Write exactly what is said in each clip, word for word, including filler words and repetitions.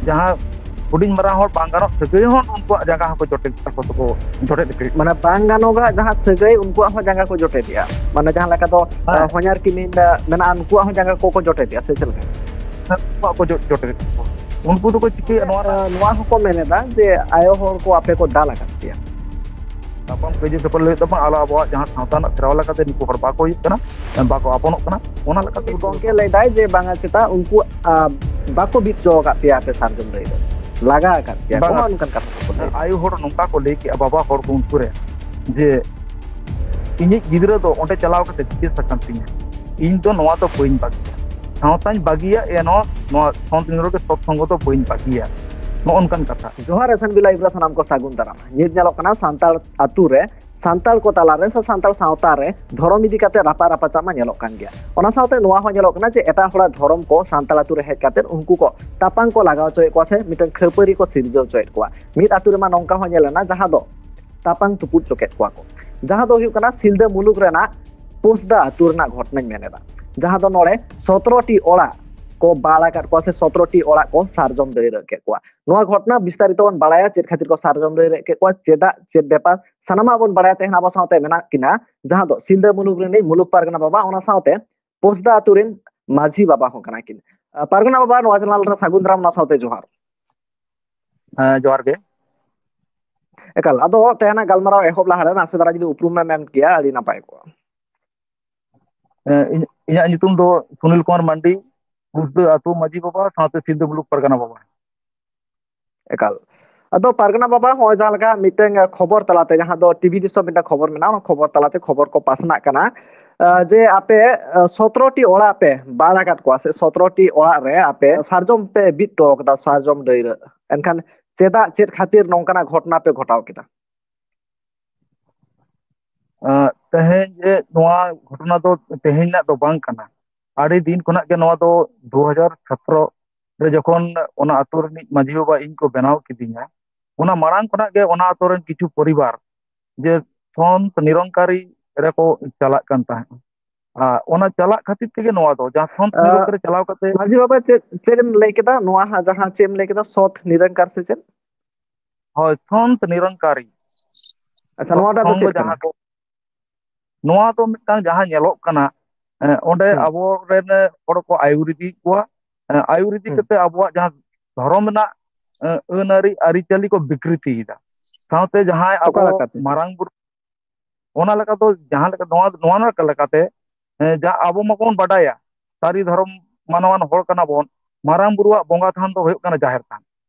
ᱡᱟᱦᱟᱸ ᱦᱩᱰᱤᱧ ᱢᱟᱨᱟᱝ ᱦᱚᱲ ᱵᱟᱝ ᱜᱟᱱᱚᱜ ᱥᱟᱹᱜᱟᱹᱭ ᱦᱚᱸ ᱩᱱᱠᱩᱣᱟᱜ ᱡᱟᱸᱜᱟ ᱦᱚᱸᱠᱚ ᱡᱚᱴᱮᱫ ᱛᱟᱠᱚ ᱛᱮᱠᱚ ᱡᱚᱴᱮᱫ ᱤᱫᱤ᱾ ᱢᱟᱱᱮ ᱵᱟᱝ ᱜᱟᱱᱚᱜᱟᱜ ᱡᱟᱦᱟᱸ ᱥᱟᱹᱜᱟᱹᱭ, ᱩᱱᱠᱩᱣᱟᱜ ᱦᱚᱸ ᱡᱟᱸᱜᱟ ᱠᱚ ᱡᱚᱴᱮᱫᱮᱜᱼᱟ᱾ ᱢᱟᱱᱮ ᱡᱟᱦᱟᱸ ᱞᱮᱠᱟ ᱫᱚ, ᱦᱮᱸ᱾ ᱟᱸ, ᱦᱚᱧᱦᱟᱨ ᱠᱤᱢᱤᱱ, ᱟᱸ, ᱢᱮᱱᱟᱜᱼᱟ, ᱩᱱᱠᱩᱣᱟᱜ ᱦᱚᱸ ᱡᱟᱸᱜᱟ ᱠᱚᱠᱚ ᱡᱚᱴᱮᱫᱮᱜᱼᱟ, ᱥᱮ ᱪᱮᱫ ᱞᱮᱠᱟ? ᱩᱱᱠᱩᱣᱟᱜ ᱠᱚ ᱡᱚ-, ᱡᱚᱴᱮᱫ ᱠᱚᱣᱟ᱾ ᱩᱱᱠᱩ ᱫᱚᱠᱚ ᱪᱤᱠᱟᱹᱭᱟ ᱱᱚᱣᱟ ᱨᱮ? ᱟᱸ, ᱱᱚᱣᱟ ᱦᱚᱸᱠᱚ ᱢᱮᱱ ᱮᱫᱟ ᱡᱮ ᱟᱭᱳ ᱦᱚᱲ ᱠᱚ ᱟᱯᱮ ᱠᱚ ᱫᱟᱞ ᱟᱠᱟᱫ ᱯᱮᱭᱟ᱾ ᱛᱟᱯᱟᱢ ᱠᱟᱹᱭᱡᱟᱹ ᱠᱷᱟᱹᱯᱟᱹᱨᱤ ᱞᱟᱹᱜᱤᱫ ᱫᱚ ᱵᱟᱝ, ᱟᱞᱚ ᱟᱵᱚᱣᱟᱜ ᱡᱟᱦᱟᱸ ᱥᱟᱶᱛᱟ ᱨᱮᱱᱟᱜ ᱥᱮᱨᱣᱟ ᱞᱮᱠᱟᱛᱮ ᱱᱩᱠᱩ ᱦᱚᱲ ᱵᱟᱠᱚ ᱦᱩᱭᱩᱜ ᱠᱟᱱᱟ, ᱵᱟᱠᱚ ᱟᱯᱚᱱᱚᱜ ᱠᱟᱱᱟ, ᱚᱱᱟ ᱞᱮᱠᱟᱛᱮ ᱜᱚᱢᱠᱮ ᱞᱟᱹᱭᱫᱟᱭ ᱡᱮ ᱵᱟᱝᱟ ᱪᱮᱛᱟ ᱩᱱᱠᱩ, ᱟᱸ, ᱵᱟᱠᱚ ᱵᱤᱫ ᱦᱚᱪᱚ ᱟᱠᱟᱫ ᱯᱮᱭᱟ ᱟᱯᱮ ᱥᱟᱨᱡᱚᱢ ᱰᱟᱹᱦᱤ ᱨᱮ, ᱞᱟᱜᱟ ᱟᱠᱟᱫ ᱯᱮᱭᱟ ᱠᱚ, ᱵᱟᱝᱟ᱾ ᱱᱚᱜᱼᱚ ᱱᱚᱝᱠᱟᱱ ᱠᱟᱛᱷᱟ ᱠᱚᱠᱚ ᱞᱟᱹᱭ᱾ ᱟᱭᱳ ᱦᱚᱲ ᱱᱚᱝᱠᱟ ᱠᱚ ᱞᱟᱹᱭ ᱠᱮᱜᱼᱟ, ᱵᱟᱵᱟ ᱦᱚᱲ ᱠᱚ ᱩᱱᱠᱩ ᱨᱮ, ᱡᱮ ᱤᱧᱤᱡ ᱜᱤᱫᱽᱨᱟᱹ ᱫᱚ ᱚᱸᱰᱮ ᱪᱟᱞᱟᱣ ᱠᱟᱛᱮ ᱪᱤᱠᱤᱛᱥᱟ ᱠᱟᱱ ᱛᱤᱧᱟ, ᱤᱧ ᱫᱚ ᱱᱚᱣᱟ ᱫᱚ ᱵᱟᱹᱧ ᱵᱟᱹᱜᱤᱭᱟ, ᱥᱟᱶᱛᱟᱧ ᱵᱟᱹᱜᱤᱭᱟ, ᱮᱱᱦᱚᱸ ᱱᱚᱣᱟ ᱥᱚᱝᱥᱚᱫᱽ ᱨᱮ ᱥᱚᱛ ᱥᱚᱝᱜᱚ ᱫᱚ ᱵᱟᱹᱧ ᱵᱟᱹᱜᱤᱭᱟ, ᱱᱚᱜᱼᱚ ᱱᱚᱝᱠᱟᱱ ᱠᱟᱛᱷᱟ᱾ ᱡᱚᱦᱟᱨ ᱮᱥ ᱮᱱ ᱵᱤ ᱞᱟᱭᱤᱵᱷ ᱨᱮ ᱥᱟᱱᱟᱢ ᱠᱚ ᱥᱟᱹᱜᱩᱱ ᱫᱟᱨᱟᱢ᱾ ᱧᱤᱛ ᱧᱮᱞᱚᱜ ᱠᱟᱱᱟ ᱥᱟᱱᱛᱟᱲ ᱟᱛᱩ ᱨᱮ, ᱥᱟᱱᱛᱟᱲ ᱠᱚ ᱛᱟᱞᱟ ᱨᱮ ᱥᱮ ᱥᱟᱱᱛᱟᱲ ᱥᱟᱶᱛᱟ ᱨᱮ ᱫᱷᱚᱨᱚᱢ ᱤᱫᱤ ᱠᱟᱛᱮ ᱨᱟᱯᱟᱜ ᱨᱟᱯᱟᱪᱟᱜ ᱢᱟ ᱧᱮᱞᱚᱜ ᱠᱟᱱ ᱜᱮᱭᱟ᱾ ᱚᱱᱟ ᱥᱟᱶᱛᱮ ᱱᱚᱣᱟ ᱦᱚᱸ ᱧᱮᱞᱚᱜ ᱠᱟᱱᱟ ᱡᱮ ᱮᱴᱟᱜ ᱦᱚᱲᱟᱜ ᱫᱷᱚᱨᱚᱢ ᱠᱚ ᱥᱟᱱᱛᱟᱲ ᱟᱛᱩ ᱨᱮ ᱦᱮᱡ ᱠᱟᱛᱮ ᱩᱱᱠᱩ ᱠᱚ ᱛᱟᱯᱟᱝ ᱠᱚ ᱞᱟᱜᱟᱣ ᱦᱚᱪᱚᱭᱮᱫ ᱠᱚᱣᱟ ᱥᱮ ᱢᱤᱫᱴᱟᱝ ᱠᱷᱟᱹᱯᱟᱹᱨᱤ ᱠᱚ ᱥᱤᱨᱡᱟᱹᱣ ᱦᱚᱪᱚᱭᱮᱫ ᱠᱚᱣᱟ᱾ ᱢᱤᱫ ᱟᱛᱩ ᱨᱮᱢᱟ ᱱᱚᱝᱠᱟ ᱦᱚᱸ ᱧᱮᱞ ᱮᱱᱟ, ᱡᱟᱦᱟᱸ ᱫᱚ ᱛᱟᱯᱟᱝ ᱛᱩᱯᱩᱫ ᱦᱚᱪᱚ ᱠᱮᱫ ᱠᱚᱣᱟ ᱠᱚ, ᱡᱟᱦᱟᱸ ᱫᱚ ᱦᱩᱭᱩᱜ ᱠᱟᱱᱟ ᱥᱤᱞᱫᱟᱹ ᱢᱩᱞᱩᱠ ᱨᱮᱱᱟᱜ ᱯᱳᱥᱫᱟ ᱟᱹᱛᱩ ᱨᱮᱱᱟᱜ ᱜᱷᱚᱴᱚᱱᱟᱧ ᱢᱮᱱ ᱮᱫᱟ, ᱡᱟᱦᱟᱸ ᱫᱚ ᱱᱚᱰᱮ ᱥᱚᱛᱨᱚ ᱴᱤ ᱚᱲᱟᱜ ᱠᱚ ᱵᱟᱲ ᱟᱠᱟᱫ ᱠᱚᱣᱟ ᱥᱮ ᱥᱚᱛᱨᱚ ᱴᱤ ᱚᱲᱟᱜ ᱠᱚ ᱥᱟᱨᱡᱚᱢ ᱰᱟᱹᱦᱤ ᱨᱮ ᱠᱮᱫ ᱠᱚᱣᱟ᱾ ᱱᱚᱣᱟ ᱜᱷᱚᱴᱚᱱᱟ ᱵᱤᱥᱛᱟᱨᱤᱛᱚ ᱵᱚᱱ ᱵᱟᱲᱟᱭᱟ, ᱪᱮᱫ ᱠᱷᱟᱹᱛᱤᱨ ᱠᱚ ᱥᱟᱨᱡᱚᱢ ᱰᱟᱹᱦᱤ ᱨᱮ ᱠᱮᱫ ᱠᱚᱣᱟ, ᱪᱮᱫᱟᱜ, ᱪᱮᱫ ᱵᱮᱯᱟᱨ, ᱥᱟᱱᱟᱢᱟᱜ ᱵᱚᱱ ᱵᱟᱲᱟᱭᱟ᱾ ᱛᱮᱦᱮᱧ ᱟᱵᱚ ᱥᱟᱶᱛᱮ ᱢᱮᱱᱟᱜ ᱠᱤᱱᱟ, ᱡᱟᱦᱟᱸ ᱫᱚ ᱥᱤᱞᱫᱟᱹ ᱢᱩᱞᱩᱠ ᱨᱤᱱᱤᱡ ᱢᱩᱞᱩᱠ ᱯᱟᱨᱜᱟᱱᱟ ᱵᱟᱵᱟ, ᱚᱱᱟ ᱥᱟᱶᱛᱮ ᱯᱳᱥᱫᱟ ᱟᱹᱛᱩ ᱨᱤᱱ ᱢᱟᱹᱡᱷᱤ ᱵᱟᱵᱟ ᱦᱚᱸ ᱠᱟᱱᱟ ᱠᱤᱱ᱾ ᱟᱸ, ᱯᱟᱨᱜᱟᱱᱟ ᱵᱟᱵᱟ, ᱱᱚᱣᱟ ᱪᱮᱱᱮᱞ ᱨᱮ ᱥᱟᱹᱜᱩᱱ ᱫᱟᱨᱟᱢ, ᱚᱱᱟ ᱥᱟᱶᱛᱮ ᱡᱚᱦᱟᱨ᱾ ᱦᱮᱸ, ᱡᱚᱦᱟᱨ ᱜᱮ᱾ ᱮᱠᱟᱞ, ᱟᱫᱚ ᱛᱮᱦᱮᱧᱟᱜ ᱜᱟᱞᱢᱟᱨᱟᱣ ᱮᱦᱚᱵ ᱞᱟᱦᱟᱨᱮ ᱱᱟᱥᱮ ᱫᱷᱟᱨᱟ ᱡᱩᱫᱤ ᱩᱯᱨᱩᱢ ᱮᱢ ᱢᱮᱱ ᱠᱮᱭᱟ, ᱟᱹᱰᱤ ᱱᱟᱯᱟᱭ ᱠᱚᱜᱼᱟ᱾ ᱮᱸ, ᱤᱧ-, ᱤᱧᱟᱹᱜ ᱧᱩᱛᱩᱢ ᱫᱚ ᱥᱩᱱᱤᱞ ᱠᱩᱢᱟᱨ ᱢᱟᱱᱰᱤ, ᱯᱩᱥᱫᱟᱹ ᱟᱹᱛᱩ ᱢᱟᱹᱡᱷᱤ ᱵᱟᱵᱟ ᱥᱟᱶᱛᱮ ᱥᱤᱞᱫᱟᱹ ᱢᱩᱞᱩᱠ ᱯᱟᱨᱜᱟᱱᱟ ᱵᱟᱵᱟ᱾ ᱮᱠᱟᱞ᱾ ᱟᱫᱚ ᱯᱟᱨᱜᱟᱱᱟ ᱵᱟᱵᱟ, ᱱᱚᱜᱼᱚᱭ ᱡᱟᱦᱟᱸ ᱞᱮᱠᱟ ᱢᱤᱫᱴᱟᱝ ᱠᱷᱚᱵᱚᱨ ᱛᱟᱞᱟᱛᱮ, ᱡᱟᱦᱟᱸ ᱫᱚ ᱴᱤᱵᱷᱤ ᱫᱤᱥᱚᱢ ᱢᱤᱫᱴᱟᱝ ᱠᱷᱚᱵᱚᱨ ᱢᱮᱱᱟᱜᱼᱟ, ᱚᱱᱟ ᱠᱷᱚᱵᱚᱨ ᱛᱟᱞᱟᱛᱮ ᱠᱷᱚᱵᱚᱨ ᱠᱚ ᱯᱟᱥᱱᱟᱜ ᱠᱟᱱᱟ, ᱟᱸ, ᱡᱮ ᱟᱯᱮ, ᱟᱸ, ᱥᱚᱛᱨᱚ ᱴᱤ ᱚᱲᱟᱜ ᱯᱮ ᱵᱟᱲ ᱟᱠᱟᱫ ᱠᱚᱣᱟ ᱥᱮ ᱥᱚᱛᱨᱚ ᱴᱤ ᱚᱲᱟᱜ ᱨᱮ ᱟᱯᱮ ᱥᱟᱨᱡᱚᱢ ᱯᱮ ᱵᱤᱫ ᱦᱚᱴᱚ ᱠᱟᱫᱟ ᱥᱟᱨᱡᱚᱢ ᱰᱟᱹᱦᱤ ᱨᱮ᱾ ᱮᱱᱠᱷᱟᱱ ᱪᱮᱫᱟᱜ, ᱪᱮᱫ ᱠᱷᱟᱹᱛᱤᱨ ᱱᱚᱝᱠᱟᱱᱟᱜ ᱜᱷᱚᱴᱚᱱᱟ ᱯᱮ ᱜᱷᱚᱴᱟᱣ ᱠᱮᱫᱟ? ᱟᱸ, ᱛᱮᱦᱮᱧ ᱡᱮ ᱱᱚᱣᱟ ᱜᱷᱚᱴᱚᱱᱟ ᱫᱚ ᱛᱮᱦᱮᱧ ᱨᱮᱱᱟᱜ ᱫᱚ ᱵᱟᱝ ᱠᱟᱱᱟ᱾ ᱟᱹᱰᱤ ᱫᱤᱱ ᱠᱷᱚᱱᱟᱜ ᱜᱮ ᱱᱚᱣᱟ ᱫᱚ ᱫᱩ ᱦᱟᱡᱟᱨ ᱥᱚᱛᱨᱚ ᱨᱮ ᱡᱚᱠᱷᱚᱱ ᱚᱱᱟ ᱟᱛᱳ ᱨᱤᱱᱤᱡ ᱢᱟᱹᱡᱷᱤ ᱵᱟᱵᱟ ᱤᱧ ᱠᱚ ᱵᱮᱱᱟᱣ ᱠᱤᱫᱤᱧᱟ, ᱚᱱᱟ ᱢᱟᱲᱟᱝ ᱠᱷᱚᱱᱟᱜ ᱜᱮ ᱚᱱᱟ ᱟᱛᱳ ᱨᱮᱱ ᱠᱤᱪᱷᱩ ᱯᱚᱨᱤᱵᱟᱨ ᱡᱮ ᱥᱚᱱᱛ ᱱᱤᱨᱚᱝᱠᱟᱨᱤ ᱨᱮᱠᱚ ᱪᱟᱞᱟᱜ ᱠᱟᱱ ᱛᱟᱦᱮᱸᱫ᱾ ᱟᱨ ᱚᱱᱟ ᱪᱟᱞᱟᱜ ᱠᱷᱟᱹᱛᱤᱨ ᱛᱮᱜᱮ ᱱᱚᱣᱟ ᱫᱚ, ᱡᱟᱦᱟᱸ ᱥᱚᱱᱛ ᱱᱤᱨᱚᱝᱠᱟᱨᱤ ᱪᱟᱞᱟᱣ ᱠᱟᱛᱮ᱾ ᱢᱟᱹᱡᱷᱤ ᱵᱟᱵᱟ, ᱪᱮᱫ ᱪᱮᱫ ᱮᱢ ᱞᱟᱹᱭ ᱠᱮᱫᱟ? ᱱᱚᱣᱟ ᱦᱟᱸᱜ ᱡᱟᱦᱟᱸ ᱪᱮᱫ ᱮᱢ ᱞᱟᱹᱭ ᱠᱮᱫᱟ, ᱥᱚᱛ ᱱᱤᱨᱚᱝᱠᱟᱨ ᱥᱮ ᱪᱮᱫ? ᱦᱳᱭ, ᱥᱚᱱᱛ ᱱᱤᱨᱚᱝᱠᱟᱨᱤ᱾ ᱟᱪᱪᱷᱟ, ᱱᱚᱣᱟᱴᱟᱜ ᱫᱚ ᱥᱚᱝᱜᱷᱚ ᱪᱮᱫ ᱠᱟᱱᱟ? ᱡᱟᱦᱟᱸ ᱠᱚ, ᱱᱚᱣᱟ ᱫᱚ ᱢᱤᱫᱴᱟᱝ ᱡᱟᱦᱟᱸ ᱧᱮᱞᱚᱜ ᱠᱟᱱᱟ, ᱮ, ᱚᱸᱰᱮ ᱦᱩᱸ᱾ ᱟᱵᱚᱨᱮᱱ ᱦᱚᱲ ᱠᱚ ᱟᱭᱩᱨᱤᱫᱤᱭᱮᱫ ᱠᱚᱣᱟ᱾ ᱮ, ᱟᱭᱩᱨᱤᱫᱤ ᱦᱩᱸ᱾ ᱠᱟᱛᱮ ᱟᱵᱚᱣᱟᱜ ᱡᱟᱦᱟᱸ ᱫᱷᱚᱨᱚᱢ ᱨᱮᱱᱟᱜ, ᱮ, ᱟᱹᱱ ᱟᱹᱨᱤ, ᱟᱹᱨᱤᱪᱟᱹᱞᱤ ᱠᱚ ᱵᱤᱠᱨᱤᱛᱤᱭᱮᱫᱟ᱾ ᱥᱟᱶᱛᱮ ᱡᱟᱦᱟᱸᱭ ᱚᱠᱟ ᱟᱵᱚ ᱞᱮᱠᱟᱛᱮ? ᱢᱟᱨᱟᱝ ᱵᱩᱨᱩ, ᱚᱱᱟ ᱞᱮᱠᱟ ᱫᱚ ᱡᱟᱦᱟᱸ ᱞᱮᱠᱟ, ᱱᱚᱣᱟ, ᱱᱚᱣᱟ ᱞᱮᱠᱟᱛᱮ, ᱮ, ᱡᱟ ᱟᱵᱚ ᱢᱟᱵᱚᱱ ᱵᱟᱰᱟᱭᱟ, ᱥᱟᱹᱨᱤ ᱫᱷᱚᱨᱚᱢ ᱢᱟᱱᱟᱣᱟᱱ ᱦᱚᱲ ᱠᱟᱱᱟ ᱵᱚᱱ, ᱢᱟᱨᱟᱝ ᱵᱩᱨᱩᱣᱟᱜ ᱵᱚᱸᱜᱟ ᱛᱷᱟᱱ ᱫᱚ ᱦᱩᱭᱩᱜ ᱠᱟᱱᱟ ᱡᱟᱦᱮᱨ ᱛᱷᱟᱱ᱾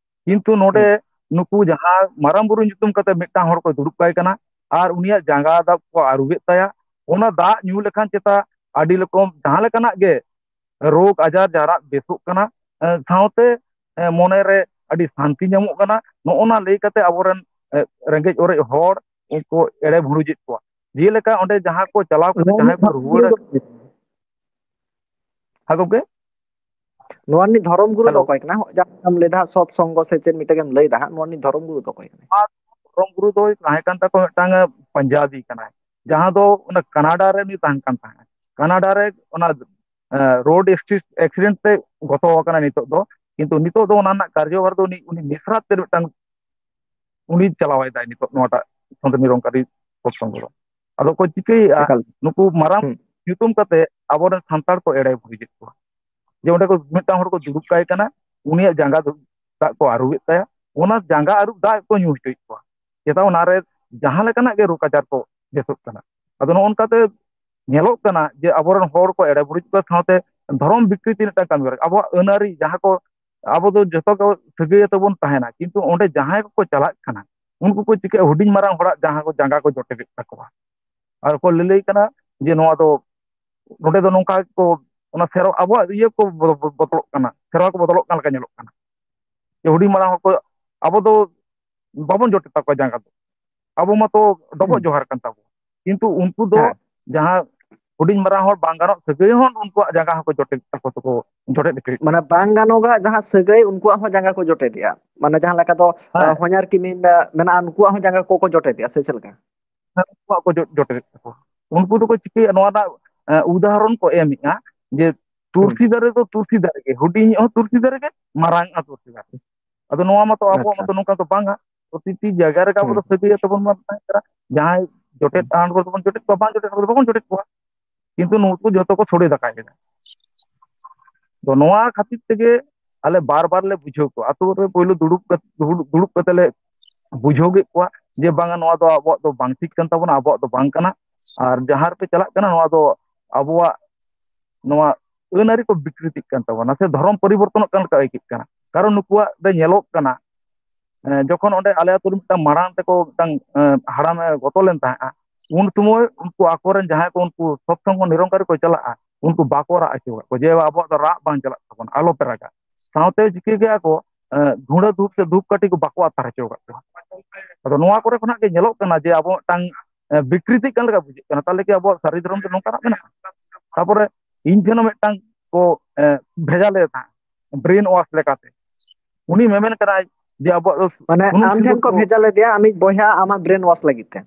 ᱠᱤᱱᱛᱩ ᱱᱚᱰᱮ ᱦᱩᱸ᱾ ᱱᱩᱠᱩ ᱡᱟᱦᱟᱸ ᱢᱟᱨᱟᱝ ᱵᱩᱨᱩ ᱧᱩᱛᱩᱢ ᱠᱟᱛᱮ ᱢᱤᱫᱴᱟᱝ ᱦᱚᱲ ᱠᱚ ᱫᱩᱲᱩᱵ ᱠᱟᱭ ᱠᱟᱱᱟ ᱟᱨ ᱩᱱᱤᱭᱟᱜ ᱡᱟᱸᱜᱟ ᱫᱟᱜ ᱠᱚ ᱟᱹᱨᱩᱵᱮᱫ ᱛᱟᱭᱟ, ᱚᱱᱟ ᱫᱟᱜ ᱧᱩ ᱞᱮᱠᱷᱟᱱ ᱪᱮᱛᱟ ᱟᱹᱰᱤ ᱨᱚᱠᱚᱢ ᱡᱟᱦᱟᱸ ᱞᱮᱠᱟᱱᱟᱜ ᱜᱮ ᱨᱳᱜᱽ ᱟᱡᱟᱨ ᱡᱟᱦᱟᱱᱟᱜ ᱵᱮᱥᱚᱜ ᱠᱟᱱᱟ, ᱮ, ᱥᱟᱶᱛᱮ, ᱮ, ᱢᱚᱱᱮᱨᱮ ᱟᱹᱰᱤ ᱥᱟᱱᱛᱤ ᱧᱟᱢᱚᱜ ᱠᱟᱱᱟ᱾ ᱱᱚᱜᱼᱚ ᱱᱟ ᱞᱟᱹᱭ ᱠᱟᱛᱮ ᱟᱵᱚᱨᱮᱱ, ᱮ, ᱨᱮᱸᱜᱮᱡ ᱚᱨᱮᱡ ᱦᱚᱲ ᱩᱱᱠᱩ ᱮᱲᱮ ᱵᱷᱩᱲᱩᱡᱮᱫ ᱠᱚᱣᱟ᱾ ᱡᱮᱞᱮᱠᱟ ᱚᱸᱰᱮ ᱡᱟᱦᱟᱸ ᱠᱚ ᱪᱟᱞᱟᱣ ᱠᱟᱛᱮ ᱱᱚᱣᱟ ᱡᱟᱦᱟᱸᱭ ᱢᱤᱫ ᱠᱚ ᱫᱷᱟᱣ ᱨᱩᱣᱟᱹᱲ ᱠᱩᱞᱤ ᱠᱟᱱᱟ᱾ ᱜᱚᱫ ᱠᱮᱫᱟ᱾ ᱦᱮᱸ ᱜᱚᱢᱠᱮ? ᱱᱚᱣᱟ ᱨᱤᱱᱤᱡ ᱫᱷᱚᱨᱚᱢ ᱜᱩᱨᱩ ᱫᱚ ᱦᱮᱞᱳ᱾ ᱚᱠᱚᱭ ᱠᱟᱱᱟ? ᱡᱟᱦᱟᱸ ᱞᱮᱠᱟᱢ ᱞᱟᱹᱭ ᱫᱟ ᱦᱟᱸᱜ, ᱥᱚᱛ ᱥᱚᱝᱜᱷᱚ ᱥᱮ ᱪᱮᱫ ᱢᱤᱫᱴᱟᱝ ᱮᱢ ᱞᱟᱹᱭ ᱫᱟ ᱦᱟᱸᱜ, ᱱᱚᱣᱟ ᱨᱤᱱᱤᱡ ᱫᱷᱚᱨᱚᱢ ᱜᱩᱨᱩ ᱫᱚ ᱚᱠᱚᱭ ᱠᱟᱱᱟᱭ? ᱟᱨ ᱫᱷᱚᱨᱚᱢ ᱜᱩᱨᱩ ᱫᱚᱭ ᱛᱟᱦᱮᱸ ᱠᱟᱱ ᱛᱟᱠᱚ ᱢᱤᱫᱴᱟᱝ, ᱮ, ᱯᱟᱧᱡᱟᱵᱤ ᱠᱟᱱᱟᱭ, ᱡᱟᱦᱟᱸ ᱫᱚ ᱚᱱᱟ ᱠᱟᱱᱟᱰᱟ ᱨᱮ ᱩᱱᱤ ᱛᱟᱦᱮᱱ ᱠᱟᱱ ᱛᱟᱦᱮᱸᱫ᱾ ᱠᱟᱱᱟᱰᱟ ᱨᱮ ᱚᱱᱟ, ᱮ, ᱨᱳᱰ ᱮᱠᱥᱤ-, ᱮᱠᱥᱤᱰᱮᱱᱴ ᱛᱮ ᱜᱚᱛᱚ ᱟᱠᱟᱱᱟᱭ ᱱᱤᱛᱚᱜ ᱫᱚ, ᱠᱤᱱᱛᱩ ᱱᱤᱛᱚᱜ ᱫᱚ ᱚᱱᱟ ᱨᱮᱱᱟᱜ ᱠᱟᱨᱡᱚᱵᱷᱟᱨ ᱫᱚ ᱩᱱᱤ, ᱩᱱᱤ ᱢᱤᱥᱨᱟᱛ ᱛᱮ ᱢᱤᱫᱴᱟᱝ ᱩᱱᱤ ᱪᱟᱞᱟᱣ ᱮᱫᱟᱭ ᱱᱤᱛᱚᱜ ᱱᱚᱣᱟᱴᱟᱜ ᱥᱚᱱᱛ ᱱᱤᱨᱚᱝᱠᱟᱨᱤ ᱥᱚᱛᱥᱚᱝᱜᱷᱚ ᱫᱚ᱾ ᱟᱫᱚ ᱠᱚ ᱪᱤᱠᱟᱹᱭᱮᱫᱼᱟ, ᱮᱠᱟᱞ᱾ ᱱᱩᱠᱩ ᱢᱟᱨᱟᱝ ᱦᱩᱸ᱾ ᱧᱩᱛᱩᱢ ᱠᱟᱛᱮ ᱟᱵᱚᱨᱮᱱ ᱥᱟᱱᱛᱟᱲ ᱠᱚ ᱮᱲᱮ ᱵᱷᱩᱲᱤᱡᱮᱫ ᱠᱚᱣᱟ᱾ ᱡᱮ ᱚᱸᱰᱮ ᱠᱚ ᱢᱤᱫᱴᱟᱝ ᱦᱚᱲ ᱠᱚ ᱫᱩᱲᱩᱵ ᱠᱟᱭ ᱠᱟᱱᱟ, ᱩᱱᱤᱭᱟᱜ ᱡᱟᱸᱜᱟ ᱫᱚ ᱫᱟᱜ ᱠᱚ ᱟᱹᱨᱩᱵᱮᱫ ᱛᱟᱭᱟ, ᱚᱱᱟ ᱡᱟᱸᱜᱟ ᱟᱹᱨᱩᱵ ᱫᱟᱜ ᱠᱚ ᱧᱩ ᱦᱚᱪᱚᱭᱮᱫ ᱠᱚᱣᱟ᱾ ᱪᱮᱫᱟᱜ ᱚᱱᱟᱨᱮ ᱡᱟᱦᱟᱸ ᱞᱮᱠᱟᱱᱟᱜ ᱜᱮ ᱨᱳᱜᱽ ᱟᱡᱟᱨ ᱠᱚ ᱵᱮᱥᱚᱜ ᱠᱟᱱᱟ᱾ ᱟᱫᱚ ᱱᱚᱜᱼᱚ ᱱᱚᱝᱠᱟᱛᱮ ᱧᱮᱞᱚᱜ ᱠᱟᱱᱟ ᱡᱮ ᱟᱵᱚᱨᱮᱱ ᱦᱚᱲ ᱠᱚ ᱮᱲᱮ ᱵᱷᱩᱲᱤᱡ ᱠᱚ ᱥᱟᱶᱛᱮ ᱫᱷᱚᱨᱚᱢ ᱵᱤᱠᱨᱤᱛᱤ ᱢᱤᱫᱴᱟᱝ ᱠᱟᱹᱢᱤ ᱦᱚᱨᱟ᱾ ᱟᱵᱚᱣᱟᱜ ᱟᱹᱱ ᱟᱹᱨᱤ ᱡᱟᱦᱟᱸ ᱠᱚ, ᱟᱵᱚ ᱫᱚ ᱡᱚᱛᱚ ᱠᱚ ᱥᱟᱹᱜᱟᱹᱭ ᱟᱛᱮ ᱵᱚᱱ ᱛᱟᱦᱮᱱᱟ, ᱠᱤᱱᱛᱩ ᱚᱸᱰᱮ ᱡᱟᱦᱟᱸᱭ ᱠᱚᱠᱚ ᱪᱟᱞᱟᱜ ᱠᱟᱱᱟ, ᱩᱱᱠᱩ ᱠᱚ ᱪᱤᱠᱟᱹ, ᱦᱩᱰᱤᱧ ᱢᱟᱨᱟᱝ ᱦᱚᱲᱟᱜ ᱡᱟᱦᱟᱸ ᱠᱚ ᱡᱟᱸᱜᱟ ᱠᱚ ᱡᱚᱴᱮᱫᱮᱫ ᱛᱟᱠᱚᱣᱟ᱾ ᱟᱨ ᱠᱚ ᱞᱟᱹᱞᱟᱹᱭ ᱠᱟᱱᱟ ᱡᱮ ᱱᱚᱣᱟ ᱫᱚ, ᱱᱚᱰᱮ ᱫᱚ ᱱᱚᱝᱠᱟ ᱠᱚ, ᱚᱱᱟ ᱥᱮᱨᱣᱟ, ᱟᱵᱚᱣᱟᱜ ᱤᱭᱟᱹ ᱠᱚ ᱵᱚ-, ᱵᱚ-, ᱵᱚᱫᱚᱞᱚᱜ ᱠᱟᱱᱟ, ᱥᱮᱨᱣᱟ ᱠᱚ ᱵᱚᱫᱚᱞᱚᱜ ᱠᱟᱱ ᱞᱮᱠᱟ ᱧᱮᱞᱚᱜ ᱠᱟᱱᱟ᱾ ᱡᱮ ᱦᱩᱰᱤᱧ ᱢᱟᱨᱟᱝ ᱦᱚᱲ ᱠᱚ, ᱟᱵᱚ ᱫᱚ ᱵᱟᱵᱚᱱ ᱡᱚᱴᱮᱫ ᱛᱟᱠᱚᱣᱟ ᱡᱟᱸᱜᱟ ᱫᱚ, ᱟᱵᱚ ᱢᱟᱛᱚ ᱰᱚᱵᱚᱜ ᱦᱩᱸ᱾ ᱡᱚᱦᱟᱨ ᱠᱟᱱ ᱛᱟᱵᱚᱱ, ᱠᱤᱱᱛᱩ ᱩᱱᱠᱩ ᱫᱚ ᱦᱮᱸ᱾ ᱡᱟᱦᱟᱸ ᱦᱩᱰᱤᱧ ᱢᱟᱨᱟᱝ ᱦᱚᱲ ᱵᱟᱝ ᱜᱟᱱᱚᱜ ᱥᱟᱹᱜᱟᱹᱭ ᱦᱚᱸ ᱩᱱᱠᱩᱣᱟᱜ ᱡᱟᱸᱜᱟ ᱦᱚᱸᱠᱚ ᱡᱚᱴᱮᱫ ᱛᱟᱠᱚ ᱛᱮᱠᱚ ᱡᱚᱴᱮᱫ ᱦᱚᱪᱚᱭᱮᱫ ᱢᱟᱱᱮ ᱠᱚᱣᱟ᱾ ᱵᱟᱝ ᱜᱟᱱᱚᱜᱟᱜ ᱡᱟᱦᱟᱸ ᱥᱟᱹᱜᱟᱹᱭ, ᱩᱱᱠᱩᱣᱟᱜ ᱦᱚᱸ ᱡᱟᱸᱜᱟ ᱠᱚ ᱡᱚᱴᱮᱫᱮᱜᱼᱟ᱾ ᱢᱟᱱᱮ ᱡᱟᱦᱟᱸ ᱞᱮᱠᱟ ᱫᱚ, ᱦᱮᱸ᱾ ᱟ, ᱦᱚᱧᱦᱟᱨ ᱠᱤᱢᱤᱱ, ᱟ, ᱢᱮᱱᱟᱜᱼᱟ, ᱩᱱᱠᱩᱣᱟᱜ ᱦᱚᱸ ᱡᱟᱸᱜᱟ ᱠᱚᱠᱚ ᱡᱚᱴᱮᱫᱮᱜᱼᱟ, ᱥᱮ ᱪᱮᱫ ᱞᱮᱠᱟ? ᱦᱮᱸ, ᱩᱱᱠᱩᱣᱟᱜ ᱠᱚ ᱡᱚ-, ᱡᱚᱴᱮᱫᱮᱫ ᱛᱟᱠᱚᱣᱟ᱾ ᱩᱱᱠᱩ ᱫᱚᱠᱚ ᱪᱤᱠᱟᱹᱭᱟ, ᱱᱚᱣᱟ ᱨᱮᱱᱟᱜ ᱩᱫᱟᱦᱚᱨᱚᱱ ᱠᱚ ᱮᱢᱮᱜᱼᱟ ᱡᱮ ᱛᱩᱞᱥᱤ ᱫᱟᱨᱮ ᱫᱚ ᱛᱩᱞᱥᱤ ᱫᱟᱨᱮ ᱜᱮ, ᱦᱩᱰᱤᱧᱚᱜ ᱦᱚᱸ ᱛᱩᱞᱥᱤ ᱫᱟᱨᱮ ᱜᱮ, ᱢᱟᱨᱟᱝᱚᱜᱼᱟ ᱛᱩᱞᱥᱤ ᱫᱟᱨᱮ᱾ ᱟᱫᱚ ᱱᱚᱣᱟ ᱢᱟᱛᱚ ᱟᱵᱚᱣᱟᱜ ᱢᱟᱛᱚ ᱱᱚᱝᱠᱟ ᱫᱚ ᱵᱟᱝᱟ᱾ ᱯᱨᱚᱛᱤᱴᱤ ᱡᱟᱭᱜᱟ ᱨᱮᱜᱮ ᱟᱵᱚ ᱫᱚ ᱥᱟᱹᱜᱟᱹᱭ ᱟᱛᱮ ᱵᱚᱱ ᱢᱟᱱᱟᱣ ᱠᱟᱱᱟ᱾ ᱡᱟᱦᱟᱸᱭ ᱡᱚᱴᱮᱫ ᱦᱟᱲᱟᱢ ᱠᱚᱫᱚ ᱵᱚᱱ ᱡᱚᱴᱮᱫ ᱠᱚᱣᱟ, ᱵᱟᱝ ᱡᱚᱴᱮᱫ ᱦᱟᱲᱟᱢ ᱠᱚᱫᱚ ᱵᱟᱵᱚᱱ ᱡᱚᱴᱮᱫ ᱠᱚᱣᱟ᱾ ᱠᱤᱱᱛᱩ ᱱᱩᱠᱩ ᱡᱚᱛᱚ ᱠᱚ ᱥᱚᱲᱮ ᱫᱟᱠᱟ ᱠᱮᱫᱟ᱾ ᱛᱚ ᱱᱚᱣᱟ ᱠᱷᱟᱹᱛᱤᱨ ᱛᱮᱜᱮ ᱟᱞᱮ ᱵᱟᱨ ᱵᱟᱨ ᱞᱮ ᱵᱩᱡᱷᱟᱹᱣ ᱠᱚᱣᱟ᱾ ᱟᱛᱳ ᱨᱮ ᱯᱳᱭᱞᱳ ᱫᱩᱲᱩᱵ ᱠᱟᱛᱮ, ᱫᱩᱲᱩᱵ, ᱫᱩᱲᱩᱵ ᱠᱟᱛᱮ ᱞᱮ ᱵᱩᱡᱷᱟᱹᱣ ᱠᱮᱫ ᱠᱚᱣᱟ ᱡᱮ ᱵᱟᱝᱟ, ᱱᱚᱣᱟ ᱫᱚ ᱟᱵᱚᱣᱟᱜ ᱫᱚ ᱵᱟᱝ ᱴᱷᱤᱠ ᱠᱟᱱ ᱛᱟᱵᱚᱱᱟ, ᱟᱵᱚᱣᱟᱜ ᱫᱚ ᱵᱟᱝ ᱠᱟᱱᱟ᱾ ᱟᱨ ᱡᱟᱦᱟᱸ ᱨᱮᱯᱮ ᱪᱟᱞᱟᱜ ᱠᱟᱱᱟ, ᱱᱚᱣᱟ ᱫᱚ ᱟᱵᱚᱣᱟᱜ ᱱᱚᱣᱟ ᱟᱹᱱ ᱟᱹᱨᱤ ᱠᱚ ᱵᱤᱠᱨᱤᱛᱤᱜ ᱠᱟᱱ ᱛᱟᱵᱚᱱᱟ, ᱥᱮ ᱫᱷᱚᱨᱚᱢ ᱯᱚᱨᱤᱵᱚᱨᱛᱚᱱᱚᱜ ᱠᱟᱱ ᱞᱮᱠᱟ ᱟᱹᱭᱠᱟᱹᱜ ᱠᱟᱱᱟ᱾ ᱠᱟᱨᱚᱱ ᱱᱩᱠᱩᱣᱟᱜ ᱨᱮ ᱧᱮᱞᱚᱜ ᱠᱟᱱᱟ, ᱮᱸ, ᱡᱚᱠᱷᱚᱱ ᱚᱸᱰᱮ ᱟᱞᱮ ᱟᱛᱳ ᱨᱮ ᱢᱤᱫᱴᱟᱝ ᱢᱟᱲᱟᱝ ᱛᱮᱠᱚ ᱢᱤᱫᱴᱟᱝ, ᱮᱸ, ᱦᱟᱲᱟᱢᱮ ᱜᱚᱛᱚ ᱞᱮᱱ ᱛᱟᱦᱮᱸᱫᱼᱟ, ᱩᱱ ᱥᱚᱢᱚᱭ ᱩᱱᱠᱩ ᱟᱠᱚᱨᱮᱱ ᱡᱟᱦᱟᱸᱭ ᱠᱚ ᱩᱱᱠᱩ ᱥᱚᱛᱥᱚᱝᱜᱚ ᱱᱤᱨᱚᱝᱠᱟᱨᱤ ᱠᱚ ᱪᱟᱞᱟᱜᱼᱟ, ᱩᱱᱠᱩ ᱵᱟᱠᱚ ᱨᱟᱜ ᱦᱚᱪᱚ ᱟᱠᱟᱫ ᱠᱚᱣᱟ ᱡᱮ, "ᱟᱵᱚᱣᱟᱜ ᱫᱚ ᱨᱟᱜ ᱵᱟᱝ ᱪᱟᱞᱟᱜ ᱛᱟᱵᱚᱱᱟ, ᱟᱞᱚᱯᱮ ᱨᱟᱜᱟ᱾" ᱥᱟᱶᱛᱮ ᱪᱤᱠᱟᱹ ᱠᱮᱜᱼᱟ ᱠᱚ, ᱮᱸ, ᱫᱷᱩᱲᱟᱹ ᱫᱷᱩᱯ ᱥᱮ ᱫᱷᱩᱯ ᱠᱟᱹᱴᱷᱤ ᱠᱚ ᱵᱟᱠᱚ ᱟᱛᱟᱨ ᱦᱚᱪᱚ ᱟᱠᱟᱫ ᱠᱚᱣᱟ᱾ ᱟᱫᱚ ᱱᱚᱣᱟ ᱠᱚᱨᱮ ᱠᱷᱚᱱᱟᱜ ᱜᱮ ᱧᱮᱞᱚᱜ ᱠᱟᱱᱟ ᱡᱮ ᱟᱵᱚ ᱢᱤᱫᱴᱟᱝ, ᱮᱸ, ᱵᱤᱠᱨᱤᱛᱤᱜ ᱠᱟᱱ ᱞᱮᱠᱟ ᱵᱩᱡᱷᱟᱹᱜ ᱠᱟᱱᱟ᱾ ᱛᱟᱦᱚᱞᱮ ᱠᱤ ᱟᱵᱚᱣᱟᱜ ᱥᱟᱹᱨᱤ ᱫᱷᱚᱨᱚᱢ ᱫᱚ ᱱᱚᱝᱠᱟᱱᱟᱜ ᱢᱮᱱᱟᱜᱼᱟ? ᱛᱟᱯᱚᱨᱮ ᱤᱧ ᱴᱷᱮᱱ ᱦᱚᱸ ᱢᱤᱫᱴᱟᱝ ᱠᱚ, ᱮᱸ, ᱵᱷᱮᱡᱟ ᱞᱮᱫ ᱛᱟᱦᱮᱸᱫ, brain wash ᱞᱮᱠᱟᱛᱮ᱾ ᱩᱱᱤ ᱢᱮᱢᱮᱱ ᱠᱟᱱᱟᱭ ᱡᱮ ᱟᱵᱚᱣᱟᱜ ᱫᱚ ᱢᱟᱱᱮ ᱥᱩᱱᱩᱢ ᱟᱢ ᱴᱷᱮᱱ ᱥᱤᱸᱫᱩᱨ ᱠᱚ ᱠᱚ ᱵᱷᱮᱡᱟ ᱞᱮᱫᱮᱭᱟ, ᱟᱢᱤᱡ ᱵᱚᱭᱦᱟ ᱟᱢᱟᱜ brain wash ᱞᱟᱹᱜᱤᱫ ᱛᱮ?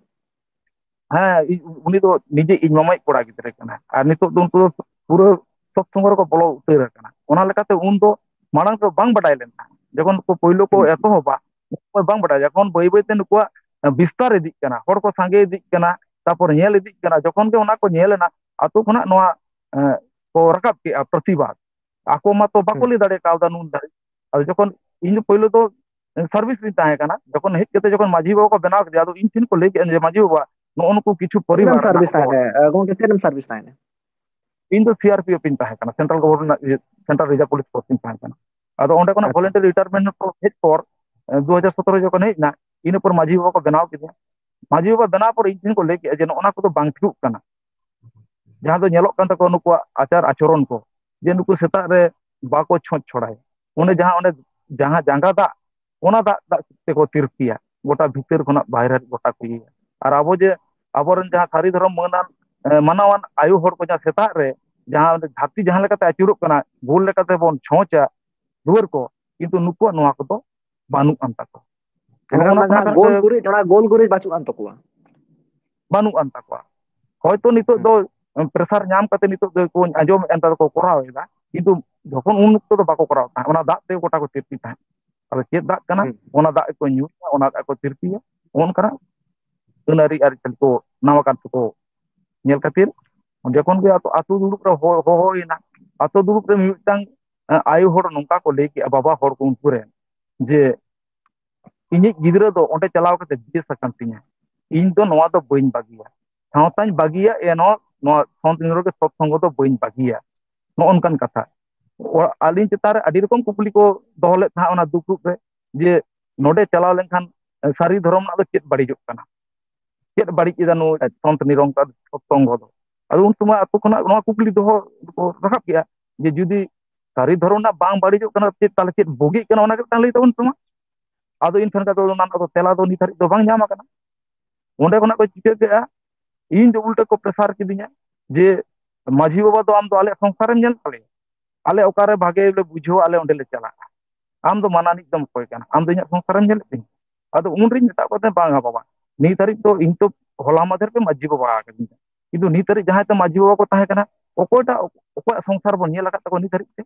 ᱦᱮᱸ, ᱤᱧ, ᱩᱱᱤ ᱫᱚ ᱱᱤᱡᱮ ᱤᱧ ᱢᱟᱢᱟᱭᱤᱡ ᱠᱚᱲᱟ ᱜᱤᱫᱽᱨᱟᱹ ᱠᱟᱱᱟᱭ᱾ ᱟᱨ ᱱᱤᱛᱚᱜ ᱫᱚ ᱩᱱᱠᱩ ᱫᱚ ᱯᱩᱨᱟᱹ ᱥᱚᱛᱥᱚᱝᱜ ᱨᱮᱠᱚ ᱵᱚᱞᱚ ᱩᱛᱟᱹᱨ ᱟᱠᱟᱱᱟ᱾ ᱚᱱᱟ ᱞᱮᱠᱟᱛᱮ ᱩᱱ ᱫᱚ ᱢᱟᱲᱟᱝ ᱫᱚ ᱵᱟᱝ ᱵᱟᱰᱟᱭ ᱞᱮᱱ ᱛᱟᱦᱮᱸᱫ᱾ ᱡᱚᱠᱷᱚᱱ ᱠᱚ ᱯᱳᱭᱞᱳ ᱠᱚ ᱦᱩᱸ᱾ ᱮᱛᱚᱦᱚᱵᱟ, ᱩᱱ ᱥᱚᱢᱚᱭ ᱵᱟᱝ ᱵᱟᱰᱟᱭ᱾ ᱡᱚᱠᱷᱚᱱ ᱵᱟᱹᱭ ᱵᱟᱹᱭ ᱛᱮ ᱱᱩᱠᱩᱣᱟᱜ ᱵᱤᱥᱛᱟᱨ ᱤᱫᱤᱜ ᱠᱟᱱᱟ, ᱦᱚᱲ ᱠᱚ ᱥᱟᱸᱜᱮ ᱤᱫᱤᱜ ᱠᱟᱱᱟ, ᱛᱟᱨᱯᱚᱨ ᱧᱮᱞ ᱤᱫᱤᱜ ᱠᱟᱱᱟ, ᱡᱚᱠᱷᱚᱱ ᱜᱮ ᱚᱱᱟ ᱠᱚ ᱧᱮᱞ ᱮᱱᱟ, ᱟᱛᱳ ᱠᱷᱚᱱᱟᱜ ᱱᱚᱣᱟ, ᱮᱸ, ᱠᱚ ᱨᱟᱠᱟᱵ ᱠᱮᱜᱼᱟ ᱯᱨᱚᱛᱤᱵᱟᱫ᱾ ᱟᱠᱚ ᱢᱟᱛᱚ ᱵᱟᱠᱚ ᱦᱩᱸ᱾ ᱞᱟᱹᱭ ᱫᱟᱲᱮ ᱠᱟᱣᱫᱟ ᱱᱩᱱ ᱫᱷᱟᱹᱨᱤᱡ᱾ ᱟᱫᱚ ᱡᱚᱠᱷᱚᱱ ᱤᱧ ᱫᱚ ᱯᱳᱭᱞᱳ ᱫᱚ ᱥᱟᱨᱵᱷᱤᱥ ᱨᱤᱧ ᱛᱟᱦᱮᱸ ᱠᱟᱱᱟ, ᱡᱚᱠᱷᱚᱱ ᱦᱮᱡ ᱠᱟᱛᱮ ᱡᱚᱠᱷᱚᱱ ᱢᱟᱹᱡᱷᱤ ᱵᱟᱵᱟ ᱠᱚ ᱵᱮᱱᱟᱣ ᱠᱮᱫᱮᱭᱟ, ᱟᱫᱚ ᱤᱧ ᱴᱷᱮᱱ ᱠᱚ ᱞᱟᱹᱭ ᱠᱮᱫᱼᱟ ᱡᱮ, "ᱢᱟᱹᱡᱷᱤ ᱵᱟᱵᱟ, ᱱᱚᱜᱼᱚ ᱱᱩᱠᱩ ᱠᱤᱪᱷᱩ ᱪᱮᱫ ᱮᱢ ᱯᱚᱨᱤᱵᱟᱨ ᱢᱮᱱᱟᱜ ᱥᱟᱨᱵᱷᱤᱥ ᱠᱚᱣᱟ ᱛᱟᱦᱮᱸ ᱵᱚᱞᱮ᱾" ᱠᱟᱱᱟ? ᱜᱚᱢᱠᱮ, ᱪᱮᱫ ᱮᱢ ᱥᱟᱨᱵᱷᱤᱥ ᱛᱟᱦᱮᱸ ᱠᱟᱱᱟ? ᱤᱧ ᱫᱚ ᱥᱤ ᱟᱨ ᱯᱤ ᱮᱯᱷ ᱤᱧ ᱛᱟᱦᱮᱸ ᱠᱟᱱᱟ, ᱥᱮᱱᱴᱨᱟᱞ ᱜᱚᱵᱷᱚᱨᱱᱢᱮᱱᱴ ᱨᱮᱱᱟᱜ ᱤᱭᱟᱹ, ᱥᱮᱱᱴᱨᱟᱞ ᱨᱤᱡᱟᱨᱵᱷ ᱯᱩᱞᱤᱥ ᱯᱷᱳᱨᱥ ᱤᱧ ᱛᱟᱦᱮᱸ ᱠᱟᱱᱟ᱾ ᱟᱫᱚ ᱚᱸᱰᱮ ᱠᱷᱚᱱᱟᱜ ᱟᱪᱪᱷᱟ᱾ ᱵᱷᱚᱞᱮᱱᱴᱤᱭᱟᱨ ᱨᱤᱴᱟᱭᱟᱨᱢᱮᱱᱴ ᱠᱚ ᱦᱮᱡ ᱯᱚᱨ, ᱮ, ᱫᱩ ᱦᱟᱡᱟᱨ ᱥᱚᱛᱨᱚ ᱡᱚᱠᱷᱚᱱ ᱦᱮᱡ ᱮᱱᱟ, ᱤᱱᱟᱹ ᱯᱚᱨ ᱢᱟᱹᱡᱷᱤ ᱵᱟᱵᱟ ᱠᱚ ᱵᱮᱱᱟᱣ ᱠᱮᱫᱮᱭᱟ᱾ ᱢᱟᱹᱡᱷᱤ ᱵᱟᱵᱟ ᱵᱮᱱᱟᱣ ᱯᱚᱨ ᱤᱧ ᱴᱷᱮᱱ ᱠᱚ ᱞᱟᱹᱭ ᱠᱮᱫᱼᱟ ᱡᱮ, "ᱱᱚᱜᱼᱚ ᱱᱟ ᱠᱚᱫᱚ ᱵᱟᱝ ᱴᱷᱤᱠᱚᱜ ᱠᱟᱱᱟ, ᱡᱟᱦᱟᱸ ᱫᱚ ᱧᱮᱞᱚᱜ ᱠᱟᱱ ᱛᱟᱠᱚᱣᱟ ᱱᱩᱠᱩᱣᱟᱜ ᱟᱪᱟᱨ ᱟᱪᱚᱨᱚᱱ ᱠᱚ, ᱡᱮ ᱱᱩᱠᱩ ᱥᱮᱛᱟᱜ ᱨᱮ ᱵᱟᱠᱚ ᱪᱷᱚᱸᱪ ᱪᱷᱚᱲᱟᱭᱟ, ᱚᱸᱰᱮ ᱡᱟᱦᱟᱸ, ᱚᱸᱰᱮ ᱡᱟᱦᱟᱸ ᱡᱟᱸᱜᱟ ᱫᱟᱜ, ᱚᱱᱟ ᱫᱟᱜ, ᱫᱟᱜ ᱛᱮᱠᱚ ᱛᱤᱨᱯᱤᱭᱟ, ᱜᱚᱴᱟ ᱵᱷᱤᱛᱟᱹᱨ ᱠᱷᱚᱱᱟᱜ ᱵᱟᱦᱨᱮ ᱦᱟᱹᱵᱤᱡ ᱜᱚᱴᱟ ᱠᱚ ᱤᱭᱟᱹᱭᱟ᱾" ᱟᱨ ᱟᱵᱚ ᱡᱮ ᱟᱵᱚᱨᱮᱱ ᱡᱟᱦᱟᱸ ᱥᱟᱹᱨᱤ ᱫᱷᱚᱨᱚᱢ ᱢᱟᱹᱱᱟᱱ, ᱮ, ᱢᱟᱱᱟᱣᱟᱱ ᱟᱭᱳ ᱦᱚᱲ ᱠᱚ ᱡᱟᱦᱟᱸ ᱥᱮᱛᱟᱜ ᱨᱮ ᱡᱟᱦᱟᱸ ᱫᱷᱟᱹᱨᱛᱤ ᱡᱟᱦᱟᱸ ᱞᱮᱠᱟᱛᱮ ᱟᱹᱪᱩᱨᱚᱜ ᱠᱟᱱᱟ, ᱜᱳᱞ ᱞᱮᱠᱟᱛᱮ ᱵᱚᱱ ᱪᱷᱚᱸᱪᱟ ᱫᱩᱣᱟᱹᱨ ᱠᱚ, ᱠᱤᱱᱛᱩ ᱱᱩᱠᱩᱣᱟᱜ ᱱᱚᱣᱟ ᱠᱚᱫᱚ ᱵᱟᱹᱱᱩᱜ ᱟᱱ ᱛᱟᱠᱚᱣᱟ᱾ ᱱᱚᱜᱼᱚ ᱢᱮᱱᱠᱷᱟᱱ ᱱᱟ ᱚᱱᱟ ᱠᱷᱚᱱᱟᱜ ᱡᱟᱦᱟᱸ ᱜᱳᱞ ᱠᱟᱨᱚᱱ ᱛᱮ ᱜᱩᱨᱤᱡ, ᱚᱱᱟ ᱜᱳᱞ ᱜᱩᱨᱤᱡ ᱵᱟᱹᱪᱩᱜ ᱟᱱ ᱛᱟᱠᱚᱣᱟ᱾ ᱵᱟᱹᱱᱩᱜ ᱟᱱ ᱛᱟᱠᱚᱣᱟ᱾ ᱦᱚᱭᱛᱳ ᱱᱤᱛᱚᱜ ᱦᱮᱸ᱾ ᱫᱚ ᱯᱨᱮᱥᱟᱨ ᱧᱟᱢ ᱠᱟᱛᱮ ᱱᱤᱛᱚᱜ ᱫᱚᱠᱚ ᱟᱸᱡᱚᱢᱮᱫᱼᱟ, ᱱᱮᱛᱟᱨ ᱫᱚᱠᱚ ᱠᱚᱨᱟᱣ ᱮᱫᱟ, ᱠᱤᱱᱛᱩ ᱡᱚᱠᱷᱚᱱ ᱩᱱ ᱚᱠᱛᱚ ᱫᱚ ᱵᱟᱠᱚ ᱠᱚᱨᱟᱣ ᱛᱟᱦᱮᱸᱫ, ᱚᱱᱟ ᱫᱟᱜ ᱛᱮᱜᱮ ᱜᱚᱴᱟ ᱠᱚ ᱛᱤᱨᱯᱤ ᱛᱟᱦᱮᱸᱫ᱾ ᱟᱫᱚ ᱪᱮᱫ ᱫᱟᱜ ᱠᱟᱱᱟ? ᱦᱩᱸ᱾ ᱚᱱᱟ ᱫᱟᱜ ᱜᱮᱠᱚ ᱧᱩᱭᱟ, ᱚᱱᱟ ᱫᱟᱜ ᱠᱚ ᱛᱤᱨᱯᱤᱭᱟ, ᱱᱚᱜᱼᱚ ᱱᱚᱝᱠᱟᱱᱟᱜ ᱟᱹᱱ ᱟᱹᱨᱤ ᱟᱹᱨᱤᱪᱟᱹᱞᱤ ᱠᱚ ᱱᱟᱣᱟ ᱠᱟᱨ ᱛᱮᱠᱚ ᱧᱮᱞ ᱠᱷᱟᱹᱛᱤᱨ ᱚᱸᱰᱮ ᱠᱷᱚᱱ ᱜᱮ ᱟᱛᱳ, ᱟᱛᱳ ᱫᱩᱲᱩᱵ ᱨᱮ ᱦᱚ-, ᱦᱚᱦᱚᱭᱮᱱᱟ᱾ ᱟᱛᱳ ᱫᱩᱲᱩᱵ ᱨᱮ ᱢᱤᱫᱴᱟᱝ, ᱮ, ᱟᱭᱳ ᱦᱚᱲ ᱱᱚᱝᱠᱟ ᱠᱚ ᱞᱟᱹᱭ ᱠᱮᱜᱼᱟ, ᱵᱟᱵᱟ ᱦᱚᱲ ᱠᱚ ᱩᱱᱠᱩ ᱨᱮᱱ, ᱡᱮ ᱤᱧᱤᱡ ᱜᱤᱫᱽᱨᱟᱹ ᱫᱚ ᱚᱸᱰᱮ ᱪᱟᱞᱟᱣ ᱠᱟᱛᱮ ᱵᱮᱥ ᱟᱠᱟᱱ ᱛᱤᱧᱟ, ᱤᱧ ᱫᱚ ᱱᱚᱣᱟ ᱫᱚ ᱵᱟᱹᱧ ᱵᱟᱹᱜᱤᱭᱟ, ᱥᱟᱶᱛᱟᱧ ᱵᱟᱹᱜᱤᱭᱟ, ᱮᱱᱦᱚᱸ ᱱᱚᱣᱟ ᱥᱚᱛ ᱥᱚᱝᱜᱚ ᱫᱚ ᱵᱟᱹᱧ ᱵᱟᱹᱜᱤᱭᱟ᱾ ᱱᱚᱜᱼᱚ ᱱᱚᱝᱠᱟᱱ ᱠᱟᱛᱷᱟ᱾ ᱚ-, ᱟᱹᱞᱤᱧ ᱪᱮᱛᱟᱱ ᱨᱮ ᱟᱹᱰᱤ ᱨᱚᱠᱚᱢ ᱠᱩᱠᱞᱤ ᱠᱚ ᱫᱚᱦᱚ ᱞᱮᱫ ᱛᱟᱦᱮᱸᱫ ᱚᱱᱟ ᱫᱩᱯᱲᱩᱵ ᱨᱮ, ᱡᱮ ᱱᱚᱰᱮ ᱪᱟᱞᱟᱣ ᱞᱮᱱᱠᱷᱟᱱ ᱥᱟᱹᱨᱤ ᱫᱷᱚᱨᱚᱢ ᱨᱮᱱᱟᱜ ᱫᱚ ᱪᱮᱫ ᱵᱟᱹᱲᱤᱡᱚᱜ ᱠᱟᱱᱟ, ᱪᱮᱫ ᱵᱟᱹᱲᱤᱡ ᱮᱫᱟ ᱱᱩᱭ ᱥᱚᱱᱛ ᱱᱤᱨᱚᱝᱠᱟᱨ ᱥᱚᱛᱥᱚᱝᱜᱚ ᱫᱚ? ᱟᱫᱚ ᱩᱱ ᱥᱚᱢᱚᱭ ᱟᱛᱳ ᱠᱷᱚᱱᱟᱜ ᱱᱚᱣᱟ ᱠᱩᱠᱞᱤ ᱫᱚᱦᱚ ᱠᱚ ᱨᱟᱠᱟᱵ ᱠᱮᱜᱼᱟ, ᱡᱮ ᱡᱩᱫᱤ ᱥᱟᱹᱨᱤ ᱫᱷᱚᱨᱚᱢ ᱨᱮᱱᱟᱜ ᱵᱟᱝ ᱵᱟᱹᱲᱤᱡᱚᱜ ᱠᱟᱱᱟ, ᱪᱮᱫ ᱛᱟᱦᱚᱞᱮ ᱪᱮᱫ ᱵᱩᱜᱤᱜ ᱠᱟᱱᱟ, ᱚᱱᱟ ᱜᱮ ᱢᱤᱫᱴᱟᱝ ᱞᱟᱹᱭ ᱛᱟᱵᱚᱱ ᱯᱮ ᱢᱟ᱾ ᱟᱫᱚ ᱤᱧ ᱴᱷᱮᱱ ᱠᱷᱟᱱ ᱫᱚ ᱚᱱᱟ ᱨᱮᱱᱟᱜ ᱫᱚ ᱛᱮᱞᱟ ᱫᱚ ᱱᱤᱛ ᱦᱟᱹᱨᱤᱡ ᱫᱚ ᱵᱟᱝ ᱧᱟᱢ ᱟᱠᱟᱱᱟ᱾ ᱚᱸᱰᱮ ᱠᱷᱚᱱᱟᱜ ᱠᱚ ᱪᱤᱠᱟᱹ ᱠᱮᱜᱼᱟ, ᱤᱧ ᱫᱚ ᱩᱞᱴᱟᱹ ᱠᱚ ᱯᱨᱮᱥᱟᱨ ᱠᱤᱫᱤᱧᱟ ᱡᱮ, "ᱢᱟᱹᱡᱷᱤ ᱵᱟᱵᱟ ᱫᱚ ᱟᱢ ᱫᱚ ᱟᱞᱮᱭᱟᱜ ᱥᱚᱝᱥᱟᱨᱮᱢ ᱧᱮᱞ ᱛᱟᱞᱮᱭᱟ, ᱟᱞᱮ ᱚᱠᱟᱨᱮ ᱵᱷᱟᱜᱮ ᱞᱮ ᱵᱩᱡᱷᱟᱹᱣᱟ, ᱟᱞᱮ ᱚᱸᱰᱮ ᱞᱮ ᱪᱟᱞᱟᱜᱼᱟ, ᱟᱢ ᱫᱚ ᱢᱟᱱᱟᱱᱤᱡ ᱫᱚᱢ ᱚᱠᱚᱭ ᱠᱟᱱᱟ, ᱟᱢ ᱫᱚ ᱤᱧᱟᱹᱜ ᱥᱚᱝᱥᱟᱨᱮᱢ ᱧᱮᱞᱮᱫ ᱛᱤᱧᱟ?" ᱟᱫᱚ ᱩᱱ ᱨᱤᱧ ᱢᱮᱛᱟᱫ ᱠᱚ ᱛᱟᱦᱮᱸᱫ, "ᱵᱟᱝᱟ ᱵᱟᱵᱟ, ᱱᱤᱛ ᱦᱟᱹᱨᱤᱡ ᱫᱚ ᱤᱧ ᱛᱚ ᱦᱚᱞᱟ ᱢᱟᱫᱷᱮᱨ ᱯᱮ ᱢᱟᱹᱡᱷᱤ ᱵᱟᱵᱟ ᱟᱠᱟᱫᱤᱧᱟ, ᱠᱤᱱᱛᱩ ᱱᱤᱛ ᱦᱟᱹᱨᱤᱡ ᱡᱟᱦᱟᱸᱭ ᱛᱚ ᱢᱟᱹᱡᱷᱤ ᱵᱟᱵᱟ ᱠᱚ ᱛᱟᱦᱮᱸ ᱠᱟᱱᱟ, ᱚᱠᱚᱭᱴᱟᱜ, ᱚᱠᱚᱭᱟᱜ ᱥᱚᱝᱥᱟᱨ ᱵᱚᱱ ᱧᱮᱞ ᱟᱠᱟᱫ ᱛᱟᱠᱚᱣᱟ ᱱᱤᱛ ᱦᱟᱹᱨᱤᱡ ᱛᱮ?"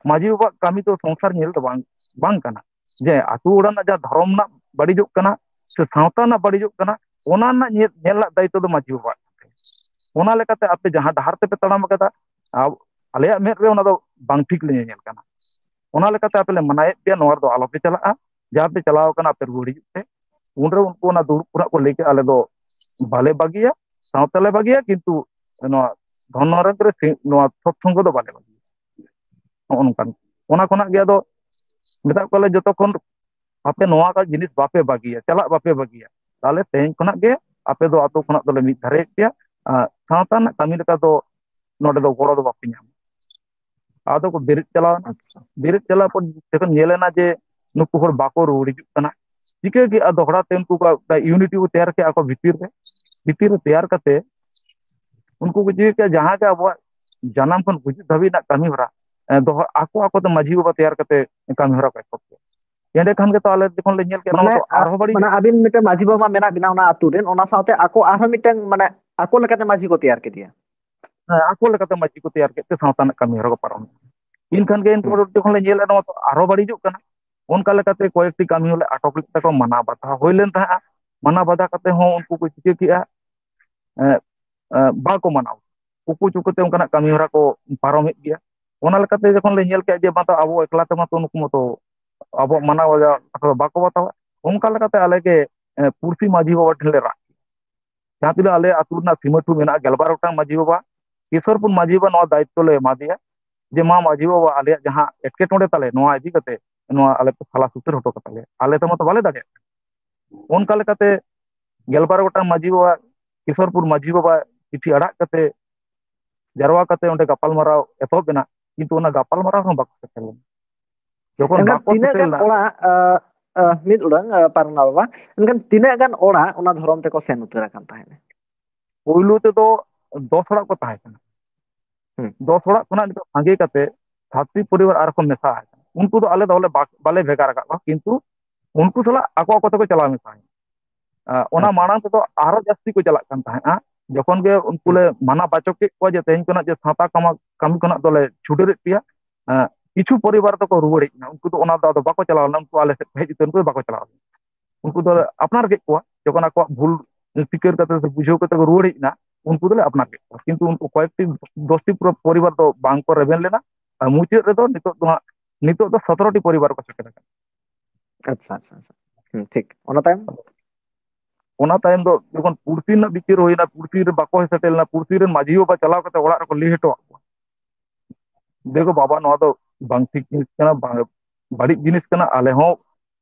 ᱢᱟᱹᱡᱷᱤ ᱵᱟᱵᱟᱣᱟᱜ ᱠᱟᱹᱢᱤ ᱫᱚ ᱥᱚᱝᱥᱟᱨ ᱧᱮᱞ ᱫᱚ ᱵᱟᱝ, ᱵᱟᱝ ᱠᱟᱱᱟ᱾ ᱡᱮ ᱟᱹᱛᱩ ᱚᱲᱟᱜ ᱨᱮᱱᱟᱜ ᱡᱟᱦᱟᱸ ᱫᱷᱚᱨᱚᱢ ᱨᱮᱱᱟᱜ ᱵᱟᱹᱲᱤᱡᱚᱜ ᱠᱟᱱᱟ ᱥᱮ ᱥᱟᱶᱛᱟ ᱨᱮᱱᱟᱜ ᱵᱟᱹᱲᱤᱡᱚᱜ ᱠᱟᱱᱟ, ᱚᱱᱟ ᱨᱮᱱᱟᱜ ᱧᱮᱞ, ᱧᱮᱞ ᱨᱮᱱᱟᱜ ᱫᱟᱭᱤᱛᱛᱚ ᱫᱚ ᱢᱟᱹᱡᱷᱤ ᱵᱟᱵᱟᱣᱟᱜ ᱠᱟᱱᱟ᱾ ᱚᱱᱟ ᱞᱮᱠᱟᱛᱮ ᱟᱯᱮ ᱡᱟᱦᱟᱸ ᱰᱟᱦᱟᱨ ᱛᱮᱯᱮ ᱛᱟᱲᱟᱢ ᱟᱠᱟᱫᱟ, ᱟ-, ᱟᱞᱮᱭᱟᱜ ᱢᱮᱫ ᱨᱮ ᱚᱱᱟ ᱫᱚ ᱵᱟᱝ ᱴᱷᱤᱠ ᱞᱮ ᱧᱮᱧᱮᱞ ᱠᱟᱱᱟ᱾ ᱚᱱᱟ ᱞᱮᱠᱟᱛᱮ ᱟᱯᱮ ᱞᱮ ᱢᱟᱱᱟᱭᱮᱫ ᱯᱮᱭᱟ, ᱱᱚᱣᱟ ᱨᱮᱫᱚ ᱟᱞᱚᱯᱮ ᱪᱟᱞᱟᱜᱼᱟ, ᱡᱟᱦᱟᱸ ᱯᱮ ᱪᱟᱞᱟᱣ ᱠᱟᱱᱟ ᱟᱯᱮ ᱨᱩᱣᱟᱹᱲ ᱦᱤᱡᱩᱜ ᱯᱮ᱾ ᱩᱱᱨᱮ ᱩᱱᱠᱩ ᱚᱱᱟ ᱫᱩᱲᱩᱵ ᱠᱷᱚᱱᱟᱜ ᱠᱚ ᱞᱟᱹᱭ ᱠᱮᱫᱼᱟ, "ᱟᱞᱮ ᱫᱚ ᱵᱟᱞᱮ ᱵᱟᱹᱜᱤᱭᱟ, ᱥᱟᱶᱛᱟ ᱞᱮ ᱵᱟᱹᱜᱤᱭᱟ, ᱠᱤᱱᱛᱩ ᱱᱚᱣᱟ ᱫᱷᱚᱨᱢᱚ ᱨᱮ ᱥᱤ-, ᱱᱚᱣᱟ ᱥᱚᱛᱥᱚᱝᱜᱚ ᱫᱚ ᱵᱟᱞᱮ ᱵᱟᱹᱜᱤᱭᱟ᱾" ᱱᱚᱜᱼᱚ ᱱᱚᱝᱠᱟᱱ᱾ ᱚᱱᱟ ᱠᱷᱚᱱᱟᱜ ᱜᱮ ᱟᱫᱚ ᱢᱮᱛᱟᱜ ᱠᱚᱣᱟᱞᱮ, ᱡᱚᱛᱚ ᱠᱷᱚᱱ ᱟᱯᱮ ᱱᱚᱣᱟ ᱠᱚ ᱡᱤᱱᱤᱥ ᱵᱟᱯᱮ ᱵᱟᱹᱜᱤᱭᱟ, ᱪᱟᱞᱟᱜ ᱵᱟᱯᱮ ᱵᱟᱹᱜᱤᱭᱟ, ᱛᱟᱦᱚᱞᱮ ᱛᱮᱦᱮᱧ ᱠᱷᱚᱱᱟᱜ ᱜᱮ ᱟᱯᱮ ᱫᱚ ᱟᱛᱳ ᱠᱷᱚᱱᱟᱜ ᱫᱚᱞᱮ ᱢᱤᱫ ᱫᱷᱟᱨᱮᱭᱮᱫ ᱯᱮᱭᱟ᱾ ᱟᱨ ᱥᱟᱶᱛᱟ ᱨᱮᱱᱟᱜ ᱠᱟᱹᱢᱤ ᱞᱮᱠᱟ ᱫᱚ ᱱᱚᱰᱮ ᱫᱚ ᱜᱚᱲᱚ ᱫᱚ ᱵᱟᱯᱮ ᱧᱟᱢᱟ᱾ ᱟᱫᱚ ᱠᱚ ᱵᱮᱨᱮᱫ ᱪᱟᱞᱟᱣ ᱮᱱᱟ᱾ ᱟᱪᱪᱷᱟ᱾ ᱵᱮᱨᱮᱫ ᱪᱟᱞᱟᱣ ᱯᱚᱨ ᱡᱚᱠᱷᱚᱱ ᱧᱮᱞ ᱮᱱᱟ ᱡᱮ ᱱᱩᱠᱩ ᱦᱚᱲ ᱵᱟᱠᱚ ᱨᱩᱣᱟᱹᱲ ᱦᱤᱡᱩᱜ ᱠᱟᱱᱟ, ᱪᱤᱠᱟᱹ ᱠᱮᱜᱼᱟ ᱫᱚᱦᱲᱟ ᱛᱮ ᱩᱱᱠᱩ ᱠᱚ ᱤᱭᱩᱱᱤᱴᱤ ᱠᱚ ᱛᱮᱭᱟᱨ ᱠᱮᱜᱼᱟ ᱟᱠᱚ ᱵᱷᱤᱛᱤᱨ ᱨᱮ᱾ ᱵᱷᱤᱛᱤᱨ ᱨᱮ ᱛᱮᱭᱟᱨ ᱠᱟᱛᱮ ᱩᱱᱠᱩ ᱠᱚ ᱪᱤᱠᱟᱹ ᱠᱮᱜᱼᱟ, ᱡᱟᱦᱟᱸ ᱜᱮ ᱟᱵᱚᱣᱟᱜ ᱡᱟᱱᱟᱢ ᱠᱷᱚᱱ ᱜᱩᱡᱩᱜ ᱫᱷᱟᱹᱵᱤᱡ ᱨᱮᱱᱟᱜ ᱠᱟᱹᱢᱤ ᱦᱚᱨᱟ, ᱮ, ᱫᱚᱦᱚ, ᱟᱠᱚ ᱟᱠᱚ ᱛᱮ ᱢᱟᱹᱡᱷᱤ ᱵᱟᱵᱟ ᱛᱮᱭᱟᱨ ᱠᱟᱛᱮ ᱠᱟᱹᱢᱤ ᱦᱚᱨᱟ ᱠᱚ ᱮᱛᱚᱦᱚᱵ ᱠᱮᱜᱼᱟ᱾ ᱮᱸᱰᱮᱠᱷᱟᱱ ᱜᱮᱛᱚ ᱟᱞᱮ ᱡᱚᱠᱷᱚᱱ ᱞᱮ ᱧᱮᱞ ᱠᱮᱜᱼᱟ, ᱱᱚᱣᱟ ᱢᱟᱱᱮ, ᱫᱚ ᱟᱨᱦᱚᱸ ᱵᱟᱹᱲᱤᱡ ᱢᱟᱱᱮ ᱟᱹᱵᱤᱱ ᱢᱤᱫᱴᱮᱱ ᱢᱟᱹᱡᱷᱤ ᱵᱟᱵᱟ ᱢᱮᱱᱟᱜ ᱵᱤᱱᱟ ᱚᱱᱟ ᱟᱹᱛᱩ ᱨᱮᱱ, ᱚᱱᱟ ᱥᱟᱶᱛᱮ ᱟᱠᱚ ᱟᱨᱦᱚᱸ ᱢᱤᱫᱴᱟᱝ, ᱢᱟᱱᱮ, ᱟᱠᱚ ᱞᱮᱠᱟᱛᱮ ᱢᱟᱹᱡᱷᱤ ᱠᱚ ᱛᱮᱭᱟᱨ ᱠᱮᱫᱮᱭᱟ᱾ ᱟᱠᱚ ᱞᱮᱠᱟᱛᱮ ᱢᱟᱹᱡᱷᱤ ᱠᱚ ᱛᱮᱭᱟᱨ ᱠᱮᱫ ᱛᱮ ᱥᱟᱶᱛᱟ ᱨᱮᱱᱟᱜ ᱠᱟᱹᱢᱤ ᱦᱚᱨᱟ ᱠᱚ ᱯᱟᱨᱚᱢ ᱮᱫᱟ᱾ ᱮᱱᱠᱷᱟᱱ ᱜᱮ ᱮᱱᱛᱮ ᱡᱚᱠᱷᱚᱱ ᱞᱮ ᱧᱮᱞᱮᱫ ᱱᱚᱣᱟ ᱫᱚ ᱟᱨᱦᱚᱸ ᱵᱟᱹᱲᱤᱡᱚᱜ ᱠᱟᱱᱟ, ᱚᱱᱠᱟ ᱞᱮᱠᱟᱛᱮ ᱠᱚᱭᱮᱠᱴᱤ ᱠᱟᱹᱢᱤ ᱦᱚᱸᱞᱮ ᱟᱴᱚᱠ ᱞᱮᱫ ᱛᱟᱠᱚ, ᱢᱟᱱᱟ ᱵᱟᱫᱷᱟ ᱦᱩᱭ ᱞᱮᱱ ᱛᱟᱦᱮᱸᱫᱼᱟ᱾ ᱢᱟᱱᱟ ᱵᱟᱫᱷᱟ ᱠᱟᱛᱮ ᱦᱚᱸ ᱩᱱᱠᱩ ᱠᱚ ᱪᱤᱠᱟᱹ ᱠᱮᱜᱼᱟ, ᱮ, ᱮ, ᱵᱟᱠᱚ ᱢᱟᱱᱟᱣ, ᱩᱠᱩ ᱪᱩᱠᱩ ᱛᱮ ᱚᱱᱠᱟᱱᱟᱜ ᱠᱟᱹᱢᱤ ᱦᱚᱨᱟ ᱠᱚ ᱯᱟᱨᱚᱢᱮᱫ ᱜᱮᱭᱟ᱾ ᱚᱱᱟ ᱞᱮᱠᱟᱛᱮ ᱡᱚᱠᱷᱚᱱ ᱞᱮ ᱧᱮᱞ ᱠᱮᱜᱼᱟ ᱡᱮ ᱵᱟᱝ ᱫᱚ ᱟᱵᱚ ᱮᱠᱞᱟ ᱛᱮᱢᱟ ᱛᱚ ᱱᱩᱠᱩ ᱢᱟᱛᱚ ᱟᱵᱚᱣᱟᱜ ᱢᱟᱱᱟᱣ ᱵᱟᱡᱟᱣ ᱠᱟᱛᱷᱟ ᱫᱚ ᱵᱟᱠᱚ ᱵᱟᱛᱟᱣᱟ, ᱚᱱᱠᱟ ᱞᱮᱠᱟᱛᱮ ᱟᱞᱮ ᱜᱮ, ᱮ, ᱯᱩᱲᱥᱤ ᱢᱟᱹᱡᱷᱤ ᱵᱟᱵᱟ ᱴᱷᱮᱱ ᱞᱮ ᱨᱟᱜ ᱠᱮᱜᱼᱟ᱾ ᱡᱟᱦᱟᱸ ᱛᱤᱱᱟᱹᱜ ᱟᱞᱮ ᱟᱹᱛᱩ ᱨᱮᱱᱟᱜ ᱥᱤᱢᱟᱹ ᱴᱷᱩ ᱢᱮᱱᱟᱜᱼᱟ, ᱜᱮᱞᱵᱟᱨ ᱜᱚᱴᱟᱝ ᱢᱟᱹᱡᱷᱤ ᱵᱟᱵᱟ, ᱠᱤᱥᱳᱨᱯᱩᱨ ᱢᱟᱹᱡᱷᱤ ᱵᱟᱵᱟ ᱱᱚᱣᱟ ᱫᱟᱭᱤᱛᱛᱚ ᱞᱮ ᱮᱢᱟ ᱫᱮᱭᱟ ᱡᱮ, "ᱢᱟ ᱢᱟᱹᱡᱷᱤ ᱵᱟᱵᱟ, ᱟᱞᱮᱭᱟᱜ ᱡᱟᱦᱟᱸ ᱮᱴᱠᱮᱴᱚᱬᱮ ᱛᱟᱞᱮ, ᱱᱚᱣᱟ ᱤᱫᱤ ᱠᱟᱛᱮ ᱱᱚᱣᱟ ᱟᱞᱮ ᱯᱮ ᱥᱟᱞᱟ ᱥᱩᱥᱟᱹᱨ ᱦᱚᱴᱚ ᱠᱟᱛᱟ ᱞᱮᱭᱟ, ᱟᱞᱮ ᱛᱮᱢᱟ ᱛᱚ ᱵᱟᱞᱮ ᱫᱟᱲᱮᱭᱟᱜ ᱠᱟᱱᱟ᱾" ᱚᱱᱠᱟ ᱞᱮᱠᱟᱛᱮ ᱜᱮᱞᱵᱟᱨ ᱜᱚᱴᱟᱝ ᱢᱟᱹᱡᱷᱤ ᱵᱟᱵᱟ, ᱠᱤᱥᱳᱨᱯᱩᱨ ᱢᱟᱹᱡᱷᱤ ᱵᱟᱵᱟ ᱪᱤᱴᱷᱤ ᱟᱲᱟᱜ ᱠᱟᱛᱮ ᱡᱟᱨᱣᱟ ᱠᱟᱛᱮ ᱚᱸᱰᱮ ᱜᱟᱯᱟᱞᱢᱟᱨᱟᱣ ᱮᱛᱚᱦᱚᱵ ᱮᱱᱟ, ᱠᱤᱱᱛᱩ ᱚᱱᱟ ᱜᱟᱯᱟᱞᱢᱟᱨᱟᱣ ᱦᱚᱸ ᱵᱟᱠᱚ ᱥᱮᱴᱮᱨ ᱞᱮᱱᱟ᱾ ᱡᱚᱠᱷᱚᱱ ᱮᱱᱠᱷᱟᱱ ᱵᱟᱠᱚ ᱛᱤᱱᱟᱹᱜ ᱥᱮᱴᱮᱨ ᱜᱟᱱ ᱞᱮᱱᱟ, ᱚᱲᱟᱜ, ᱟᱸ, ᱟᱸ, ᱢᱤᱫ ᱩᱰᱟᱹᱝ, ᱟᱸ, ᱯᱟᱨᱜᱟᱱᱟ ᱵᱟᱵᱟ, ᱮᱱᱠᱷᱟᱱ ᱛᱤᱱᱟᱹᱜ ᱜᱟᱱ ᱚᱲᱟᱜ ᱚᱱᱟ ᱫᱷᱚᱨᱚᱢ ᱛᱮᱠᱚ ᱥᱮᱱ ᱩᱛᱟᱹᱨ ᱟᱠᱟᱱ ᱛᱟᱦᱮᱸᱫ? ᱯᱳᱭᱞᱳ ᱛᱮᱫᱚ ᱫᱚᱥ ᱚᱲᱟᱜ ᱠᱚ ᱛᱟᱦᱮᱸ ᱠᱟᱱᱟ᱾ ᱦᱩᱸ᱾ ᱫᱚᱥ ᱚᱲᱟᱜ ᱠᱷᱚᱱᱟᱜ ᱱᱤᱛᱚᱜ ᱥᱟᱸᱜᱮ ᱠᱟᱛᱮ ᱥᱟᱛᱴᱤ ᱯᱚᱨᱤᱵᱟᱨ ᱟᱨ ᱠᱚ ᱢᱮᱥᱟ ᱟᱠᱟᱱᱟ᱾ ᱩᱱᱠᱩ ᱫᱚ ᱟᱞᱮ ᱫᱚ ᱵᱟᱞᱮ ᱵᱷᱟᱜ-, ᱵᱟᱞᱮ ᱵᱷᱮᱜᱟᱨ ᱟᱠᱟᱫ ᱠᱚᱣᱟ, ᱠᱤᱱᱛᱩ ᱩᱱᱠᱩ ᱥᱟᱞᱟᱜ ᱟᱠᱚ ᱟᱠᱚ ᱛᱮᱠᱚ ᱪᱟᱞᱟᱣ ᱢᱮᱥᱟ ᱮᱱᱟ᱾ ᱟᱸ, ᱚᱱᱟ ᱟᱪᱪᱷᱟ᱾ ᱢᱟᱲᱟᱝ ᱛᱮᱫᱚ ᱟᱨᱚ ᱡᱟᱹᱥᱛᱤ ᱠᱚ ᱪᱟᱞᱟᱜ ᱠᱟᱱ ᱛᱟᱦᱮᱸᱫᱼᱟ᱾ ᱡᱚᱠᱷᱚᱱ ᱜᱮ ᱩᱱᱠᱩ ᱦᱩᱸ᱾ ᱞᱮ ᱢᱟᱱᱟ ᱵᱟᱪᱚᱠ ᱠᱮᱫ ᱠᱚᱣᱟ ᱡᱮ ᱛᱮᱦᱮᱧ ᱠᱷᱚᱱᱟᱜ ᱡᱮ ᱥᱟᱶᱛᱟ ᱠᱟᱢᱟ-, ᱠᱟᱹᱢᱤ ᱠᱷᱚᱱᱟᱜ ᱫᱚᱞᱮ ᱪᱷᱩᱰᱟᱹᱨᱮᱫ ᱯᱮᱭᱟ, ᱟᱸ, ᱠᱤᱪᱷᱩ ᱯᱚᱨᱤᱵᱟᱨ ᱫᱚᱠᱚ ᱨᱩᱣᱟᱹᱲ ᱦᱮᱡ ᱮᱱᱟ, ᱩᱱᱠᱩ ᱫᱚ ᱚᱱᱟ ᱫᱚ ᱟᱫᱚ ᱵᱟᱠᱚ ᱪᱟᱞᱟᱣ ᱞᱮᱱᱟ, ᱩᱱᱠᱩ ᱟᱞᱮ ᱥᱮᱫ ᱠᱚ ᱦᱮᱡ ᱩᱛᱟᱹᱨ ᱮᱱᱟ, ᱩᱱᱠᱩ ᱫᱚ ᱵᱟᱠᱚ ᱪᱟᱞᱟᱣ ᱞᱮᱱᱟ᱾ ᱩᱱᱠᱩ ᱫᱚ ᱟᱯᱱᱟᱨ ᱠᱮᱫ ᱠᱚᱣᱟ, ᱡᱚᱠᱷᱚᱱ ᱟᱠᱚᱣᱟᱜ ᱵᱷᱩᱞ ᱥᱤᱠᱟᱹᱨ ᱠᱟᱛᱮ ᱥᱮ ᱵᱩᱡᱷᱟᱹᱣ ᱠᱟᱛᱮ ᱠᱚ ᱨᱩᱣᱟᱹᱲ ᱦᱮᱡ ᱮᱱᱟ, ᱩᱱᱠᱩ ᱫᱚᱞᱮ ᱟᱯᱱᱟᱨ ᱠᱮᱫ ᱠᱚᱣᱟ᱾ ᱠᱤᱱᱛᱩ ᱩᱱᱠᱩ ᱠᱚᱭᱮᱠᱴᱤ ᱫᱚᱥᱴᱤ ᱯᱩᱨᱟᱹ ᱯᱚᱨᱤᱵᱟᱨ ᱫᱚ ᱵᱟᱝ ᱠᱚ ᱨᱮᱵᱮᱱ ᱞᱮᱱᱟ᱾ ᱟᱨ ᱢᱩᱪᱟᱹᱫ ᱨᱮᱫᱚ ᱱᱤᱛᱚᱜ ᱫᱚ ᱦᱟᱸᱜ, ᱱᱤᱛᱚᱜ ᱫᱚ ᱥᱚᱛᱨᱚ ᱴᱤ ᱯᱚᱨᱤᱵᱟᱨ ᱠᱚ ᱥᱮᱴᱮᱨ ᱟᱠᱟᱱᱟ᱾ ᱟᱪᱪᱷᱟ, ᱟᱪᱪᱷᱟ, ᱟᱪᱪᱷᱟ᱾ ᱦᱩᱸ, ᱴᱷᱤᱠ᱾ ᱚᱱᱟ ᱛᱟᱭᱚᱢ? ᱚᱱᱟ ᱛᱟᱭᱚᱢ ᱫᱚ ᱡᱚᱠᱷᱚᱱ ᱯᱩᱲᱥᱤ ᱨᱮᱱᱟᱜ ᱵᱤᱪᱟᱹᱨ ᱦᱩᱭᱱᱟ, ᱯᱩᱲᱥᱤ ᱨᱮ ᱵᱟᱠᱚ ᱦᱮᱡ ᱥᱮᱴᱮᱨ ᱞᱮᱱᱟ, ᱯᱩᱲᱥᱤ ᱨᱮᱱ ᱢᱟᱹᱡᱷᱤ ᱵᱟᱵᱟ ᱪᱟᱞᱟᱣ ᱠᱟᱛᱮ ᱚᱲᱟᱜ ᱨᱮᱠᱚ ᱞᱟᱹᱭ ᱦᱚᱴᱚ ᱟᱫ ᱠᱚᱣᱟ, "ᱫᱮᱠᱷᱚ ᱵᱟᱵᱟ, ᱱᱚᱣᱟ ᱫᱚ ᱵᱟᱝ ᱴᱷᱤᱠ ᱡᱤᱱᱤᱥ ᱠᱟᱱᱟ, ᱵᱟᱝ, ᱵᱟᱹᱲᱤᱡ ᱡᱤᱱᱤᱥ ᱠᱟᱱᱟ, ᱟᱞᱮ ᱦᱚᱸ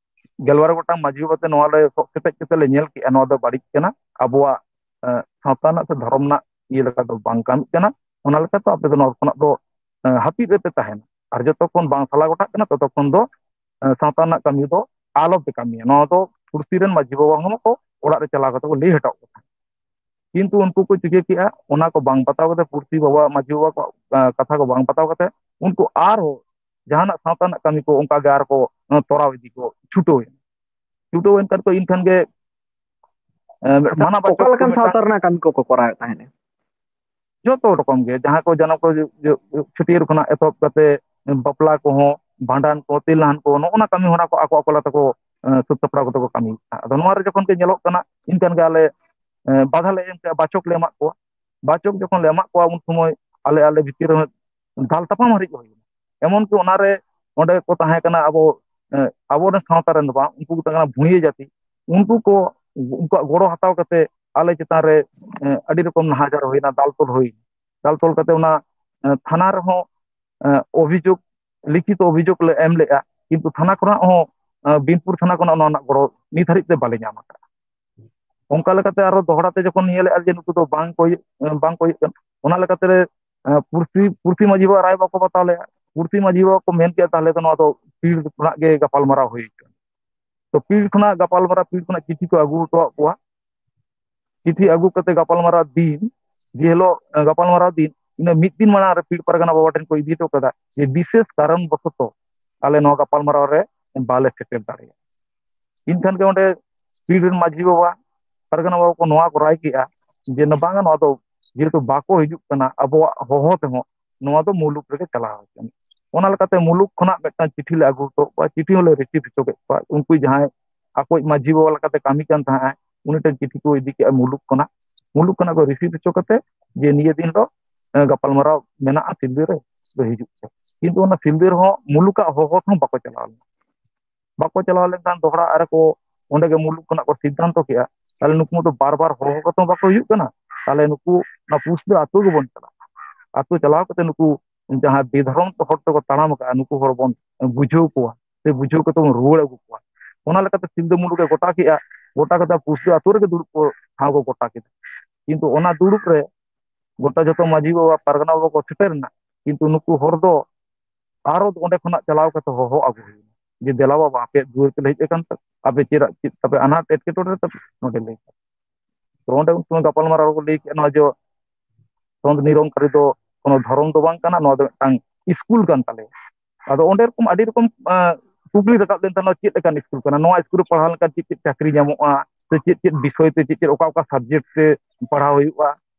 ᱜᱮᱞᱵᱟᱨ ᱜᱚᱴᱟᱝ ᱢᱟᱹᱡᱷᱤ ᱵᱟᱵᱟ ᱛᱮ ᱱᱚᱣᱟ ᱞᱮ ᱥᱚᱜ ᱥᱮᱴᱮᱡ ᱠᱟᱛᱮ ᱞᱮ ᱧᱮᱞ ᱠᱮᱜᱼᱟ, ᱱᱚᱣᱟ ᱫᱚ ᱵᱟᱹᱲᱤᱡ ᱠᱟᱱᱟ, ᱟᱵᱚᱣᱟᱜ, ᱮ, ᱥᱟᱶᱛᱟ ᱨᱮᱱᱟᱜ ᱥᱮ ᱫᱷᱚᱨᱚᱢ ᱨᱮᱱᱟᱜ ᱤᱭᱟᱹ ᱞᱮᱠᱟ ᱫᱚ ᱵᱟᱝ ᱠᱟᱹᱢᱤᱜ ᱠᱟᱱᱟ, ᱚᱱᱟ ᱞᱮᱠᱟᱛᱮ ᱟᱯᱮ ᱫᱚ ᱱᱚᱣᱟ ᱠᱷᱚᱱᱟᱜ ᱫᱚ, ᱮ, ᱦᱟᱹᱯᱤᱫ ᱨᱮᱯᱮ ᱛᱟᱦᱮᱱᱟ, ᱟᱨ ᱡᱚᱛᱚ ᱠᱷᱚᱱ ᱵᱟᱝ ᱥᱟᱞᱟ ᱜᱚᱴᱟᱜ ᱠᱟᱱᱟ ᱛᱚᱛᱚ ᱠᱷᱚᱱ ᱫᱚ, ᱮ, ᱥᱟᱶᱛᱟ ᱨᱮᱱᱟᱜ ᱠᱟᱹᱢᱤ ᱫᱚ ᱟᱞᱚ ᱯᱮ ᱠᱟᱹᱢᱤᱭᱟ᱾" ᱱᱚᱣᱟ ᱫᱚ ᱯᱩᱲᱥᱤ ᱨᱮᱱ ᱢᱟᱹᱡᱷᱤ ᱵᱟᱵᱟ ᱦᱚᱸ ᱠᱚ ᱚᱲᱟᱜ ᱨᱮ ᱪᱟᱞᱟᱣ ᱠᱟᱛᱮ ᱠᱚ ᱞᱟᱹᱭ ᱦᱚᱴᱚ ᱠᱟᱫᱟ᱾ ᱠᱤᱱᱛᱩ ᱩᱱᱠᱩ ᱠᱚ ᱪᱤᱠᱟᱹ ᱠᱮᱜᱼᱟ, ᱚᱱᱟ ᱠᱚ ᱵᱟᱝ ᱵᱟᱛᱟᱣ ᱠᱟᱛᱮ, ᱯᱩᱲᱥᱤ ᱵᱟᱵᱟ, ᱢᱟᱹᱡᱷᱤ ᱵᱟᱵᱟ ᱠᱚᱣᱟᱜ, ᱮ, ᱠᱟᱛᱷᱟ ᱠᱚ ᱵᱟᱝ ᱵᱟᱛᱟᱣ ᱠᱟᱛᱮ, ᱩᱱᱠᱩ ᱟᱨᱦᱚᱸ ᱡᱟᱦᱟᱱᱟᱜ ᱥᱟᱶᱛᱟ ᱨᱮᱱᱟᱜ ᱠᱟᱹᱢᱤ ᱠᱚ ᱚᱱᱠᱟ ᱜᱮ ᱟᱨ ᱠᱚ, ᱮ, ᱛᱚᱨᱟᱣ ᱤᱫᱤ ᱠᱚ ᱪᱷᱩᱴᱟᱹᱣ ᱮᱱᱟ᱾ ᱪᱷᱩᱴᱟᱹᱣ ᱮᱱ ᱠᱷᱟᱱ ᱠᱚ ᱤᱱ ᱠᱷᱟᱱ ᱜᱮ, ᱮ, ᱟᱪᱪᱷᱟ, ᱢᱟᱱᱟ ᱵᱟᱪᱚᱠ ᱚᱠᱟ ᱠᱚ ᱞᱮᱠᱟᱱ ᱢᱤᱫᱴᱟᱝ ᱥᱟᱶᱛᱟ ᱨᱮᱱᱟᱜ ᱠᱟᱹᱢᱤ ᱠᱚᱠᱚ ᱠᱚᱨᱟᱣᱮᱫ ᱛᱟᱦᱮᱸᱫ? ᱡᱚᱛᱚ ᱨᱚᱠᱚᱢ ᱜᱮ, ᱡᱟᱦᱟᱸ ᱠᱚ ᱡᱟᱱᱟᱢ ᱠᱚ ᱡᱚ-, ᱡᱚ-, ᱪᱷᱟᱹᱴᱭᱟᱹᱨ ᱠᱷᱚᱱᱟᱜ ᱮᱛᱚᱦᱚᱵ ᱠᱟᱛᱮ ᱵᱟᱯᱞᱟ ᱠᱚᱦᱚᱸ, ᱵᱷᱟᱸᱰᱟᱱ ᱠᱚ, ᱛᱮᱞ ᱱᱟᱦᱟᱱ ᱠᱚ, ᱱᱚᱜᱼᱚ ᱱᱟ ᱠᱟᱹᱢᱤ ᱦᱚᱨᱟ ᱠᱚ ᱟᱠᱚ ᱟᱠᱚ ᱞᱮᱠᱟ ᱛᱮᱠᱚ, ᱮᱸ, ᱥᱟᱹᱛ ᱥᱟᱯᱲᱟᱣ ᱠᱟᱛᱮ ᱠᱚ ᱠᱟᱹᱢᱤᱭᱮᱫᱼᱟ᱾ ᱟᱫᱚ ᱱᱚᱣᱟ ᱨᱮ ᱡᱚᱠᱷᱚᱱ ᱜᱮ ᱧᱮᱞᱚᱜ ᱠᱟᱱᱟ, ᱤᱱᱠᱟᱱ ᱜᱮ ᱟᱞᱮ, ᱮᱸ, ᱵᱟᱫᱷᱟ ᱞᱮ ᱮᱢ ᱠᱮᱜᱼᱟ, ᱵᱟᱪᱚᱠ ᱞᱮ ᱮᱢᱟᱜ ᱠᱚᱣᱟ᱾ ᱵᱟᱪᱚᱠ ᱡᱚᱠᱷᱚᱱ ᱞᱮ ᱮᱢᱟᱜ ᱠᱚᱣᱟ, ᱩᱱ ᱥᱚᱢᱚᱭ ᱟᱞᱮ, ᱟᱞᱮ ᱵᱷᱤᱛᱤᱨ ᱨᱮᱦᱚᱸ ᱫᱟᱞ ᱛᱟᱯᱟᱢ ᱦᱟᱹᱨᱤᱡ ᱦᱩᱭ ᱮᱱᱟ᱾ ᱮᱢᱚᱱ ᱠᱤ ᱚᱱᱟ ᱨᱮ ᱚᱸᱰᱮ ᱠᱚ ᱛᱟᱦᱮᱸ ᱠᱟᱱᱟ ᱟᱵᱚ, ᱮᱸ, ᱟᱵᱚᱨᱮᱱ ᱥᱟᱶᱛᱟ ᱨᱮᱱ ᱫᱚ ᱵᱟᱝ, ᱩᱱᱠᱩ ᱠᱚ ᱛᱟᱦᱮᱸ ᱠᱟᱱᱟ ᱵᱷᱩᱭᱟᱹ ᱡᱟᱹᱛᱤ᱾ ᱩᱱᱠᱩ ᱠᱚ, ᱩᱱᱠᱩᱣᱟᱜ ᱜᱚᱲᱚ ᱦᱟᱛᱟᱣ ᱠᱟᱛᱮ ᱟᱞᱮ ᱪᱮᱛᱟᱱ ᱨᱮ, ᱮᱸ, ᱟᱹᱰᱤ ᱨᱚᱠᱚᱢ ᱱᱟᱦᱟᱪᱟᱨ ᱦᱩᱭᱱᱟ, ᱫᱟᱞ ᱛᱚᱞ ᱦᱩᱭᱱᱟ᱾ ᱫᱟᱞ ᱛᱚᱞ ᱠᱟᱛᱮ ᱚᱱᱟ, ᱮᱸ, ᱛᱷᱟᱱᱟ ᱨᱮᱦᱚᱸ, ᱮᱸ, ᱚᱵᱷᱤᱡᱳᱜᱽ, ᱞᱤᱠᱷᱤᱛᱚ ᱚᱵᱷᱤᱡᱳᱜᱽ ᱞᱮ ᱮᱢ ᱞᱮᱜᱼᱟ, ᱠᱤᱱᱛᱩ ᱛᱷᱟᱱᱟ ᱠᱷᱚᱱᱟᱜ ᱦᱚᱸ, ᱮᱸ, ᱵᱤᱱᱯᱩᱨ ᱛᱷᱟᱱᱟ ᱠᱷᱚᱱᱟᱜ ᱱᱚᱣᱟ ᱨᱮᱱᱟᱜ ᱜᱚᱲᱚ ᱱᱤᱛ ᱦᱟᱹᱨᱤᱡ ᱛᱮ ᱵᱟᱞᱮ ᱧᱟᱢ ᱟᱠᱟᱫᱼᱟ᱾ ᱚᱱᱠᱟ ᱞᱮᱠᱟᱛᱮ ᱟᱨᱚ ᱫᱚᱦᱲᱟ ᱛᱮ ᱡᱚᱠᱷᱚᱱ ᱧᱮᱞᱮᱜᱼᱟ ᱡᱮ ᱱᱩᱠᱩ ᱫᱚ ᱵᱟᱝ ᱠᱚ ᱤᱭᱟᱹᱜ, ᱵᱟᱝ ᱠᱚ ᱤᱭᱟᱹᱜ ᱠᱟᱱᱟ, ᱚᱱᱟ ᱞᱮᱠᱟᱛᱮ, ᱮᱸ, ᱯᱩᱨᱥᱤ, ᱯᱩᱨᱥᱤ ᱢᱟᱹᱡᱷᱤ ᱵᱟᱵᱟ ᱨᱟᱭ ᱵᱟᱠᱚ ᱵᱟᱛᱟᱣ ᱞᱮᱜᱼᱟ᱾ ᱯᱩᱨᱥᱤ ᱢᱟᱹᱡᱷᱤ ᱵᱟᱵᱟ ᱠᱚ ᱢᱮᱱ ᱠᱮᱜᱼᱟ, "ᱛᱟᱦᱚᱞᱮ ᱫᱚ ᱱᱚᱣᱟ ᱫᱚ ᱯᱤᱲ ᱠᱷᱚᱱᱟᱜ ᱜᱮ ᱜᱟᱯᱟᱞᱢᱟᱨᱟᱣ ᱦᱩᱭ ᱦᱚᱪᱚ ᱟᱱᱤᱡ᱾" ᱛᱚ ᱯᱤᱲ ᱠᱷᱚᱱᱟᱜ ᱜᱟᱯᱟᱞᱢᱟᱨᱟᱣ, ᱯᱤᱲ ᱠᱷᱚᱱᱟᱜ ᱪᱤᱴᱷᱤ ᱠᱚ ᱟᱹᱜᱩ ᱦᱚᱴᱚᱣᱟᱜ ᱠᱚᱣᱟ᱾ ᱪᱤᱴᱷᱤ ᱟᱹᱜᱩ ᱠᱟᱛᱮ ᱜᱟᱯᱟᱞᱢᱟᱨᱟᱣ ᱫᱤᱱ, ᱡᱮ ᱦᱤᱞᱳᱜ, ᱮᱸ, ᱜᱟᱯᱟᱞᱢᱟᱨᱟᱣ ᱫᱤᱱ, ᱤᱱᱟᱹ ᱢᱤᱫ ᱫᱤᱱ ᱢᱟᱲᱟᱝ ᱨᱮ ᱯᱤᱲ ᱯᱟᱨᱜᱟᱱᱟ ᱵᱟᱵᱟ ᱴᱷᱮᱱ ᱠᱚ ᱤᱫᱤ ᱦᱚᱴᱚ ᱠᱟᱫᱟ ᱡᱮ ᱵᱤᱥᱮᱥ ᱠᱟᱨᱚᱱ ᱵᱚᱥᱚᱛᱚ ᱟᱞᱮ ᱱᱚᱣᱟ ᱜᱟᱯᱟᱞᱢᱟᱨᱟᱣ ᱨᱮ ᱵᱟᱞᱮ ᱥᱮᱴᱮᱨ ᱫᱟᱲᱮᱭᱟᱜᱼᱟ᱾ ᱮᱱᱠᱷᱟᱱ ᱜᱮ ᱚᱸᱰᱮ ᱯᱤᱲ ᱨᱮᱱ ᱢᱟᱹᱡᱷᱤ ᱵᱟᱵᱟ, ᱯᱟᱨᱜᱟᱱᱟ ᱵᱟᱵᱟ ᱠᱚ ᱱᱚᱣᱟ ᱠᱚ ᱨᱟᱭ ᱠᱮᱜᱼᱟ ᱡᱮ ᱱᱚ-, ᱵᱟᱝᱟ, ᱱᱚᱣᱟ ᱫᱚ ᱡᱮᱦᱮᱛᱩ ᱵᱟᱠᱚ ᱦᱤᱡᱩᱜ ᱠᱟᱱᱟ ᱟᱵᱚᱣᱟᱜ ᱦᱚᱦᱚ ᱛᱮᱦᱚᱸ, ᱱᱚᱣᱟ ᱫᱚ ᱢᱩᱞᱩᱠ ᱨᱮᱜᱮ ᱪᱟᱞᱟᱣ ᱦᱚᱪᱚᱱ᱾ ᱚᱱᱟ ᱞᱮᱠᱟᱛᱮ ᱢᱩᱞᱩᱠ ᱠᱷᱚᱱᱟᱜ ᱢᱤᱫᱴᱟᱝ ᱪᱤᱴᱷᱤ ᱞᱮ ᱟᱹᱜᱩ ᱦᱚᱴᱚ ᱠᱟᱜ ᱠᱚᱣᱟ, ᱪᱤᱴᱷᱤ ᱦᱚᱸᱞᱮ ᱨᱤᱥᱤᱵᱷ ᱦᱚᱪᱚ ᱠᱮᱫ ᱠᱚᱣᱟ᱾ ᱩᱱᱠᱩ ᱡᱟᱦᱟᱸᱭ ᱟᱠᱚᱭᱤᱡ ᱢᱟᱹᱡᱷᱤ ᱵᱟᱵᱟ ᱞᱮᱠᱟᱛᱮ ᱠᱟᱹᱢᱤ ᱠᱟᱱ ᱛᱟᱦᱮᱸᱫ, ᱩᱱᱤ ᱴᱷᱮᱱ ᱪᱤᱴᱷᱤ ᱠᱚ ᱤᱫᱤ ᱠᱮᱜᱼᱟ ᱢᱩᱞᱩᱠ ᱠᱷᱚᱱᱟᱜ᱾ ᱢᱩᱞᱩᱠ ᱠᱷᱚᱱᱟᱜ ᱠᱚ ᱨᱤᱥᱤᱵᱷ ᱦᱚᱪᱚ ᱠᱟᱛᱮ ᱡᱮ ᱱᱤᱭᱟᱹ ᱫᱤᱱ ᱫᱚ, ᱮ, ᱜᱟᱯᱟᱞᱢᱟᱨᱟᱣ ᱢᱮᱱᱟᱜᱼᱟ ᱥᱤᱞᱫᱟᱹ ᱨᱮ, ᱛᱚ ᱦᱤᱡᱩᱜ ᱯᱮ᱾ ᱠᱤᱱᱛᱩ ᱚᱱᱟ ᱥᱤᱞᱫᱟᱹ ᱨᱮᱦᱚᱸ ᱢᱩᱞᱩᱠᱟᱜ ᱦᱚᱦᱚ ᱛᱮᱦᱚᱸ ᱵᱟᱠᱚ ᱪᱟᱞᱟᱣ ᱞᱮᱱᱟ᱾ ᱵᱟᱠᱚ ᱪᱟᱞᱟᱣ ᱞᱮᱱᱠᱷᱟᱱ ᱫᱚᱦᱲᱟ ᱟᱨ ᱠᱚ, ᱚᱸᱰᱮ ᱜᱮ ᱢᱩᱞᱩᱠ ᱠᱷᱚᱱᱟᱜ ᱠᱚ ᱥᱤᱫᱽᱫᱷᱟᱱᱛᱚ ᱠᱮᱜᱼᱟ, ᱛᱟᱦᱞᱮ ᱱᱩᱠᱩ ᱢᱟᱛᱚ ᱵᱟᱨ ᱵᱟᱨ ᱦᱚᱦᱚ ᱠᱟᱛᱮ ᱦᱚᱸ ᱵᱟᱠᱚ ᱦᱤᱡᱩᱜ ᱠᱟᱱᱟ, ᱛᱟᱦᱞᱮ ᱱᱩᱠᱩ ᱚᱱᱟ ᱯᱩᱥᱫᱟᱹ ᱟᱹᱛᱩ ᱜᱮᱵᱚᱱ ᱪᱟᱞᱟᱜᱼᱟ᱾ ᱟᱹᱛᱩ ᱪᱟᱞᱟᱣ ᱠᱟᱛᱮ ᱱᱩᱠᱩ ᱡᱟᱦᱟᱸ ᱵᱮᱫᱷᱚᱨᱚᱢ ᱦᱚᱨ ᱛᱮᱠᱚ ᱛᱟᱲᱟᱢ ᱟᱠᱟᱫᱼᱟ, ᱱᱩᱠᱩ ᱦᱚᱲ ᱵᱚᱱ ᱵᱩᱡᱷᱟᱹᱣ ᱠᱚᱣᱟ, ᱥᱮ ᱵᱩᱡᱷᱟᱹᱣ ᱠᱟᱛᱮ ᱵᱚᱱ ᱨᱩᱣᱟᱹᱲ ᱟᱹᱜᱩ ᱠᱚᱣᱟ᱾ ᱚᱱᱟ ᱞᱮᱠᱟᱛᱮ ᱥᱤᱞᱫᱟᱹ ᱢᱩᱞᱩᱠ ᱮ ᱜᱚᱴᱟ ᱠᱮᱜᱼᱟ, ᱜᱚᱴᱟ ᱠᱟᱛᱮ ᱯᱩᱥᱫᱟᱹ ᱟᱹᱛᱩ ᱨᱮᱜᱮ ᱫᱩᱲᱩᱵ ᱠᱚ ᱴᱷᱟᱶ ᱠᱚ ᱜᱚᱴᱟ ᱠᱮᱫᱟ᱾ ᱠᱤᱱᱛᱩ ᱚᱱᱟ ᱫᱩᱲᱩᱵ ᱨᱮ ᱜᱚᱴᱟ ᱡᱚᱛᱚ ᱢᱟᱹᱡᱷᱤ ᱵᱟᱵᱟ, ᱯᱟᱨᱜᱟᱱᱟ ᱵᱟᱵᱟ ᱠᱚ ᱥᱮᱴᱮᱨ ᱮᱱᱟ, ᱠᱤᱱᱛᱩ ᱱᱩᱠᱩ ᱦᱚᱲ ᱫᱚ ᱟᱨᱚ ᱚᱸᱰᱮ ᱠᱷᱚᱱᱟᱜ ᱪᱟᱞᱟᱣ ᱠᱟᱛᱮ ᱦᱚᱦᱚ ᱟᱹᱜᱩ ᱦᱩᱭᱱᱟ ᱡᱮ, "ᱫᱮᱞᱟ ᱵᱟᱵᱟ, ᱟᱯᱮᱭᱟᱜ ᱫᱩᱣᱟᱹᱨ ᱛᱮᱞᱮ ᱦᱮᱡ ᱟᱠᱟᱱ ᱛᱮ ᱟᱯᱮ ᱪᱮᱫᱟᱜ, ᱪᱮᱫ ᱛᱟᱯᱮ ᱟᱱᱟᱴ ᱮᱴᱠᱮᱴᱚᱬᱮ ᱨᱮ ᱛᱟᱯᱮ ᱱᱚᱰᱮ ᱞᱟᱹᱭ ᱯᱮ?" ᱛᱚ ᱚᱸᱰᱮ ᱩᱱ ᱥᱚᱢᱚᱭ ᱜᱟᱯᱟᱞᱢᱟᱨᱟᱣ ᱨᱮᱠᱚ ᱞᱟᱹᱭ ᱠᱮᱜᱼᱟ, ᱱᱚᱣᱟ ᱡᱮ ᱥᱚᱱᱛ ᱱᱤᱨᱚᱝᱠᱟᱨᱤ ᱫᱚ ᱠᱳᱱᱳ ᱫᱷᱚᱨᱚᱢ ᱫᱚ ᱵᱟᱝ ᱠᱟᱱᱟ, ᱱᱚᱣᱟ ᱫᱚ ᱢᱤᱫᱴᱟᱝ ᱥᱠᱩᱞ ᱠᱟᱱ ᱛᱟᱞᱮᱭᱟ᱾ ᱟᱫᱚ ᱚᱸᱰᱮ ᱨᱚᱠᱚᱢ ᱟᱹᱰᱤ ᱨᱚᱠᱚᱢ, ᱟᱸ, ᱠᱩᱠᱞᱤ ᱨᱟᱠᱟᱵ ᱞᱮᱱ ᱛᱟᱦᱮᱱᱟ, ᱪᱮᱫ ᱞᱮᱠᱟᱱ ᱥᱠᱩᱞ ᱠᱟᱱᱟ, ᱱᱚᱣᱟ ᱥᱠᱩᱞ ᱨᱮ ᱯᱟᱲᱦᱟᱣ ᱞᱮᱱᱠᱷᱟᱱ ᱪᱮᱫ ᱪᱮᱫ ᱪᱟᱹᱠᱨᱤ ᱧᱟᱢᱚᱜᱼᱟ, ᱥᱮ ᱪᱮᱫ ᱪᱮᱫ ᱵᱤᱥᱚᱭ ᱛᱮ, ᱪᱮᱫ ᱪᱮᱫ ᱚᱠᱟ ᱚᱠᱟ ᱥᱟᱵᱡᱮᱠᱴ ᱛᱮ ᱯᱟᱲᱦᱟᱣ ᱦᱩᱭᱩᱜᱼᱟ᱾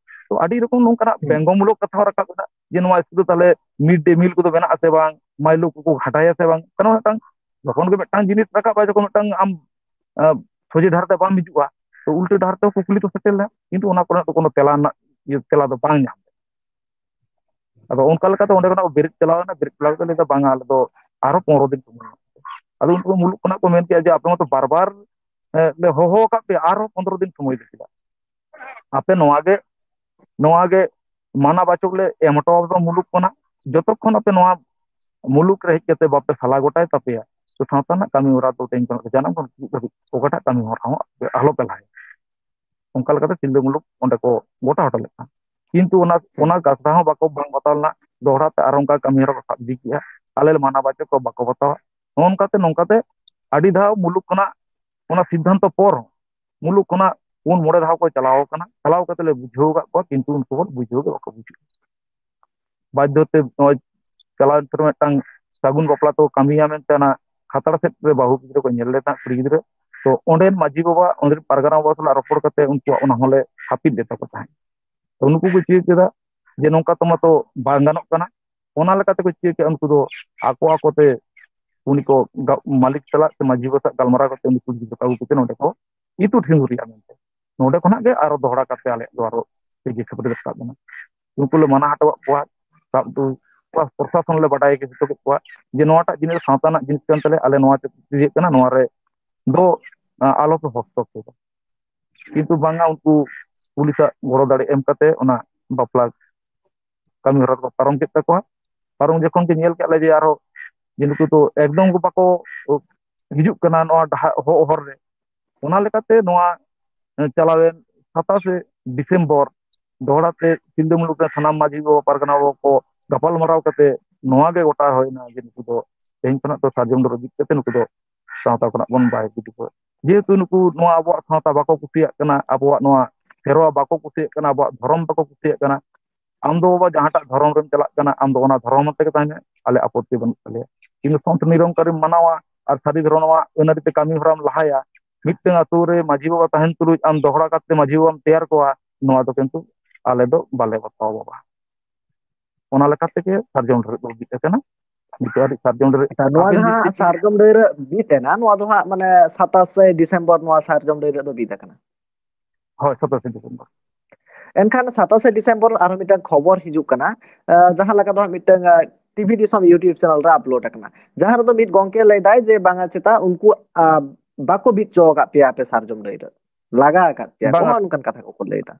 ᱛᱚ ᱛᱚ ᱟᱹᱰᱤ ᱨᱚᱠᱚᱢ ᱱᱚᱝᱠᱟᱱᱟᱜ ᱦᱩᱸ᱾ ᱵᱮᱝᱜᱚᱢᱩᱞᱚᱠ ᱠᱟᱛᱷᱟ ᱦᱚᱸ ᱨᱟᱠᱟᱵ ᱮᱫᱟ, ᱡᱮ ᱱᱚᱣᱟ ᱥᱠᱩᱞ ᱨᱮ ᱛᱟᱦᱞᱮ mid day meal ᱠᱚᱫᱚ ᱢᱮᱱᱟᱜ ᱟᱥᱮ ᱵᱟᱝ, ᱢᱟᱭᱞᱳ ᱠᱚᱠᱚ ᱜᱷᱟᱴᱟᱭᱟ ᱥᱮ ᱵᱟᱝ᱾ ᱠᱟᱨᱚᱱ ᱢᱤᱫᱴᱟᱝ ᱡᱚᱠᱷᱚᱱ ᱜᱮ ᱢᱤᱫᱴᱟᱝ ᱡᱤᱱᱤᱥ ᱨᱟᱠᱟᱵᱼᱟ, ᱡᱚᱠᱷᱚᱱ ᱢᱤᱫᱴᱟᱝ ᱟᱢ, ᱟᱸ, ᱥᱚᱡᱷᱮ ᱰᱟᱦᱟᱨ ᱛᱮ ᱵᱟᱢ ᱦᱤᱡᱩᱜᱼᱟ, ᱛᱚ ᱩᱞᱴᱟᱹ ᱰᱟᱦᱟᱨ ᱛᱮᱦᱚᱸ ᱠᱩᱠᱞᱤ ᱫᱚ ᱥᱮᱴᱮᱨ ᱞᱮᱱᱟ, ᱠᱤᱱᱛᱩ ᱚᱱᱟ ᱠᱚᱨᱮᱱᱟᱜ ᱫᱚ ᱠᱳᱱᱳ ᱛᱮᱞᱟ ᱨᱮᱱᱟᱜ ᱤᱭᱟᱹ, ᱛᱮᱞᱟ ᱫᱚ ᱵᱟᱝ ᱧᱟᱢ ᱞᱮᱱᱟ᱾ ᱟᱫᱚ ᱚᱱᱠᱟ ᱞᱮᱠᱟᱛᱮ ᱚᱸᱰᱮ ᱠᱷᱚᱱᱟᱜ ᱠᱚ ᱵᱮᱨᱮᱫ ᱪᱟᱞᱟᱣ ᱮᱱᱟ, ᱵᱮᱨᱮᱫ ᱪᱟᱞᱟᱣ ᱠᱟᱛᱮ ᱞᱟᱹᱭ ᱮᱫᱟ, "ᱵᱟᱝᱟ, ᱟᱞᱮ ᱫᱚ ᱟᱨᱦᱚᱸ ᱯᱚᱱᱨᱚ ᱫᱤᱱ ᱥᱚᱢᱚᱭ ᱮᱢᱟ ᱯᱮ᱾" ᱟᱫᱚ ᱩᱱᱠᱩ ᱢᱩᱞᱩᱠ ᱠᱷᱚᱱᱟᱜ ᱠᱚ ᱢᱮᱱ ᱠᱮᱜᱼᱟ ᱡᱮ, "ᱟᱯᱮ ᱢᱟᱛᱚ ᱵᱟᱨ ᱵᱟᱨ, ᱮ, ᱞᱮ ᱦᱚᱦᱚ ᱟᱠᱟᱫ ᱯᱮᱭᱟ, ᱟᱨᱦᱚᱸ ᱯᱚᱱᱨᱚ ᱫᱤᱱ ᱥᱚᱢᱚᱭ ᱫᱚ ᱪᱮᱫᱟᱜ? ᱟᱯᱮ ᱱᱚᱣᱟ ᱜᱮ, ᱱᱚᱣᱟ ᱜᱮ ᱢᱟᱱᱟ ᱵᱟᱪᱚᱠ ᱞᱮ ᱮᱢ ᱦᱚᱴᱚ ᱟᱯᱮ ᱢᱩᱞᱩᱠ ᱠᱷᱚᱱᱟᱜ, ᱡᱚᱛᱚᱠᱷᱚᱱ ᱟᱯᱮ ᱱᱚᱣᱟ ᱢᱩᱞᱩᱠ ᱨᱮ ᱦᱮᱡ ᱠᱟᱛᱮ ᱵᱟᱯᱮ ᱥᱟᱞᱟ ᱜᱚᱴᱟᱭ ᱛᱟᱯᱮᱭᱟ, ᱛᱚ ᱥᱟᱶᱛᱟ ᱨᱮᱱᱟᱜ ᱠᱟᱹᱢᱤ ᱦᱚᱨᱟ ᱫᱚ ᱛᱮᱦᱮᱧ ᱠᱷᱚᱱᱟᱜ ᱡᱟᱱᱟᱢ ᱠᱷᱚᱱ ᱜᱩᱡᱩᱜ ᱫᱷᱟᱹᱵᱤᱡ ᱚᱠᱟᱴᱟᱜ ᱠᱟᱹᱢᱤ ᱦᱚᱨᱟ ᱦᱚᱸ ᱟᱞᱚ ᱯᱮ ᱞᱟᱦᱟᱭᱟ᱾" ᱚᱱᱠᱟ ᱞᱮᱠᱟᱛᱮ ᱛᱤᱨᱞᱟᱹ ᱢᱩᱞᱩᱠ ᱚᱸᱰᱮ ᱠᱚ ᱜᱚᱴᱟ ᱦᱚᱴᱚ ᱞᱮᱫ ᱠᱚᱣᱟ᱾ ᱠᱤᱱᱛᱩ ᱚᱱᱟ, ᱦᱩᱸ᱾ ᱚᱱᱟ ᱠᱟᱛᱷᱟ ᱦᱚᱸ ᱵᱟᱠᱚ ᱵᱟᱝ ᱵᱟᱛᱟᱣ ᱞᱮᱱᱟ, ᱫᱚᱦᱲᱟ ᱛᱮ ᱟᱨ ᱚᱱᱠᱟ ᱠᱟᱹᱢᱤ ᱦᱚᱨᱟ ᱠᱚ ᱥᱟᱵ ᱤᱫᱤ ᱠᱮᱜᱼᱟ᱾ ᱟᱞᱮ ᱞᱮ ᱢᱟᱱᱟ ᱵᱟᱪᱚᱠ ᱠᱚ ᱵᱟᱠᱚ ᱵᱟᱛᱟᱣᱟ᱾ ᱱᱚᱜᱼᱚ ᱱᱚᱝᱠᱟᱛᱮ, ᱱᱚᱝᱠᱟᱛᱮ ᱟᱹᱰᱤ ᱫᱷᱟᱣ ᱢᱩᱞᱩᱠ ᱠᱷᱚᱱᱟᱜ ᱚᱱᱟ ᱥᱤᱫᱽᱫᱷᱟᱱᱛᱚ ᱯᱚᱨ ᱦᱚᱸ ᱢᱩᱞᱩᱠ ᱠᱷᱚᱱᱟᱜ ᱯᱩᱱ ᱢᱚᱬᱮ ᱫᱷᱟᱣ ᱠᱚ ᱪᱟᱞᱟᱣ ᱟᱠᱟᱱᱟ, ᱪᱟᱞᱟᱣ ᱠᱟᱛᱮ ᱞᱮ ᱵᱩᱡᱷᱟᱹᱣ ᱟᱠᱟᱫ ᱠᱚᱣᱟ, ᱠᱤᱱᱛᱩ ᱩᱱᱠᱩ ᱦᱚᱲ ᱵᱩᱡᱷᱟᱹᱣ ᱜᱮ ᱵᱟᱠᱚ ᱵᱩᱡᱷᱟᱹᱣᱟ᱾ ᱵᱟᱫᱽᱫᱷᱚ ᱛᱮ ᱱᱚᱜᱼᱚᱭ ᱪᱟᱞᱟᱣᱮᱱ ᱥᱮᱨᱢᱟ ᱢᱤᱫᱴᱟᱝ ᱥᱟᱹᱜᱩᱱ ᱵᱟᱯᱞᱟ ᱛᱮᱠᱚ ᱠᱟᱹᱢᱤᱭᱟ ᱢᱮᱱᱛᱮ ᱚᱱᱟ ᱠᱷᱟᱛᱲᱟ ᱥᱮᱫ ᱨᱮ ᱵᱟᱹᱦᱩ ᱜᱤᱫᱽᱨᱟᱹ ᱠᱚ ᱧᱮᱞ ᱞᱮᱫᱟ, ᱠᱩᱲᱤ ᱜᱤᱫᱽᱨᱟᱹ᱾ ᱛᱚ ᱚᱸᱰᱮᱱ ᱢᱟᱹᱡᱷᱤ ᱵᱟᱵᱟ, ᱚᱸᱰᱮᱱ ᱯᱟᱨᱜᱟᱱᱟ ᱵᱟᱵᱟ ᱥᱟᱞᱟᱜ ᱨᱚᱯᱚᱲ ᱠᱟᱛᱮ ᱩᱱᱠᱩᱣᱟᱜ ᱚᱱᱟ ᱦᱚᱸᱞᱮ ᱦᱟᱹᱯᱤᱫ ᱞᱮ ᱛᱟᱠᱚ ᱛᱟᱦᱮᱸᱫ᱾ ᱛᱚ ᱱᱩᱠᱩ ᱠᱚ ᱪᱤᱠᱟᱹ ᱠᱮᱫᱟ ᱡᱮ ᱱᱚᱝᱠᱟ ᱛᱚ ᱢᱟᱛᱚ ᱵᱟᱝ ᱜᱟᱱᱚᱜ ᱠᱟᱱᱟ᱾ ᱚᱱᱟ ᱞᱮᱠᱟᱛᱮ ᱠᱚ ᱪᱤᱠᱟᱹ ᱠᱮᱫᱟ, ᱩᱱᱠᱩ ᱫᱚ ᱟᱠᱚ ᱟᱠᱚ ᱛᱮ ᱩᱱᱤ ᱠᱚ ᱜᱟ-, ᱢᱟᱹᱞᱤᱠ ᱥᱟᱞᱟᱜ ᱥᱮ ᱢᱟᱹᱡᱷᱤ ᱵᱟᱵᱟ ᱥᱟᱞᱟᱜ ᱜᱟᱞᱢᱟᱨᱟᱣ ᱠᱟᱛᱮ ᱩᱱᱤ ᱠᱩᱲᱤ ᱜᱤᱫᱽᱨᱟᱹ ᱠᱚ ᱟᱹᱜᱩ ᱠᱟᱛᱮ ᱱᱚᱸᱰᱮ ᱠᱚ ᱤᱛᱩᱫ ᱥᱤᱸᱫᱩᱨᱮᱭᱟ ᱢᱮᱱᱛᱮ᱾ ᱱᱚᱸᱰᱮ ᱠᱷᱚᱱᱟᱜ ᱜᱮ ᱟᱨᱚ ᱫᱚᱦᱲᱟ ᱠᱟᱛᱮ ᱟᱞᱮᱭᱟᱜ ᱫᱚ ᱟᱨᱚ ᱠᱟᱹᱭᱡᱟᱹ ᱠᱷᱟᱹᱯᱟᱹᱨᱤ ᱨᱟᱠᱟᱵ ᱮᱱᱟ᱾ ᱩᱱᱠᱩ ᱞᱮ ᱢᱟᱱᱟ ᱦᱚᱴᱚᱣᱟᱜ ᱠᱚᱣᱟ, ᱥᱟᱵ ᱫᱩ-, ᱯᱨᱚᱥᱟᱥᱚᱱ ᱞᱮ ᱵᱟᱰᱟᱭ ᱦᱚᱪᱚ ᱠᱮᱫ ᱠᱚᱣᱟ ᱡᱮ ᱱᱚᱣᱟᱴᱟᱜ ᱡᱤᱱᱤᱥ ᱥᱟᱶᱛᱟ ᱨᱮᱱᱟᱜ ᱡᱤᱱᱤᱥ ᱠᱟᱱ ᱛᱟᱞᱮᱭᱟ, ᱟᱞᱮ ᱱᱚᱣᱟ ᱪᱮᱫ ᱤᱭᱟᱹᱜ ᱠᱟᱱᱟ, ᱱᱚᱣᱟ ᱨᱮ ᱫᱚ, ᱟ, ᱟᱞᱚ ᱯᱮ ᱦᱚᱥᱛᱚᱠᱠᱷᱮᱯᱟ᱾ ᱠᱤᱱᱛᱩ ᱵᱟᱝᱟ, ᱩᱱᱠᱩ ᱯᱩᱞᱤᱥᱟᱜ ᱜᱚᱲᱚ ᱫᱟᱲᱮ ᱮᱢ ᱠᱟᱛᱮ ᱚᱱᱟ ᱵᱟᱯᱞᱟ ᱠᱟᱹᱢᱤ ᱦᱚᱨᱟ ᱠᱚ ᱯᱟᱨᱚᱢ ᱠᱮᱫ ᱛᱟᱠᱚᱣᱟ᱾ ᱯᱟᱨᱚᱢ ᱡᱚᱠᱷᱚᱱ ᱜᱮ ᱧᱮᱞ ᱠᱮᱫ ᱞᱮ ᱡᱮ ᱟᱨᱦᱚᱸ ᱡᱮ ᱱᱩᱠᱩ ᱫᱚ ᱮᱠᱫᱚᱢ ᱜᱮ ᱵᱟᱠᱚ ᱦᱤᱡᱩᱜ ᱠᱟᱱᱟ ᱱᱚᱣᱟ ᱰᱟᱦᱟᱨ, ᱦᱚ-, ᱦᱚᱨ ᱨᱮ, ᱚᱱᱟ ᱞᱮᱠᱟᱛᱮ ᱱᱚᱣᱟ, ᱮ, ᱪᱟᱞᱟᱣᱮᱱ ᱥᱟᱛᱟᱥᱮ ᱰᱤᱥᱮᱢᱵᱚᱨ ᱫᱚᱦᱲᱟ ᱛᱮ ᱥᱤᱞᱫᱟᱹ ᱢᱩᱞᱩᱠ ᱨᱮ ᱥᱟᱱᱟᱢ ᱢᱟᱹᱡᱷᱤ ᱵᱟᱵᱟ, ᱯᱟᱨᱜᱟᱱᱟ ᱵᱟᱵᱟ ᱠᱚ ᱜᱟᱯᱟᱞ ᱢᱟᱨᱟᱣ ᱠᱟᱛᱮ ᱱᱚᱣᱟ ᱜᱮ ᱜᱚᱴᱟ ᱦᱩᱭᱱᱟ ᱡᱮ ᱱᱩᱠᱩ ᱫᱚ ᱛᱮᱦᱮᱧ ᱠᱷᱚᱱᱟᱜ ᱫᱚ ᱥᱟᱨᱡᱚᱢ ᱰᱟᱹᱨ ᱵᱤᱫ ᱠᱟᱛᱮ ᱱᱩᱠᱩ ᱫᱚ ᱥᱟᱶᱛᱟ ᱠᱷᱚᱱᱟᱜ ᱵᱚᱱ ᱵᱟᱭ ᱜᱤᱰᱤ ᱠᱚᱣᱟ᱾ ᱡᱮᱦᱮᱛᱩ ᱱᱩᱠᱩ ᱱᱚᱣᱟ ᱟᱵᱚᱣᱟᱜ ᱥᱟᱶᱛᱟ ᱵᱟᱠᱚ ᱠᱩᱥᱤᱭᱟᱜ ᱠᱟᱱᱟ, ᱟᱵᱚᱣᱟᱜ ᱱᱚᱣᱟ ᱥᱮᱨᱣᱟ ᱵᱟᱠᱚ ᱠᱩᱥᱤᱭᱟᱜ ᱠᱟᱱᱟ, ᱟᱵᱚᱣᱟᱜ ᱫᱷᱚᱨᱚᱢ ᱵᱟᱠᱚ ᱠᱩᱥᱤᱭᱟᱜ ᱠᱟᱱᱟ, ᱟᱢ ᱫᱚ ᱵᱟᱵᱟ ᱡᱟᱦᱟᱸᱴᱟᱜ ᱫᱷᱚᱨᱚᱢ ᱨᱮᱢ ᱪᱟᱞᱟᱜ ᱠᱟᱱᱟ, ᱟᱢ ᱫᱚ ᱚᱱᱟ ᱫᱷᱚᱨᱚᱢ ᱟᱛᱮ ᱜᱮ ᱛᱟᱦᱮᱸ ᱢᱮ, ᱟᱞᱮ ᱟᱯᱚᱛᱛᱤ ᱵᱟᱹᱱᱩᱜ ᱛᱟᱞᱮᱭᱟ᱾ ᱠᱤᱱᱛᱩ ᱥᱚᱝᱛ ᱱᱤᱨᱚᱝᱠᱟᱨᱤᱢ ᱢᱟᱱᱟᱣᱟ ᱟᱨ ᱥᱟᱹᱨᱤ ᱫᱷᱚᱨᱚᱢ ᱟᱹᱱ ᱟᱹᱨᱤ ᱛᱮ ᱠᱟᱹᱢᱤ ᱦᱚᱨᱟᱢ ᱞᱟᱦᱟᱭᱟ, ᱢᱤᱫᱴᱟᱝ ᱟᱛᱳ ᱨᱮ ᱢᱟᱹᱡᱷᱤ ᱵᱟᱵᱟ ᱛᱟᱦᱮᱱ ᱛᱩᱞᱩᱡ ᱟᱢ ᱫᱚᱦᱲᱟ ᱠᱟᱛᱮ ᱢᱟᱹᱡᱷᱤ ᱵᱟᱵᱟᱢ ᱛᱮᱭᱟᱨ ᱠᱚᱣᱟ, ᱱᱚᱣᱟ ᱫᱚ ᱠᱤᱱᱛᱩ ᱟᱞᱮ ᱫᱚ ᱵᱟᱞᱮ ᱵᱟᱛᱟᱣᱟ ᱵᱟᱵᱟ᱾ ᱚᱱᱟ ᱞᱮᱠᱟ ᱛᱮᱜᱮ ᱥᱟᱨᱡᱚᱢ ᱰᱟᱹᱨ ᱫᱚ ᱵᱤᱫ ᱟᱠᱟᱱᱟ᱾ ᱱᱤᱛᱚᱜ ᱦᱟᱹᱨᱤᱡ ᱥᱟᱨᱡᱚᱢ ᱰᱟᱹᱨ ᱱᱚᱣᱟ ᱫᱚ ᱦᱟᱸᱜ ᱥᱟᱨᱡᱚᱢ ᱰᱟᱹᱨ ᱵᱤᱫ ᱮᱱᱟ, ᱱᱚᱣᱟ ᱫᱚ ᱦᱟᱸᱜ ᱢᱟᱱᱮ ᱥᱟᱛᱟᱥᱮ ᱰᱤᱥᱮᱢᱵᱚᱨ ᱱᱚᱣᱟ ᱥᱟᱨᱡᱚᱢ ᱰᱟᱹᱨ ᱫᱚ ᱵᱤᱫ ᱟᱠᱟᱱᱟ᱾ ᱦᱳᱭ, ᱥᱟᱛᱟᱥᱮ ᱰᱤᱥᱮᱢᱵᱚᱨ᱾ ᱮᱱᱠᱷᱟᱱ ᱥᱟᱛᱟᱥᱮ ᱰᱤᱥᱮᱢᱵᱚᱨ ᱟᱨᱦᱚᱸ ᱢᱤᱫᱴᱟᱝ ᱠᱷᱚᱵᱚᱨ ᱦᱤᱡᱩᱜ ᱠᱟᱱᱟ, ᱡᱟᱦᱟᱸ ᱞᱮᱠᱟ ᱫᱚ ᱦᱟᱸᱜ ᱢᱤᱫᱴᱟᱝ ᱴᱤᱵᱷᱤ ᱫᱤᱥᱚᱢ YouTube ᱪᱮᱱᱮᱞ ᱨᱮ ᱟᱯᱞᱳᱰ ᱟᱠᱟᱱᱟ, ᱡᱟᱦᱟᱸ ᱨᱮᱫᱚ ᱢᱤᱫ ᱜᱚᱝᱠᱮ ᱞᱟᱹᱭ ᱫᱟᱭ ᱡᱮ ᱵᱟᱝᱟ ᱪᱮᱛᱟ ᱩᱱᱠᱩ ᱵᱟᱠᱚ ᱵᱤᱫ ᱦᱚᱪᱚ ᱟᱠᱟᱫ ᱯᱮᱭᱟ ᱟᱯᱮ ᱥᱟᱨᱡᱚᱢ ᱰᱟᱹᱨ, ᱞᱟᱜᱟ ᱟᱠᱟᱫ ᱯᱮᱭᱟ ᱠᱚ, ᱱᱚᱜᱼᱚ ᱱᱚᱝᱠᱟᱱ ᱠᱟᱛᱷᱟ ᱠᱚᱠᱚ ᱞᱟᱹᱭ ᱮᱫᱟ᱾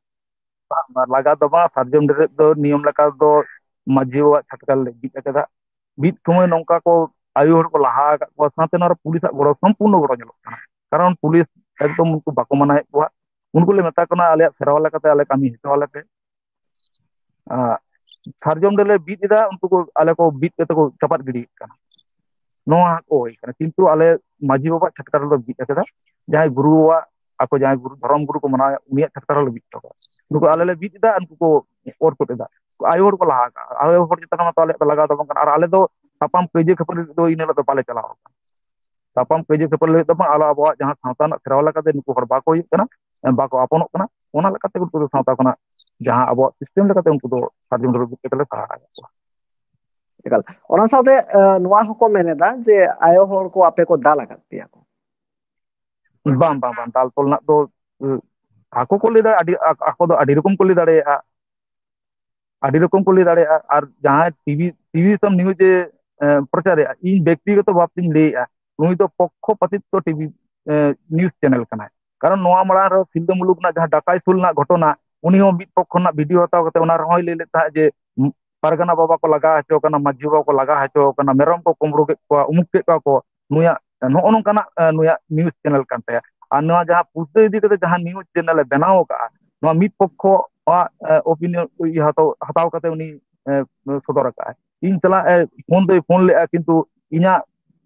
ᱵᱟᱝ, ᱵᱟᱝ, ᱞᱟᱜᱟ ᱫᱚ ᱵᱟᱝ, ᱥᱟᱨᱡᱚᱢ ᱰᱟᱹᱨ ᱫᱚ ᱱᱤᱭᱚᱢ ᱞᱮᱠᱟ ᱫᱚ ᱢᱟᱹᱡᱷᱤ ᱵᱟᱵᱟᱣᱟᱜ ᱪᱷᱟᱴᱠᱟ ᱨᱮᱞᱮ ᱵᱤᱫ ᱟᱠᱟᱫᱟ᱾ ᱵᱤᱫ ᱥᱚᱢᱚᱭ ᱱᱚᱝᱠᱟ ᱠᱚ ᱟᱭᱳ ᱦᱚᱲ ᱠᱚ ᱞᱟᱦᱟ ᱟᱠᱟᱫ ᱠᱚᱣᱟ, ᱥᱟᱶᱛᱮ ᱱᱚᱣᱟ ᱨᱮ ᱯᱩᱞᱤᱥᱟᱜ ᱜᱚᱲᱚ, ᱥᱚᱢᱯᱩᱨᱱᱚ ᱜᱚᱲᱚ ᱧᱮᱞᱚᱜ ᱠᱟᱱᱟ᱾ ᱠᱟᱨᱚᱱ ᱯᱩᱞᱤᱥ ᱮᱠᱫᱚᱢ ᱩᱱᱠᱩ ᱵᱟᱠᱚ ᱢᱟᱱᱟᱭᱮᱫ ᱠᱚᱣᱟ᱾ ᱩᱱᱠᱩ ᱞᱮ ᱢᱮᱛᱟ ᱠᱚ ᱠᱟᱱᱟ, ᱟᱞᱮᱭᱟᱜ ᱥᱮᱨᱣᱟ ᱞᱮᱠᱟᱛᱮ ᱟᱞᱮ ᱠᱟᱹᱢᱤ ᱦᱚᱪᱚ ᱟᱞᱮ ᱯᱮ᱾ ᱟᱨ ᱥᱟᱨᱡᱚᱢ ᱰᱟᱹᱨ ᱞᱮ ᱵᱤᱫ ᱮᱫᱟ, ᱩᱱᱠᱩ ᱠᱚ, ᱟᱞᱮ ᱠᱚ ᱵᱤᱫ ᱠᱟᱛᱮ ᱠᱚ ᱪᱟᱯᱟᱫ ᱜᱤᱰᱤᱭᱮᱫ ᱠᱟᱱᱟ᱾ ᱱᱚᱣᱟ ᱠᱚ ᱦᱩᱭ ᱠᱟᱱᱟ, ᱠᱤᱱᱛᱩ ᱟᱞᱮ ᱢᱟᱹᱡᱷᱤ ᱵᱟᱵᱟᱣᱟᱜ ᱪᱷᱟᱴᱠᱟ ᱨᱮᱞᱮ ᱵᱤᱫ ᱟᱠᱟᱫᱟ᱾ ᱡᱟᱦᱟᱸᱭ ᱜᱩᱨᱩ ᱵᱟᱵᱟ, ᱟᱠᱚ ᱡᱟᱦᱟᱸᱭ ᱜᱩᱨᱩ, ᱫᱷᱚᱨᱚᱢ ᱜᱩᱨᱩ ᱠᱚ ᱢᱟᱱᱟᱣᱟ, ᱩᱱᱤᱭᱟᱜ ᱪᱷᱟᱴᱠᱟ ᱨᱮᱞᱮ ᱵᱤᱫ ᱦᱚᱴᱚ ᱠᱟᱜᱼᱟ᱾ ᱱᱩᱠᱩ ᱟᱞᱮ ᱞᱮ ᱵᱤᱫ ᱮᱫᱟ, ᱩᱱᱠᱩ ᱠᱚ ᱚᱨ ᱛᱩᱫ ᱮᱫᱟ᱾ ᱟᱭᱳ ᱦᱚᱲ ᱠᱚ ᱞᱟᱦᱟ ᱟᱠᱟᱜᱼᱟ᱾ ᱟᱭᱳ ᱦᱚᱲ ᱪᱮᱛᱟᱱ ᱨᱮ ᱢᱟᱛᱚ ᱟᱞᱮᱭᱟᱜ ᱫᱚ ᱞᱟᱜᱟᱣ ᱫᱚ ᱵᱟᱝ ᱠᱟᱱᱟ᱾ ᱟᱨ ᱟᱞᱮ ᱫᱚ ᱛᱟᱯᱟᱢ ᱠᱟᱹᱭᱡᱟᱹ ᱠᱷᱟᱹᱯᱟᱹᱨᱤ ᱨᱮᱫᱚ ᱤᱱᱟᱹ ᱦᱤᱞᱳᱜ ᱫᱚ ᱵᱟᱞᱮ ᱪᱟᱞᱟᱣ ᱟᱠᱟᱱᱟ᱾ ᱛᱟᱯᱟᱢ ᱠᱟᱹᱭᱡᱟᱹ ᱠᱷᱟᱹᱯᱟᱹᱨᱤ ᱞᱟᱹᱜᱤᱫ ᱫᱚ ᱵᱟᱝ, ᱟᱞᱚ ᱟᱵᱚᱣᱟᱜ ᱡᱟᱦᱟᱸ ᱥᱟᱶᱛᱟ ᱨᱮᱱᱟᱜ ᱥᱮᱨᱣᱟ ᱞᱮᱠᱟᱛᱮ ᱱᱩᱠᱩ ᱦᱚᱲ ᱵᱟᱠᱚ ᱦᱩᱭᱩᱜ ᱠᱟᱱᱟ, ᱵᱟᱠᱚ ᱟᱯᱚᱱᱚᱜ ᱠᱟᱱᱟ, ᱚᱱᱟ ᱞᱮᱠᱟᱛᱮ ᱩᱱᱠᱩ ᱫᱚ ᱥᱟᱶᱛᱟ ᱠᱷᱚᱱᱟᱜ ᱡᱟᱦᱟᱸ ᱟᱵᱚᱣᱟᱜ ᱥᱤᱥᱴᱮᱢ ᱞᱮᱠᱟᱛᱮ ᱩᱱᱠᱩ ᱫᱚ ᱥᱟᱨᱡᱚᱢ ᱰᱟᱹᱨ ᱵᱤᱫ ᱠᱟᱛᱮ ᱞᱮ ᱥᱟᱦᱟ ᱟᱠᱟᱫ ᱠᱚᱣᱟ᱾ ᱮᱠᱟᱞ᱾ ᱚᱱᱟ ᱥᱟᱶᱛᱮ, ᱮ, ᱱᱚᱣᱟ ᱦᱚᱸᱠᱚ ᱢᱮᱱ ᱮᱫᱟ ᱡᱮ ᱟᱭᱳ ᱦᱚᱲ ᱠᱚ ᱟᱯᱮ ᱠᱚ ᱫᱟᱞ ᱟᱠᱟᱫ ᱯᱮᱭᱟ ᱠᱚ᱾ ᱵᱟᱝ, ᱵᱟᱝ, ᱵᱟᱝ, ᱫᱟᱞ ᱛᱚᱞ ᱨᱮᱱᱟᱜ ᱫᱚ, ᱩ, ᱟᱠᱚ ᱠᱚ ᱞᱟᱹᱭ ᱫᱟᱲᱮᱭᱟᱜᱼᱟ, ᱟᱹᱰᱤ, ᱟ-, ᱟᱠᱚ ᱫᱚ ᱟᱹᱰᱤ ᱨᱚᱠᱚᱢ ᱠᱚ ᱞᱟᱹᱭ ᱫᱟᱲᱮᱭᱟᱜᱼᱟ, ᱟᱹᱰᱤ ᱨᱚᱠᱚᱢ ᱠᱚ ᱞᱟᱹᱭ ᱫᱟᱲᱮᱭᱟᱜᱼᱟ᱾ ᱟᱨ ᱡᱟᱦᱟᱸᱭ ᱴᱤᱵᱷᱤ, ᱴᱤᱵᱷᱤ ᱫᱤᱥᱚᱢ ᱱᱤᱭᱩᱡᱽ ᱮ, ᱮ, ᱯᱨᱚᱪᱟᱨᱮᱜᱼᱟ, ᱤᱧ ᱵᱮᱠᱛᱤᱜᱚᱛᱚ ᱵᱷᱟᱵᱽ ᱛᱤᱧ ᱞᱟᱹᱭᱮᱜᱼᱟ, ᱱᱩᱭ ᱫᱚ ᱯᱚᱠᱠᱷᱚᱯᱟᱛᱤᱛᱛᱚ ᱴᱤᱵᱷᱤ, ᱮ, ᱱᱤᱭᱩᱡᱽ ᱪᱮᱱᱮᱞ ᱠᱟᱱᱟᱭ᱾ ᱠᱟᱨᱚᱱ ᱱᱚᱣᱟ ᱢᱟᱲᱟᱝ ᱨᱮᱦᱚᱸ ᱥᱤᱞᱫᱟᱹ ᱢᱩᱞᱩᱠ ᱨᱮᱱᱟᱜ ᱡᱟᱦᱟᱸ ᱰᱟᱠᱟᱭ ᱥᱩᱞ ᱨᱮᱱᱟᱜ ᱜᱷᱚᱴᱚᱱᱟ, ᱩᱱᱤ ᱦᱚᱸ ᱢᱤᱫ ᱯᱚᱠᱠᱷᱚ ᱨᱮᱱᱟᱜ ᱵᱷᱤᱰᱤᱭᱳ ᱦᱟᱛᱟᱣ ᱠᱟᱛᱮ ᱚᱱᱟ ᱨᱮᱦᱚᱸᱭ ᱞᱟᱹᱭ ᱞᱮᱫ ᱛᱟᱦᱮᱸᱫ ᱡᱮ, ᱩᱢ, ᱯᱟᱨᱜᱟᱱᱟ ᱵᱟᱵᱟ ᱠᱚ ᱞᱟᱜᱟ ᱦᱚᱪᱚ ᱠᱟᱱᱟ, ᱢᱟᱹᱡᱷᱤ ᱵᱟᱵᱟ ᱠᱚ ᱞᱟᱜᱟ ᱦᱚᱪᱚ ᱠᱟᱱᱟ, ᱢᱮᱨᱚᱢ ᱠᱚ ᱠᱩᱢᱵᱽᱲᱩ ᱠᱮᱫ ᱠᱚᱣᱟ, ᱩᱢᱩᱠ ᱠᱮᱫ ᱠᱚᱣᱟ ᱠᱚ, ᱱᱩᱭᱟᱜ ᱱᱚᱜᱼᱚ ᱱᱚᱝᱠᱟᱱᱟᱜ, ᱮ, ᱱᱩᱭᱟᱜ ᱱᱤᱭᱩᱡᱽ ᱪᱮᱱᱮᱞ ᱠᱟᱱ ᱛᱟᱭᱟ᱾ ᱟᱨ ᱱᱚᱣᱟ ᱡᱟᱦᱟᱸ ᱯᱩᱥᱫᱟᱹ ᱤᱫᱤ ᱠᱟᱛᱮ ᱡᱟᱦᱟᱸ ᱱᱤᱭᱩᱡᱽ ᱪᱮᱱᱮᱞ ᱮ ᱵᱮᱱᱟᱣ ᱟᱠᱟᱫᱼᱟ, ᱱᱚᱣᱟ ᱢᱤᱫ ᱯᱚᱠᱠᱷᱚ ᱟᱜ, ᱮ, ᱚᱯᱤᱱᱤᱭᱚᱱ ᱤᱭᱟᱹ ᱦᱟᱛᱟᱣ, ᱦᱟᱛᱟᱣ ᱠᱟᱛᱮ ᱩᱱᱤ, ᱮ, ᱥᱚᱫᱚᱨ ᱟᱠᱟᱫᱼᱟᱭ᱾ ᱤᱧ ᱥᱟᱞᱟᱜ ᱮ ᱯᱷᱳᱱ ᱫᱚᱭ ᱯᱷᱳᱱ ᱞᱮᱫᱼᱟ, ᱠᱤᱱᱛᱩ ᱤᱧᱟᱹᱜ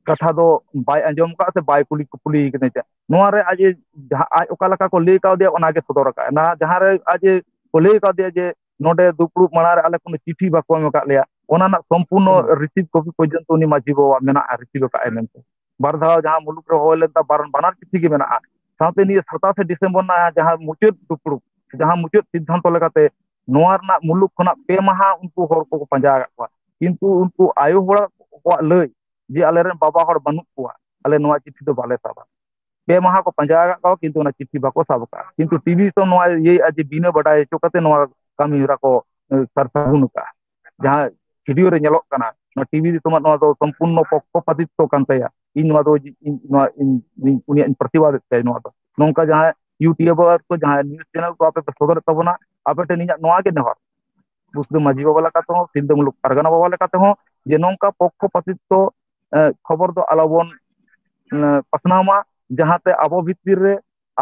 ᱠᱟᱛᱷᱟ ᱫᱚ ᱵᱟᱭ ᱟᱸᱡᱚᱢ ᱟᱠᱟᱫ ᱥᱮ ᱵᱟᱭ ᱠᱩᱞᱤ ᱠᱩᱯᱞᱤ ᱠᱟᱫᱤᱧ ᱛᱟᱦᱮᱸᱫ᱾ ᱱᱚᱣᱟ ᱨᱮ ᱟᱡ ᱮ ᱡᱟᱦᱟᱸ, ᱟᱡ ᱚᱠᱟ ᱞᱮᱠᱟ ᱠᱚ ᱞᱟᱹᱭ ᱠᱟᱣᱫᱮᱭᱟ, ᱚᱱᱟ ᱜᱮ ᱥᱚᱫᱚᱨ ᱟᱠᱟᱫᱼᱟᱭ᱾ ᱱᱟ-, ᱡᱟᱦᱟᱸ ᱨᱮ ᱟᱡ ᱮ ᱠᱚ ᱞᱟᱹᱭ ᱠᱟᱣᱫᱮᱭᱟ ᱡᱮ ᱱᱚᱰᱮ ᱫᱩᱯᱲᱩᱵ ᱢᱟᱲᱟᱝ ᱨᱮ ᱟᱞᱮ ᱠᱳᱱᱳ ᱪᱤᱴᱷᱤ ᱵᱟᱠᱚ ᱮᱢ ᱟᱠᱟᱫ ᱞᱮᱭᱟ, ᱚᱱᱟ ᱨᱮᱱᱟᱜ ᱥᱚᱢᱯᱩᱨᱱᱚ ᱦᱩᱸ᱾ ᱨᱤᱥᱤᱵᱷ ᱠᱚᱯᱤ ᱯᱚᱨᱡᱚᱱᱛᱚ ᱩᱱᱤ ᱢᱟᱹᱡᱷᱤ ᱵᱟᱵᱟᱣᱟᱜ ᱢᱮᱱᱟᱜᱼᱟ, ᱨᱤᱥᱤᱵᱷ ᱟᱠᱟᱫ ᱟᱭ ᱢᱮᱱᱛᱮ᱾ ᱵᱟᱨ ᱫᱷᱟᱣ ᱡᱟᱦᱟᱸ ᱢᱩᱞᱩᱠ ᱨᱮ ᱦᱚᱦᱚ ᱞᱮᱱ ᱛᱟᱦᱮᱸ, ᱵᱟᱨ-, ᱵᱟᱱᱟᱨ ᱪᱤᱴᱷᱤ ᱜᱮ ᱢᱮᱱᱟᱜᱼᱟ᱾ ᱥᱟᱶᱛᱮ ᱱᱤᱭᱟᱹ ᱥᱟᱛᱟᱥᱮ ᱰᱤᱥᱮᱢᱵᱚᱨ ᱨᱮᱱᱟᱜ ᱡᱟᱦᱟᱸ ᱢᱩᱪᱟᱹᱫ ᱫᱩᱯᱲᱩᱵ, ᱡᱟᱦᱟᱸ ᱢᱩᱪᱟᱹᱫ ᱥᱤᱫᱽᱫᱷᱟᱱᱛᱚ ᱞᱮᱠᱟᱛᱮ ᱱᱚᱣᱟ ᱨᱮᱱᱟᱜ ᱢᱩᱞᱩᱠ ᱠᱷᱚᱱᱟᱜ ᱯᱮ ᱢᱟᱦᱟ ᱩᱱᱠᱩ ᱦᱚᱲ ᱠᱚᱠᱚ ᱯᱟᱸᱡᱟ ᱟᱠᱟᱫ ᱠᱚᱣᱟ, ᱠᱤᱱᱛᱩ ᱩᱱᱠᱩ ᱟᱭᱳ ᱦᱚᱲ ᱠᱚᱣᱟᱜ ᱞᱟᱹᱭ ᱡᱮ ᱟᱞᱮᱨᱮᱱ ᱵᱟᱵᱟ ᱦᱚᱲ ᱵᱟᱹᱱᱩᱜ ᱠᱚᱣᱟ, ᱟᱞᱮ ᱱᱚᱣᱟ ᱪᱤᱴᱷᱤ ᱫᱚ ᱵᱟᱞᱮ ᱥᱟᱵᱟ᱾ ᱯᱮ ᱢᱟᱦᱟ ᱠᱚ ᱯᱟᱸᱡᱟ ᱟᱠᱟᱫ ᱠᱚᱣᱟ, ᱠᱤᱱᱛᱩ ᱚᱱᱟ ᱪᱤᱴᱷᱤ ᱵᱟᱠᱚ ᱥᱟᱵ ᱟᱠᱟᱫᱼᱟ᱾ ᱠᱤᱱᱛᱩ ᱴᱤᱵᱷᱤ ᱫᱤᱥᱚᱢ ᱱᱚᱣᱟ ᱤᱭᱟᱹᱭᱮᱫᱼᱟ ᱡᱮ ᱵᱤᱱᱟᱹ ᱵᱟᱰᱟᱭ ᱦᱚᱪᱚ ᱠᱟᱛᱮ ᱱᱚᱣᱟ ᱠᱟᱹᱢᱤ ᱦᱚᱨᱟ ᱠᱚ, ᱮ, ᱥᱟᱨ ᱥᱟᱹᱜᱩᱱ ᱟᱠᱟᱫᱼᱟ᱾ ᱡᱟᱦᱟᱸ ᱵᱷᱤᱰᱤᱭᱳ ᱨᱮ ᱧᱮᱞᱚᱜ ᱠᱟᱱᱟ, ᱱᱚᱣᱟ ᱴᱤᱵᱷᱤ ᱫᱤᱥᱚᱢᱟᱜ ᱱᱚᱣᱟ ᱫᱚ ᱥᱚᱢᱯᱩᱨᱱᱚ ᱯᱚᱠᱠᱷᱚᱯᱟᱛᱤᱛᱚ ᱠᱟᱱ ᱛᱟᱭᱟ᱾ ᱤᱧ ᱱᱚᱣᱟ ᱫᱚ ᱤᱧ, ᱱᱚᱣᱟ ᱤᱧ, ᱤᱧ ᱩᱱᱤᱭᱟᱜ ᱤᱧ ᱯᱨᱚᱛᱤᱵᱟᱫᱮᱫ ᱛᱟᱭᱟ᱾ ᱱᱚᱣᱟ ᱫᱚ ᱱᱚᱝᱠᱟ ᱡᱟᱦᱟᱸᱭ ᱤᱭᱩᱴᱩᱵᱟᱨ ᱠᱚ, ᱡᱟᱦᱟᱸᱭ ᱱᱤᱭᱩᱡᱽ ᱪᱮᱱᱮᱞ ᱠᱚ ᱟᱯᱮ ᱯᱮ ᱥᱚᱫᱚᱨᱮᱫ ᱛᱟᱵᱚᱱᱟ, ᱟᱯᱮ ᱴᱷᱮᱱ ᱤᱧᱟᱹᱜ ᱱᱚᱣᱟ ᱜᱮ ᱱᱮᱦᱚᱨ, ᱵᱩᱥᱫᱟᱹ ᱢᱟᱹᱡᱷᱤ ᱵᱟᱵᱟ ᱞᱮᱠᱟ ᱛᱮᱦᱚᱸ, ᱥᱤᱞᱫᱟᱹ ᱢᱩᱞᱩᱠ ᱯᱟᱨᱜᱟᱱᱟ ᱵᱟᱵᱟ ᱞᱮᱠᱟ ᱛᱮᱦᱚᱸ, ᱡᱮ ᱱᱚᱝᱠᱟ ᱯᱚᱠᱠᱷᱚᱯᱟᱛᱤᱛᱚ, ᱮ, ᱠᱷᱚᱵᱚᱨ ᱫᱚ ᱟᱞᱚᱵᱚᱱ, ᱮ, ᱯᱟᱥᱱᱟᱣ ᱢᱟ, ᱡᱟᱦᱟᱸᱛᱮ ᱟᱵᱚ ᱵᱷᱤᱛᱤᱨ ᱨᱮ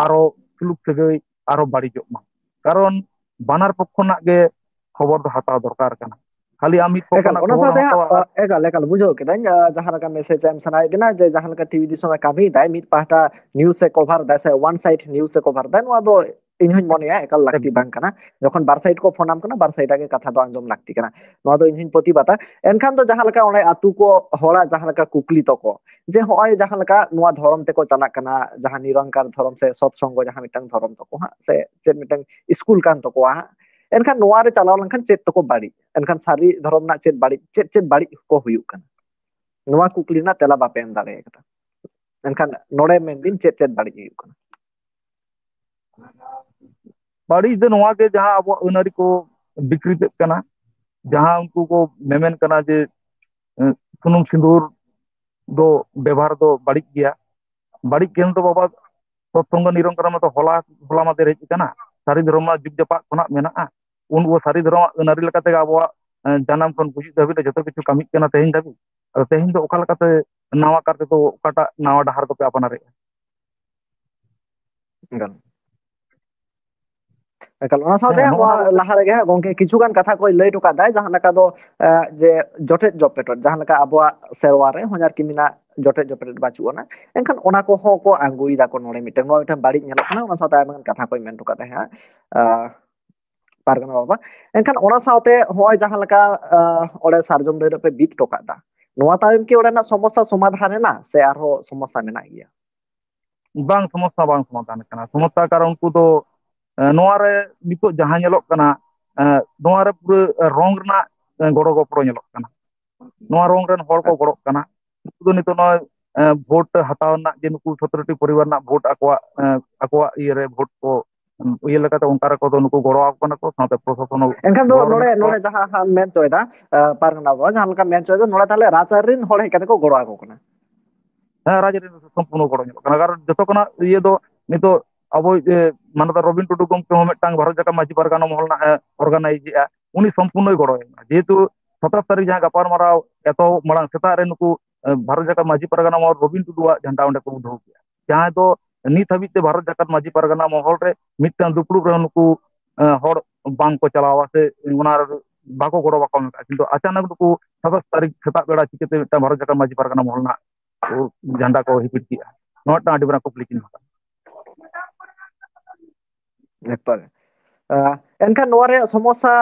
ᱟᱨᱚ ᱥᱩᱞᱩᱠ ᱥᱟᱹᱜᱟᱹᱭ ᱟᱨᱚ ᱵᱟᱹᱲᱤᱡᱚᱜ ᱢᱟ᱾ ᱠᱟᱨᱚᱱ ᱵᱟᱱᱟᱨ ᱯᱚᱠᱠᱷᱚ ᱨᱮᱱᱟᱜ ᱜᱮ ᱠᱷᱚᱵᱚᱨ ᱫᱚ ᱦᱟᱛᱟᱣ ᱫᱚᱨᱠᱟᱨ ᱠᱟᱱᱟ᱾ ᱠᱷᱟᱹᱞᱤ ᱟᱢ ᱢᱤᱫ ᱯᱚᱠᱠᱷᱚ ᱮᱠᱟᱞ, ᱨᱮᱱᱟᱜ ᱚᱱᱟ ᱠᱷᱚᱵᱚᱨ ᱥᱟᱶᱛᱮ ᱦᱟᱸᱜ, ᱦᱟᱛᱟᱣᱟ ᱟᱨ ᱮᱠᱟᱞ, ᱮᱠᱟᱞ, ᱵᱩᱡᱷᱟᱹᱣ ᱠᱮᱫᱟᱹᱧ᱾ ᱟᱸ, ᱡᱟᱦᱟᱸ ᱞᱮᱠᱟ ᱢᱮᱥᱮᱡᱽ ᱮᱢ ᱥᱟᱱᱟᱭᱮᱫ ᱵᱮᱱᱟ ᱡᱮ ᱡᱟᱦᱟᱸ ᱞᱮᱠᱟ ᱴᱤᱵᱷᱤ ᱫᱤᱥᱚᱢ ᱮ ᱠᱟᱹᱢᱤᱭᱮᱫᱟᱭ, ᱢᱤᱫ ᱯᱟᱦᱴᱟ ᱱᱤᱭᱩᱡᱽ ᱮ ᱠᱚᱵᱷᱟᱨ ᱫᱟᱭ ᱥᱮ ᱚᱣᱟᱱ ᱥᱟᱭᱤᱰ ᱱᱤᱭᱩᱡᱽ ᱮ ᱠᱚᱵᱷᱟᱨ ᱫᱟᱭ, ᱱᱚᱣᱟ ᱫᱚ ᱤᱧ ᱦᱚᱧ ᱢᱚᱱᱮᱭᱟ ᱮᱠᱟᱞ ᱞᱟᱹᱠᱛᱤ ᱮᱠᱫᱚᱢ᱾ ᱵᱟᱝ ᱠᱟᱱᱟ᱾ ᱡᱚᱠᱷᱚᱱ ᱵᱟᱨ ᱥᱟᱭᱤᱰ ᱠᱚ ᱯᱷᱳᱱ ᱟᱢ ᱠᱟᱱᱟ, ᱵᱟᱨ ᱥᱟᱭᱤᱰ ᱟᱜ ᱜᱮ ᱠᱟᱛᱷᱟ ᱫᱚ ᱟᱸᱡᱚᱢ ᱞᱟᱹᱠᱛᱤ ᱠᱟᱱᱟ᱾ ᱱᱚᱣᱟ ᱫᱚ ᱤᱧ ᱦᱚᱧ ᱯᱨᱚᱛᱤᱵᱟᱫᱟ᱾ ᱮᱱᱠᱷᱟᱱ ᱫᱚ ᱡᱟᱦᱟᱸ ᱞᱮᱠᱟ ᱚᱸᱰᱮ ᱟᱹᱛᱩ ᱠᱚ ᱦᱚᱲᱟᱜ ᱡᱟᱦᱟᱸ ᱞᱮᱠᱟ ᱠᱩᱠᱞᱤ ᱛᱟᱠᱚ, ᱡᱮ ᱦᱚᱸᱜᱼᱚᱭ ᱡᱟᱦᱟᱸ ᱞᱮᱠᱟ ᱱᱚᱣᱟ ᱫᱷᱚᱨᱚᱢ ᱛᱮᱠᱚ ᱪᱟᱞᱟᱜ ᱠᱟᱱᱟ, ᱡᱟᱦᱟᱸ ᱱᱤᱨᱚᱝᱠᱟᱨ ᱫᱷᱚᱨᱚᱢ ᱥᱮ ᱥᱚᱛ ᱥᱚᱝᱜᱚ ᱡᱟᱦᱟᱸ ᱢᱤᱫᱴᱟᱝ ᱫᱷᱚᱨᱚᱢ ᱛᱟᱠᱚ ᱦᱟᱸᱜ, ᱥᱮ ᱪᱮᱫ ᱢᱤᱫᱴᱟᱝ ᱤᱥᱠᱩᱞ ᱠᱟᱱ ᱛᱟᱠᱚᱣᱟ ᱦᱟᱸᱜ, ᱮᱱᱠᱷᱟᱱ ᱱᱚᱣᱟ ᱨᱮ ᱪᱟᱞᱟᱣ ᱞᱮᱱᱠᱷᱟᱱ ᱪᱮᱫ ᱛᱟᱠᱚ ᱵᱟᱹᱲᱤᱡ? ᱮᱱᱠᱷᱟᱱ ᱥᱟᱹᱨᱤ ᱫᱷᱚᱨᱚᱢ ᱨᱮᱱᱟᱜ ᱪᱮᱫ ᱵᱟᱹᱲᱤᱡ, ᱪᱮᱫ ᱪᱮᱫ ᱵᱟᱹᱲᱤᱡ ᱠᱚ ᱦᱩᱭᱩᱜ ᱠᱟᱱᱟ? ᱱᱚᱣᱟ ᱠᱩᱠᱞᱤ ᱨᱮᱱᱟᱜ ᱛᱮᱞᱟ ᱵᱟᱯᱮ ᱮᱢ ᱫᱟᱲᱮ ᱟᱠᱟᱫᱟ᱾ ᱮᱱᱠᱷᱟᱱ ᱱᱚᱰᱮ ᱢᱮᱱᱵᱤᱱ ᱪᱮᱫ ᱪᱮᱫ ᱵᱟᱹᱲᱤᱡ ᱦᱩᱭᱩᱜ ᱠᱟᱱᱟ? ᱵᱟᱹᱲᱤᱡ ᱫᱚ ᱱᱚᱣᱟ ᱜᱮ, ᱡᱟᱦᱟᱸ ᱟᱵᱚᱣᱟᱜ ᱟᱹᱱ ᱟᱹᱨᱤ ᱠᱚ ᱵᱤᱠᱨᱤᱛᱚᱜ ᱠᱟᱱᱟ, ᱡᱟᱦᱟᱸ ᱩᱱᱠᱩ ᱠᱚ ᱢᱮᱢᱮᱱ ᱠᱟᱱᱟ ᱡᱮ, ᱮ, ᱥᱩᱱᱩᱢ ᱥᱤᱸᱫᱩᱨ ᱫᱚ ᱵᱮᱵᱚᱦᱟᱨ ᱫᱚ ᱵᱟᱹᱲᱤᱡ ᱜᱮᱭᱟ᱾ ᱵᱟᱹᱲᱤᱡ ᱜᱮ ᱫᱚ ᱵᱟᱵᱟ, ᱥᱚᱛᱥᱚᱝᱜᱚ ᱱᱤᱨᱚᱝᱠᱟᱨ ᱢᱟᱛᱚ ᱦᱚᱞᱟ, ᱦᱚᱞᱟ ᱢᱟᱫᱷᱮᱨ ᱦᱮᱡ ᱟᱠᱟᱱᱟ᱾ ᱥᱟᱹᱨᱤ ᱫᱷᱚᱨᱚᱢ ᱢᱟ ᱡᱩᱜᱽ ᱡᱟᱯᱟᱜ ᱠᱷᱚᱱᱟᱜ ᱢᱮᱱᱟᱜᱼᱟ᱾ ᱩᱱ ᱟᱵᱚ ᱥᱟᱹᱨᱤ ᱫᱷᱚᱨᱚᱢᱟᱜ ᱟᱹᱱ ᱟᱹᱨᱤ ᱞᱮᱠᱟ ᱛᱮᱜᱮ ᱟᱵᱚᱣᱟᱜ, ᱮ, ᱡᱟᱱᱟᱢ ᱠᱷᱚᱱ ᱜᱩᱡᱩᱜ ᱫᱷᱟᱹᱵᱤᱡ ᱨᱮ ᱡᱚᱛᱚ ᱠᱤᱪᱷᱩ ᱠᱟᱹᱢᱤᱜ ᱠᱟᱱᱟ ᱛᱮᱦᱮᱧ ᱫᱷᱟᱹᱵᱤᱡ᱾ ᱟᱫᱚ ᱛᱮᱦᱮᱧ ᱫᱚ ᱚᱠᱟ ᱞᱮᱠᱟᱛᱮ ᱱᱟᱣᱟ ᱠᱟᱨ ᱛᱮᱫᱚ ᱚᱠᱟᱴᱟᱜ ᱱᱟᱣᱟ ᱰᱟᱦᱟᱨ ᱫᱚᱯᱮ ᱟᱯᱱᱟᱨᱮᱫᱼᱟ? ᱮᱠᱟᱞ᱾ ᱮᱠᱟᱞ, ᱚᱱᱟ ᱥᱟᱶᱛᱮ ᱦᱮᱸ, ᱦᱟᱸᱜ ᱱᱚᱜᱼᱚ ᱱᱚᱣᱟ ᱱᱟ ᱠᱚ ᱞᱟᱦᱟ ᱨᱮᱜᱮ ᱦᱟᱸᱜ ᱜᱚᱝᱠᱮ ᱠᱤᱪᱷᱩ ᱜᱟᱱ ᱠᱟᱛᱷᱟ ᱠᱚᱭ ᱞᱟᱹᱭ ᱦᱚᱴᱚ ᱠᱟᱫ ᱛᱟᱭ, ᱡᱟᱦᱟᱸ ᱞᱮᱠᱟ ᱫᱚ, ᱮ, ᱡᱮ ᱡᱚᱴᱮᱫ ᱡᱚᱯᱮᱴᱚᱫ, ᱡᱟᱦᱟᱸ ᱞᱮᱠᱟ ᱟᱵᱚᱣᱟᱜ ᱥᱮᱨᱣᱟ ᱨᱮ ᱦᱚᱧᱦᱟᱨ ᱠᱤᱢᱤᱱᱟᱜ ᱡᱚᱴᱮᱫ ᱡᱚᱯᱮᱴᱚᱫ ᱵᱟᱹᱪᱩᱜ ᱟᱱᱟ, ᱮᱱᱠᱷᱟᱱ ᱚᱱᱟ ᱠᱚᱦᱚᱸ ᱠᱚ ᱟᱸᱜᱩᱭ ᱫᱟᱠᱚ ᱱᱚᱰᱮ ᱢᱤᱫᱴᱮᱱ, ᱱᱚᱣᱟ ᱢᱤᱫᱴᱮᱱ ᱵᱟᱹᱲᱤᱡ ᱧᱮᱞᱚᱜ ᱠᱟᱱᱟ᱾ ᱚᱱᱟ ᱥᱟᱶᱛᱮ ᱟᱭᱢᱟ ᱜᱟᱱ ᱠᱟᱛᱷᱟ ᱠᱚᱭ ᱢᱮᱱ ᱦᱚᱴᱚ ᱠᱟᱫ ᱛᱟᱦᱮᱸᱫ, ᱟ, ᱯᱟᱨᱜᱟᱱᱟ ᱵᱟᱵᱟ᱾ ᱮᱱᱠᱷᱟᱱ ᱚᱱᱟ ᱥᱟᱶᱛᱮ ᱦᱚᱸᱜᱼᱚᱭ ᱡᱟᱦᱟᱸ ᱞᱮᱠᱟ, ᱟ, ᱚᱸᱰᱮ ᱥᱟᱨᱡᱚᱢ ᱰᱟᱹᱨ ᱨᱮᱯᱮ ᱵᱤᱫ ᱦᱚᱴᱚ ᱠᱟᱫ ᱫᱟ, ᱱᱚᱣᱟ ᱛᱟᱭᱚᱢ ᱠᱤ ᱚᱸᱰᱮᱱᱟᱜ ᱥᱚᱢᱚᱥᱥᱟ ᱥᱚᱢᱟᱫᱷᱟᱱ ᱮᱱᱟ ᱥᱮ ᱟᱨᱦᱚᱸ ᱥᱚᱢᱚᱥᱥᱟ ᱢᱮᱱᱟᱜ ᱜᱮᱭᱟ? ᱵᱟᱝ, ᱥᱚᱢᱚᱥᱥᱟ ᱵᱟᱝ ᱥᱚᱢᱟᱫᱷᱟᱱ ᱠᱟᱱᱟ᱾ ᱥᱚᱢᱚᱥᱥᱟ ᱠᱟᱨᱚᱱ ᱩᱱᱠᱩ ᱫᱚ, ᱮ, ᱱᱚᱣᱟ ᱨᱮ ᱱᱤᱛᱚᱜ ᱡᱟᱦᱟᱸ ᱧᱮᱞᱚᱜ ᱠᱟᱱᱟ, ᱱᱚᱣᱟ ᱨᱮ ᱯᱩᱨᱟᱹ ᱨᱚᱝ ᱨᱮᱱᱟᱜ ᱜᱚᱲᱚ ᱜᱚᱯᱚᱲᱚ ᱧᱮᱞᱚᱜ ᱠᱟᱱᱟ᱾ ᱱᱚᱣᱟ ᱨᱚᱝ ᱨᱮᱱ ᱦᱚᱲ ᱠᱚ ᱜᱚᱲᱚᱜ ᱠᱟᱱᱟ᱾ ᱱᱩᱠᱩ ᱫᱚ ᱱᱤᱛᱚᱜ ᱱᱚᱜᱼᱚᱭ ᱵᱷᱳᱴ ᱦᱟᱛᱟᱣ ᱨᱮᱱᱟᱜ ᱡᱮ ᱱᱩᱠᱩ ᱥᱚᱛᱨᱚ ᱴᱤ ᱯᱚᱨᱤᱵᱟᱨ ᱨᱮᱱᱟᱜ ᱵᱷᱳᱴ ᱟᱠᱚᱣᱟᱜ ᱟᱠᱚᱣᱟᱜ ᱤᱭᱟᱹ ᱨᱮ ᱵᱷᱳᱴ ᱠᱚ ᱤᱭᱟᱹ ᱞᱮᱠᱟᱛᱮ ᱚᱱᱠᱟ ᱨᱮᱠᱚ ᱫᱚ ᱱᱩᱠᱩ ᱜᱚᱲᱚ ᱟᱠᱚ ᱠᱟᱱᱟ ᱠᱚ, ᱥᱟᱶᱛᱮ ᱯᱨᱚᱥᱟᱥᱚᱱ ᱦᱚᱸ ᱮᱱᱠᱷᱟᱱ ᱫᱚ ᱜᱚᱲᱚ ᱨᱮ ᱱᱚᱰᱮ ᱢᱮᱱᱟᱜ ᱠᱚᱣᱟ᱾ ᱱᱚᱰᱮ ᱡᱟᱦᱟᱸ ᱦᱟᱸᱜ ᱢᱮᱱ ᱦᱚᱪᱚᱭᱮᱫᱟ, ᱯᱟᱨᱜᱟᱱᱟ ᱵᱟᱵᱟ ᱡᱟᱦᱟᱸ ᱞᱮᱠᱟ ᱢᱮᱱ ᱦᱚᱪᱚᱭᱮᱫᱟ, ᱱᱚᱰᱮ ᱛᱟᱦᱚᱞᱮ ᱨᱟᱡᱽ ᱟᱹᱨᱤ ᱨᱮᱱ ᱦᱚᱲ ᱦᱮᱡ ᱠᱟᱛᱮ ᱠᱚ ᱜᱚᱲᱚ ᱟᱠᱚ ᱠᱟᱱᱟ᱾ ᱦᱮᱸ, ᱨᱟᱡᱽ ᱟᱹᱨᱤ ᱨᱮ ᱥᱚᱢᱯᱩᱨᱱᱚ ᱜᱚᱲᱚ ᱧᱟᱢᱚᱜ ᱠᱟᱱᱟ᱾ ᱠᱟᱨᱚᱱ ᱡᱚᱛᱚ ᱠᱷᱚᱱᱟᱜ ᱤᱭᱟᱹ ᱫᱚ ᱱᱤᱛᱚᱜ ᱟᱵᱚ ᱢᱟᱱᱚᱛ ᱨᱚᱵᱤᱱ ᱴᱩᱰᱩ ᱜᱚᱢᱠᱮ ᱦᱚᱸ ᱢᱤᱫᱴᱟᱝ ᱵᱷᱟᱨᱚᱛ ᱡᱟᱠᱟᱛ ᱢᱟᱹᱡᱷᱤ ᱯᱟᱨᱜᱟᱱᱟ ᱢᱚᱦᱚᱞ ᱨᱮᱱᱟᱜ ᱮ ᱚᱨᱜᱟᱱᱟᱭᱤᱡ ᱮᱜᱼᱟ, ᱩᱱᱤ ᱥᱚᱢᱯᱩᱨᱱᱚᱭ ᱜᱚᱲᱚᱭ ᱮᱢᱟ᱾ ᱡᱮᱦᱮᱛᱩ ᱥᱟᱛᱟᱥ ᱛᱟᱹᱨᱤᱠᱷ ᱡᱟᱦᱟᱸ ᱜᱟᱯᱟᱞᱢᱟᱨᱟᱣ ᱮᱛᱚᱦᱚᱵ ᱢᱟᱲᱟᱝ ᱥᱮᱛᱟᱜ ᱨᱮ ᱱᱩᱠᱩ ᱵᱷᱟᱨᱚᱛ ᱡᱟᱠᱟᱛ ᱢᱟᱹᱡᱷᱤ ᱯᱟᱨᱜᱟᱱᱟ ᱢᱚᱦᱚᱞ ᱨᱚᱵᱤᱱ ᱴᱩᱰᱩᱣᱟᱜ ᱡᱷᱟᱱᱰᱟ ᱚᱸᱰᱮ ᱠᱚ ᱩᱰᱷᱟᱹᱣ ᱠᱮᱜᱼᱟ, ᱡᱟᱦᱟᱸᱭ ᱫᱚ ᱱᱤᱛ ᱦᱟᱹᱵᱤᱡ ᱛᱮ ᱵᱷᱟᱨᱚᱛ ᱡᱟᱠᱟᱛ ᱢᱟᱹᱡᱷᱤ ᱯᱟᱨᱜᱟᱱᱟ ᱢᱚᱦᱚᱞ ᱨᱮ ᱢᱤᱫᱴᱟᱝ ᱫᱩᱯᱲᱩᱵ ᱨᱮᱦᱚᱸ ᱱᱩᱠᱩ ᱦᱚᱲ ᱵᱟᱝ ᱠᱚ ᱪᱟᱞᱟᱣᱟ ᱥᱮ ᱚᱱᱟ ᱵᱟᱠᱚ ᱜᱚᱲᱚ ᱵᱟᱠᱚ ᱮᱢ ᱠᱟᱜᱼᱟ᱾ ᱠᱤᱱᱛᱩ ᱟᱪᱟᱱᱚᱠ ᱱᱩᱠᱩ ᱥᱟᱛᱟᱥ ᱛᱟᱹᱨᱤᱠᱷ ᱥᱮᱛᱟᱜ ᱵᱮᱲᱟ ᱪᱤᱠᱟᱹᱛᱮ ᱢᱤᱫᱴᱟᱝ ᱵᱷᱟᱨᱚᱛ ᱡᱟᱠᱟᱛ ᱢᱟᱹᱡᱷᱤ ᱯᱟᱨᱜᱟᱱᱟ ᱢᱚᱦᱚᱞ ᱨᱮᱱᱟᱜ ᱡᱷᱟᱱᱰᱟ ᱠᱚ ᱦᱤᱯᱤᱲ ᱠᱮᱜᱼᱟ? ᱱᱚᱣᱟ ᱢᱤᱫᱴᱟᱝ ᱟᱹᱰᱤ ᱢᱟᱨᱟᱝ ᱠᱩᱠᱞᱤ ᱪᱤᱱᱦᱟᱹ ᱠᱟᱱᱟ᱾ ᱮᱠᱵᱟᱨᱮ᱾ ᱮᱱᱠᱷᱟᱱ ᱱᱚᱣᱟ ᱨᱮᱭᱟᱜ ᱥᱚᱢᱚᱥᱥᱟ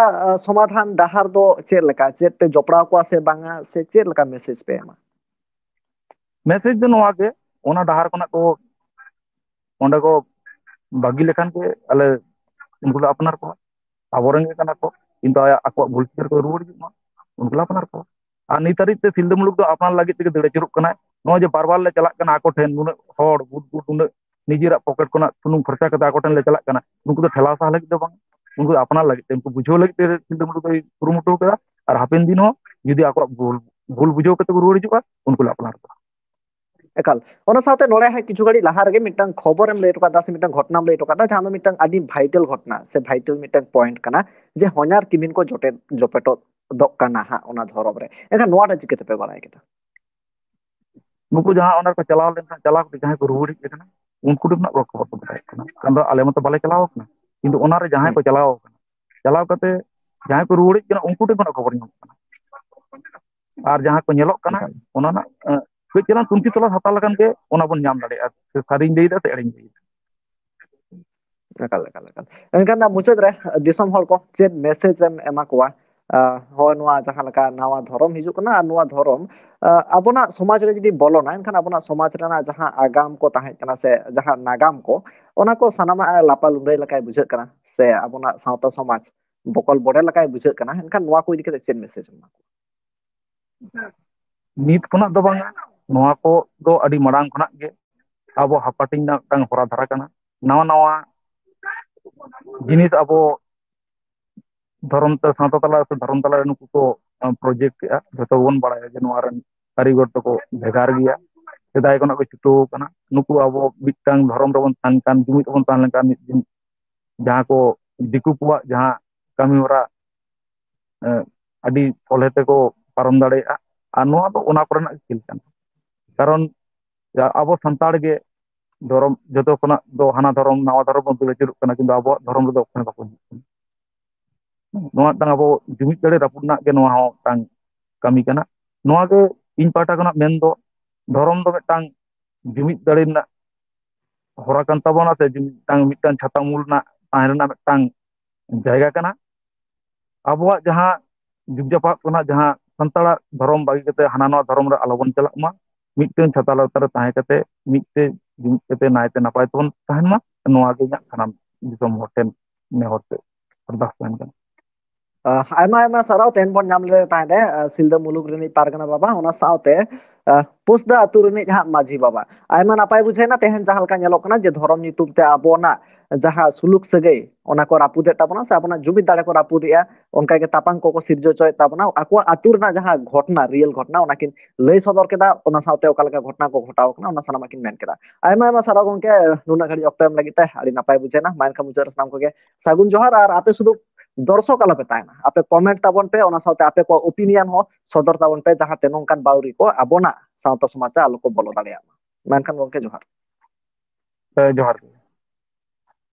ᱥᱚᱢᱟᱫᱷᱟᱱ ᱰᱟᱦᱟᱨ ᱫᱚ ᱪᱮᱫ ᱞᱮᱠᱟ? ᱪᱮᱫ ᱯᱮ ᱡᱚᱯᱲᱟᱣ ᱠᱚᱣᱟ ᱥᱮ ᱵᱟᱝᱟ, ᱥᱮ ᱪᱮᱫ ᱞᱮᱠᱟ ᱢᱮᱥᱮᱡᱽ ᱯᱮ ᱮᱢᱟ? ᱢᱮᱥᱮᱡᱽ ᱫᱚ ᱱᱚᱣᱟ ᱜᱮ, ᱚᱱᱟ ᱰᱟᱦᱟᱨ ᱠᱷᱚᱱᱟᱜ ᱠᱚ ᱚᱸᱰᱮ ᱠᱚ ᱵᱟᱹᱜᱤ ᱞᱮᱠᱷᱟᱱ ᱜᱮ ᱟᱞᱮ ᱩᱱᱠᱩ ᱞᱮ ᱟᱯᱱᱟᱨ ᱠᱚᱣᱟ᱾ ᱟᱵᱚᱨᱮᱱ ᱜᱮ ᱠᱟᱱᱟ ᱠᱚ, ᱠᱤᱱᱛᱩ ᱟᱭᱟᱜ ᱟᱠᱚᱣᱟᱜ ᱵᱷᱩᱞ ᱪᱤᱠᱟᱹ ᱨᱮᱠᱚ ᱨᱩᱣᱟᱹᱲ ᱦᱤᱡᱩᱜ ᱢᱟ, ᱩᱱᱠᱩ ᱞᱮ ᱟᱯᱱᱟᱨ ᱠᱚᱣᱟ᱾ ᱟᱨ ᱱᱤᱛ ᱦᱟᱹᱨᱤᱡ ᱛᱮ ᱥᱤᱞᱫᱟᱹ ᱢᱩᱞᱩᱠ ᱫᱚ ᱟᱯᱱᱟᱨ ᱞᱟᱹᱜᱤᱫ ᱛᱮᱜᱮ ᱫᱟᱹᱲ ᱟᱹᱪᱩᱨᱚᱜ ᱠᱟᱱᱟᱭ᱾ ᱱᱚᱜᱼᱚᱭ ᱡᱮ ᱵᱟᱨ ᱵᱟᱨ ᱞᱮ ᱪᱟᱞᱟᱜ ᱠᱟᱱᱟ ᱟᱠᱚ ᱴᱷᱮᱱ, ᱱᱩᱱᱟᱹᱜ ᱦᱚᱲ ᱜᱩᱴ ᱜᱩᱴ, ᱩᱱᱟᱹᱜ ᱱᱤᱡᱮᱨᱟᱜ ᱯᱚᱠᱮᱴ ᱠᱷᱚᱱᱟᱜ ᱥᱩᱱᱩᱢ ᱠᱷᱚᱨᱪᱟ ᱠᱟᱛᱮ ᱟᱠᱚ ᱴᱷᱮᱱ ᱞᱮ ᱪᱟᱞᱟᱜ ᱠᱟᱱᱟ, ᱩᱱᱠᱩ ᱫᱚ ᱴᱷᱮᱞᱟᱣ ᱥᱟᱦᱟ ᱞᱟᱹᱜᱤᱫ ᱫᱚ ᱵᱟᱝ, ᱩᱱᱠᱩ ᱫᱚ ᱟᱯᱱᱟᱨ ᱞᱟᱹᱜᱤᱫ ᱛᱮ, ᱩᱱᱠᱩ ᱵᱩᱡᱷᱟᱹᱣ ᱞᱟᱹᱜᱤᱫ ᱛᱮ ᱥᱤᱞᱫᱟᱹ ᱢᱩᱞᱩᱠ ᱫᱚᱭ ᱠᱩᱨᱩᱢᱩᱴᱩ ᱠᱟᱫᱟ᱾ ᱟᱨ ᱦᱟᱯᱮᱱ ᱫᱤᱱ ᱦᱚᱸ ᱡᱩᱫᱤ ᱟᱠᱚᱣᱟᱜ ᱵᱷᱩᱞ, ᱵᱷᱩᱞ ᱵᱩᱡᱷᱟᱹᱣ ᱠᱟᱛᱮ ᱠᱚ ᱨᱩᱣᱟᱹᱲ ᱦᱤᱡᱩᱜᱼᱟ, ᱩᱱᱠᱩ ᱞᱮ ᱟᱯᱱᱟᱨ ᱠᱚᱣᱟ᱾ ᱮᱠᱟᱞ᱾ ᱚᱱᱟ ᱥᱟᱶᱛᱮ ᱱᱚᱰᱮ ᱦᱟᱸᱜ ᱠᱤᱪᱷᱩ ᱜᱷᱟᱹᱲᱤᱡ ᱞᱟᱦᱟ ᱨᱮᱜᱮ ᱢᱤᱫᱴᱟᱝ ᱠᱷᱚᱵᱚᱨᱮᱢ ᱞᱟᱹᱭ ᱦᱚᱴᱚ ᱠᱟᱫᱟ ᱥᱮ ᱢᱤᱫᱴᱟᱝ ᱜᱷᱚᱴᱚᱱᱟᱢ ᱞᱟᱹᱭ ᱦᱚᱴᱚ ᱠᱟᱫᱟ, ᱡᱟᱦᱟᱸ ᱫᱚ ᱢᱤᱫᱴᱟᱝ ᱟᱹᱰᱤ vital ᱜᱷᱚᱴᱚᱱᱟ ᱥᱮ vital ᱢᱤᱫᱴᱟᱝ point ᱠᱟᱱᱟ, ᱡᱮ ᱦᱚᱧᱦᱟᱨ ᱠᱤᱢᱤᱱ ᱠᱚ ᱡᱚᱴᱮᱫ ᱡᱚᱯᱮᱴᱚᱜ ᱫᱚᱜ ᱠᱟᱱᱟ ᱦᱟᱸᱜ ᱚᱱᱟ ᱫᱷᱚᱨᱚᱢ ᱨᱮ᱾ ᱮᱱᱠᱷᱟᱱ ᱱᱚᱣᱟᱴᱟᱜ ᱪᱤᱠᱟᱹ ᱛᱮᱯᱮ ᱵᱟᱲᱟᱭ ᱠᱮᱫᱟ? ᱱᱩᱠᱩ ᱡᱟᱦᱟᱸ ᱚᱸᱰᱮ ᱠᱚ ᱪᱟᱞᱟᱣ ᱞᱮᱱᱠᱷᱟᱱ, ᱪᱟᱞᱟᱣ ᱠᱟᱛᱮ ᱡᱟᱦᱟᱸᱭ ᱠᱚ ᱨᱩᱣᱟᱹᱲ ᱦᱮᱡ ᱟᱠᱟᱱᱟ, ᱩᱱᱠᱩ ᱴᱷᱮᱱ ᱠᱷᱚᱱᱟᱜ ᱠᱚ ᱠᱷᱚᱵᱚᱨ ᱠᱚ ᱵᱟᱲᱟᱭ ᱠᱟᱱᱟ᱾ ᱟᱫᱚ ᱟᱞᱮ ᱢᱟᱛᱚ ᱵᱟᱞᱮ ᱪᱟᱞᱟᱣ ᱟᱠᱟᱱᱟ, ᱠᱤᱱᱛᱩ ᱚᱱᱟᱨᱮ ᱡᱟᱦᱟᱸᱭ ᱦᱩᱸ᱾ ᱠᱚ ᱪᱟᱞᱟᱣ ᱟᱠᱟᱱᱟ, ᱪᱟᱞᱟᱣ ᱠᱟᱛᱮ ᱡᱟᱦᱟᱸᱭ ᱠᱚ ᱨᱩᱣᱟᱹᱲ ᱦᱮᱡ ᱟᱠᱟᱱᱟ, ᱩᱱᱠᱩ ᱴᱷᱮᱱ ᱠᱷᱚᱱᱟᱜ ᱠᱷᱚᱵᱚᱨ ᱧᱟᱢᱚᱜ ᱠᱟᱱᱟ᱾ ᱟᱨ ᱡᱟᱦᱟᱸ ᱠᱚ ᱧᱮᱞᱚᱜ ᱠᱟᱱᱟ, ᱮᱠᱟᱞ᱾ ᱚᱱᱟ ᱨᱮᱱᱟᱜ, ᱮ, ᱠᱟᱹᱡ ᱪᱟᱞᱟᱝ ᱛᱩᱱᱠᱷᱤ ᱛᱚᱞᱟᱥ ᱦᱟᱛᱟᱣ ᱞᱮᱠᱷᱟᱱ ᱜᱮ ᱚᱱᱟ ᱵᱚᱱ ᱧᱟᱢ ᱫᱟᱲᱮᱭᱟᱜᱼᱟ, ᱥᱮ ᱥᱟᱹᱨᱤᱧ ᱞᱟᱹᱭᱫᱟ ᱥᱮ ᱮᱲᱮᱧ ᱞᱟᱹᱭᱫᱟ᱾ ᱮᱠᱟᱞ, ᱮᱠᱟᱞ, ᱮᱠᱟᱞ᱾ ᱮᱱᱠᱷᱟᱱ ᱫᱚ ᱢᱩᱪᱟᱹᱫ ᱨᱮ ᱫᱤᱥᱚᱢ ᱦᱚᱲ ᱠᱚ ᱪᱮᱫ message ᱮᱢ ᱮᱢᱟ ᱠᱚᱣᱟ? ᱟ, ᱦᱚᱸ, ᱱᱚᱣᱟ ᱡᱟᱦᱟᱸ ᱞᱮᱠᱟ ᱱᱟᱣᱟ ᱫᱷᱚᱨᱚᱢ ᱦᱤᱡᱩᱜ ᱠᱟᱱᱟ, ᱟᱨ ᱱᱚᱣᱟ ᱫᱷᱚᱨᱚᱢ, ᱟ, ᱟᱵᱚᱱᱟᱜ ᱥᱚᱢᱟᱡᱽ ᱨᱮ ᱡᱩᱫᱤ ᱵᱚᱞᱚᱱᱟ, ᱮᱱᱠᱷᱟᱱ ᱟᱵᱚᱱᱟᱜ ᱥᱚᱢᱟᱡᱽ ᱨᱮᱱᱟᱜ ᱡᱟᱦᱟᱸ ᱟᱜᱟᱢ ᱠᱚ ᱛᱟᱦᱮᱸ ᱠᱟᱱᱟ ᱥᱮ ᱡᱟᱦᱟᱸ ᱱᱟᱜᱟᱢ ᱠᱚ, ᱚᱱᱟ ᱠᱚ ᱥᱟᱱᱟᱢᱟᱜ ᱞᱟᱯᱟ ᱞᱩᱸᱰᱟᱹᱭ ᱞᱮᱠᱟᱭ ᱵᱩᱡᱷᱟᱹᱜ ᱠᱟᱱᱟ, ᱥᱮ ᱟᱵᱚᱱᱟᱜ ᱥᱟᱶᱛᱟ ᱥᱚᱢᱟᱡᱽ ᱵᱚᱠᱚᱞ ᱵᱚᱰᱮ ᱞᱮᱠᱟᱭ ᱵᱩᱡᱷᱟᱹᱜ ᱠᱟᱱᱟ᱾ ᱮᱱᱠᱷᱟᱱ ᱱᱚᱣᱟ ᱠᱚ ᱤᱫᱤ ᱠᱟᱛᱮ ᱪᱮᱫ ᱢᱮᱥᱮᱡᱽ ᱮᱢ ᱮᱢᱟ ᱠᱚᱣᱟ? ᱱᱤᱛ ᱠᱷᱚᱱᱟᱜ ᱫᱚ ᱵᱟᱝᱟ, ᱱᱚᱣᱟ ᱠᱚ ᱫᱚ ᱟᱹᱰᱤ ᱢᱟᱲᱟᱝ ᱠᱷᱚᱱᱟᱜ ᱜᱮ ᱟᱵᱚ ᱦᱟᱯᱟᱴᱤᱧ ᱨᱮᱱᱟᱜ ᱢᱤᱫᱴᱟᱝ ᱦᱚᱨᱟ ᱫᱷᱟᱨᱟ ᱠᱟᱱᱟ᱾ ᱱᱟᱣᱟ ᱱᱟᱣᱟ ᱡᱤᱱᱤᱥ ᱟᱵᱚ ᱫᱷᱚᱨᱚᱢ ᱛᱮ, ᱥᱟᱶᱛᱟ ᱛᱟᱞᱟ ᱥᱮ ᱫᱷᱚᱨᱚᱢ ᱛᱟᱞᱟ ᱨᱮ ᱱᱩᱠᱩ ᱠᱚ ᱯᱨᱚᱡᱮᱠᱴ ᱮᱜᱼᱟ᱾ ᱡᱷᱚᱛᱚ ᱜᱮᱵᱚᱱ ᱵᱟᱲᱟᱭᱟ ᱡᱮ ᱱᱚᱣᱟ ᱨᱮᱱ ᱠᱟᱹᱨᱤᱜᱚᱨ ᱫᱚᱠᱚ ᱵᱷᱮᱜᱟᱨ ᱜᱮᱭᱟ, ᱥᱮᱫᱟᱭ ᱠᱷᱚᱱᱟᱜ ᱠᱚ ᱪᱷᱩᱴᱟᱹᱣ ᱟᱠᱟᱱᱟ᱾ ᱱᱩᱠᱩ ᱟᱵᱚ ᱢᱤᱫᱴᱟᱝ ᱫᱷᱚᱨᱚᱢ ᱨᱮᱵᱚᱱ ᱛᱟᱦᱮᱱ ᱠᱷᱟᱱ, ᱡᱩᱢᱤᱫ ᱨᱮᱵᱚᱱ ᱛᱟᱦᱮᱸ ᱞᱮᱱᱠᱷᱟᱱ, ᱢᱤᱫ ᱫᱤᱱ ᱡᱟᱦᱟᱸ ᱠᱚ ᱫᱤᱠᱩ ᱠᱚᱣᱟᱜ ᱡᱟᱦᱟᱸ ᱠᱟᱹᱢᱤ ᱦᱚᱨᱟ ᱟᱹᱰᱤ ᱥᱚᱞᱦᱮ ᱛᱮᱠᱚ ᱯᱟᱨᱚᱢ ᱫᱟᱲᱮᱭᱟᱜᱼᱟ᱾ ᱟᱨ ᱱᱚᱣᱟ ᱫᱚ ᱚᱱᱟ ᱠᱚᱨᱮᱱᱟᱜ ᱠᱷᱮᱞ ᱠᱟᱱᱟ᱾ ᱠᱟᱨᱚᱱ ᱟᱵᱚ ᱥᱟᱱᱛᱟᱲ ᱜᱮ ᱫᱷᱚᱨᱚᱢ, ᱡᱚᱛᱚ ᱠᱷᱚᱱᱟᱜ ᱫᱚ ᱦᱟᱱᱟ ᱫᱷᱚᱨᱚᱢ ᱱᱟᱣᱟ ᱫᱷᱚᱨᱚᱢ ᱵᱚᱱ ᱫᱩᱞ ᱟᱹᱪᱩᱨᱚᱜ ᱠᱟᱱᱟ, ᱠᱤᱱᱛᱩ ᱟᱵᱚᱣᱟᱜ ᱫᱷᱚᱨᱚᱢ ᱨᱮᱫᱚ ᱚᱠᱚᱭ ᱵᱟᱠᱚ ᱦᱤᱡᱩᱜ ᱠᱟᱱᱟ᱾ ᱱᱚᱣᱟ ᱢᱤᱫᱴᱟᱝ ᱟᱵᱚ ᱡᱩᱢᱤᱫ ᱫᱟᱲᱮ ᱨᱟᱹᱯᱩᱫ ᱨᱮᱱᱟᱜ ᱜᱮ ᱱᱚᱣᱟ ᱦᱚᱸ ᱢᱤᱫᱴᱟᱝ ᱠᱟᱹᱢᱤ ᱠᱟᱱᱟ᱾ ᱱᱚᱣᱟ ᱜᱮ ᱤᱧ ᱯᱟᱦᱴᱟ ᱠᱷᱚᱱᱟᱜ ᱢᱮᱱ ᱫᱚ, ᱫᱷᱚᱨᱚᱢ ᱫᱚ ᱢᱤᱫᱴᱟᱝ ᱡᱩᱢᱤᱫ ᱫᱟᱲᱮ ᱨᱮᱱᱟᱜ ᱦᱚᱨᱟ ᱠᱟᱱ ᱛᱟᱵᱚᱱᱟ, ᱥᱮ ᱡᱩᱢᱤᱫ ᱢᱤᱫᱴᱟᱝ, ᱢᱤᱫᱴᱟᱝ ᱪᱷᱟᱛᱟ ᱩᱢᱩᱞ ᱨᱮᱱᱟᱜ ᱛᱟᱦᱮᱸ ᱨᱮᱱᱟᱜ ᱢᱤᱫᱴᱟᱝ ᱡᱟᱭᱜᱟ ᱠᱟᱱᱟ᱾ ᱟᱵᱚᱣᱟᱜ ᱡᱟᱦᱟᱸ ᱡᱩᱜᱽ ᱡᱟᱯᱟᱜ ᱠᱷᱚᱱᱟᱜ ᱡᱟᱦᱟᱸ ᱥᱟᱱᱛᱟᱲᱟᱜ ᱫᱷᱚᱨᱚᱢ ᱵᱟᱹᱜᱤ ᱠᱟᱛᱮ ᱦᱟᱱᱟ ᱱᱚᱣᱟ ᱫᱷᱚᱨᱚᱢ ᱨᱮ ᱟᱞᱚᱵᱚᱱ ᱪᱟᱞᱟᱜ ᱢᱟ, ᱢᱤᱫᱴᱟᱝ ᱪᱷᱟᱛᱟ ᱞᱟᱛᱟᱨ ᱨᱮ ᱛᱟᱦᱮᱸ ᱠᱟᱛᱮ ᱢᱤᱫᱴᱮᱡ ᱡᱩᱢᱤᱫ ᱠᱟᱛᱮ ᱱᱟᱭᱛᱮ ᱱᱟᱯᱟᱭ ᱛᱮᱵᱚᱱ ᱛᱟᱦᱮᱱ ᱢᱟ᱾ ᱱᱚᱣᱟ ᱜᱮ ᱤᱧᱟᱹᱜ ᱥᱟᱱᱟᱢ ᱫᱤᱥᱚᱢ ᱦᱚᱲ ᱴᱷᱮᱱ ᱱᱮᱦᱚᱨ ᱥᱮ ᱟᱨᱫᱟᱥ ᱛᱟᱦᱮᱱ ᱠᱟᱱᱟ᱾ ᱟᱭᱢᱟ ᱟᱭᱢᱟ ᱥᱟᱨᱦᱟᱣ᱾ ᱛᱮᱦᱮᱧ ᱵᱚᱱ ᱧᱟᱢ ᱞᱮᱫᱮ ᱛᱟᱦᱮᱸ ᱫᱮ ᱥᱤᱞᱫᱟᱹ ᱢᱩᱞᱩᱠ ᱨᱤᱱᱤᱡ ᱯᱟᱨᱜᱟᱱᱟ ᱵᱟᱵᱟ, ᱚᱱᱟ ᱥᱟᱶᱛᱮ ᱯᱩᱥᱫᱟ ᱟᱹᱛᱩ ᱨᱤᱱᱤᱡ ᱦᱟᱸᱜ ᱢᱟᱹᱡᱷᱤ ᱵᱟᱵᱟ᱾ ᱟᱭᱢᱟ ᱱᱟᱯᱟᱭ ᱵᱩᱡᱷᱟᱹᱣ ᱮᱱᱟ᱾ ᱛᱮᱦᱮᱧ ᱡᱟᱦᱟᱸ ᱞᱮᱠᱟ ᱧᱮᱞᱚᱜ ᱠᱟᱱᱟ ᱡᱮ ᱫᱷᱚᱨᱚᱢ ᱧᱩᱛᱩᱢ ᱛᱮ ᱟᱵᱚᱱᱟᱜ ᱡᱟᱦᱟᱸ ᱥᱩᱞᱩᱠ ᱥᱟᱹᱜᱟᱹᱭ, ᱚᱱᱟ ᱠᱚ ᱨᱟᱹᱯᱩᱫᱮᱫ ᱛᱟᱵᱚᱱᱟ ᱥᱮ ᱟᱵᱚᱱᱟᱜ ᱡᱩᱢᱤᱫ ᱫᱟᱲᱮ ᱠᱚ ᱨᱟᱹᱯᱩᱫᱮᱜᱼᱟ, ᱚᱱᱠᱟᱜᱮ ᱛᱟᱯᱟᱝ ᱠᱚᱠᱚ ᱥᱤᱨᱡᱟᱹ ᱦᱚᱪᱚᱭᱮᱫ ᱛᱟᱵᱚᱱᱟ᱾ ᱟᱠᱚᱣᱟᱜ ᱟᱹᱛᱩ ᱨᱮᱱᱟᱜ ᱡᱟᱦᱟᱸ ᱜᱷᱚᱴᱱᱟ, ᱨᱤᱭᱮᱞ ᱜᱷᱚᱴᱱᱟ, ᱚᱱᱟᱠᱤᱱ ᱞᱟᱹᱭ ᱥᱚᱫᱚᱨ ᱠᱮᱫᱟ, ᱚᱱᱟ ᱥᱟᱶᱛᱮ ᱚᱠᱟ ᱞᱮᱠᱟ ᱜᱷᱚᱴᱱᱟ ᱠᱚ ᱜᱷᱚᱴᱟᱣ ᱠᱟᱱᱟ, ᱚᱱᱟ ᱥᱟᱱᱟᱢᱟᱜ ᱠᱤᱱ ᱢᱮᱱ ᱠᱮᱫᱟ᱾ ᱟᱭᱢᱟ ᱟᱭᱢᱟ ᱥᱟᱨᱦᱟᱣ ᱜᱚᱝᱠᱮ, ᱱᱩᱱᱟᱹᱜ ᱜᱷᱟᱹᱲᱤᱡ ᱚᱠᱛᱚ ᱮᱢ ᱞᱟᱹᱜᱤᱫ ᱛᱮ ᱟᱹᱰᱤ ᱱᱟᱯᱟᱭ ᱵᱩᱡᱷᱟᱹᱣ ᱮᱱᱟ᱾ ᱢᱟ ᱮᱱᱠᱷᱟᱱ ᱢᱩᱪᱟᱹᱫ ᱨᱮ ᱥᱟᱱᱟᱢ ᱠᱚᱜᱮ ᱥᱟᱹᱜᱩᱱ ᱡᱚᱦᱟᱨ᱾ ᱟᱨ ᱟᱯᱮ ᱥᱩᱫᱷᱩ ᱫᱚᱨᱥᱚᱠ ᱟᱞᱚᱯᱮ ᱛᱟᱦᱮᱱᱟ, ᱟᱯᱮ ᱠᱚᱢᱮᱱᱴ ᱛᱟᱵᱚᱱ ᱯᱮ, ᱚᱱᱟ ᱥᱟᱶᱛᱮ ᱟᱯᱮ ᱠᱚᱣᱟᱜ ᱚᱯᱤᱱᱤᱭᱚᱱ ᱦᱚᱸ ᱥᱚᱫᱚᱨ ᱛᱟᱵᱚᱱ ᱯᱮ, ᱡᱟᱦᱟᱸᱛᱮ ᱱᱚᱝᱠᱟᱱ ᱵᱟᱹᱣᱨᱤ ᱠᱚ ᱟᱵᱚᱱᱟᱜ ᱥᱟᱶᱛᱟ ᱥᱚᱢᱟᱡᱽ ᱨᱮ ᱟᱞᱚ ᱠᱚ ᱵᱚᱞᱚ ᱫᱟᱲᱮᱭᱟᱜ ᱢᱟ᱾ ᱢᱮᱱᱠᱷᱟᱱ ᱜᱚᱝᱠᱮ ᱡᱚᱦᱟᱨ᱾ ᱦᱮᱸ, ᱡᱚᱦᱟᱨ ᱜᱮ᱾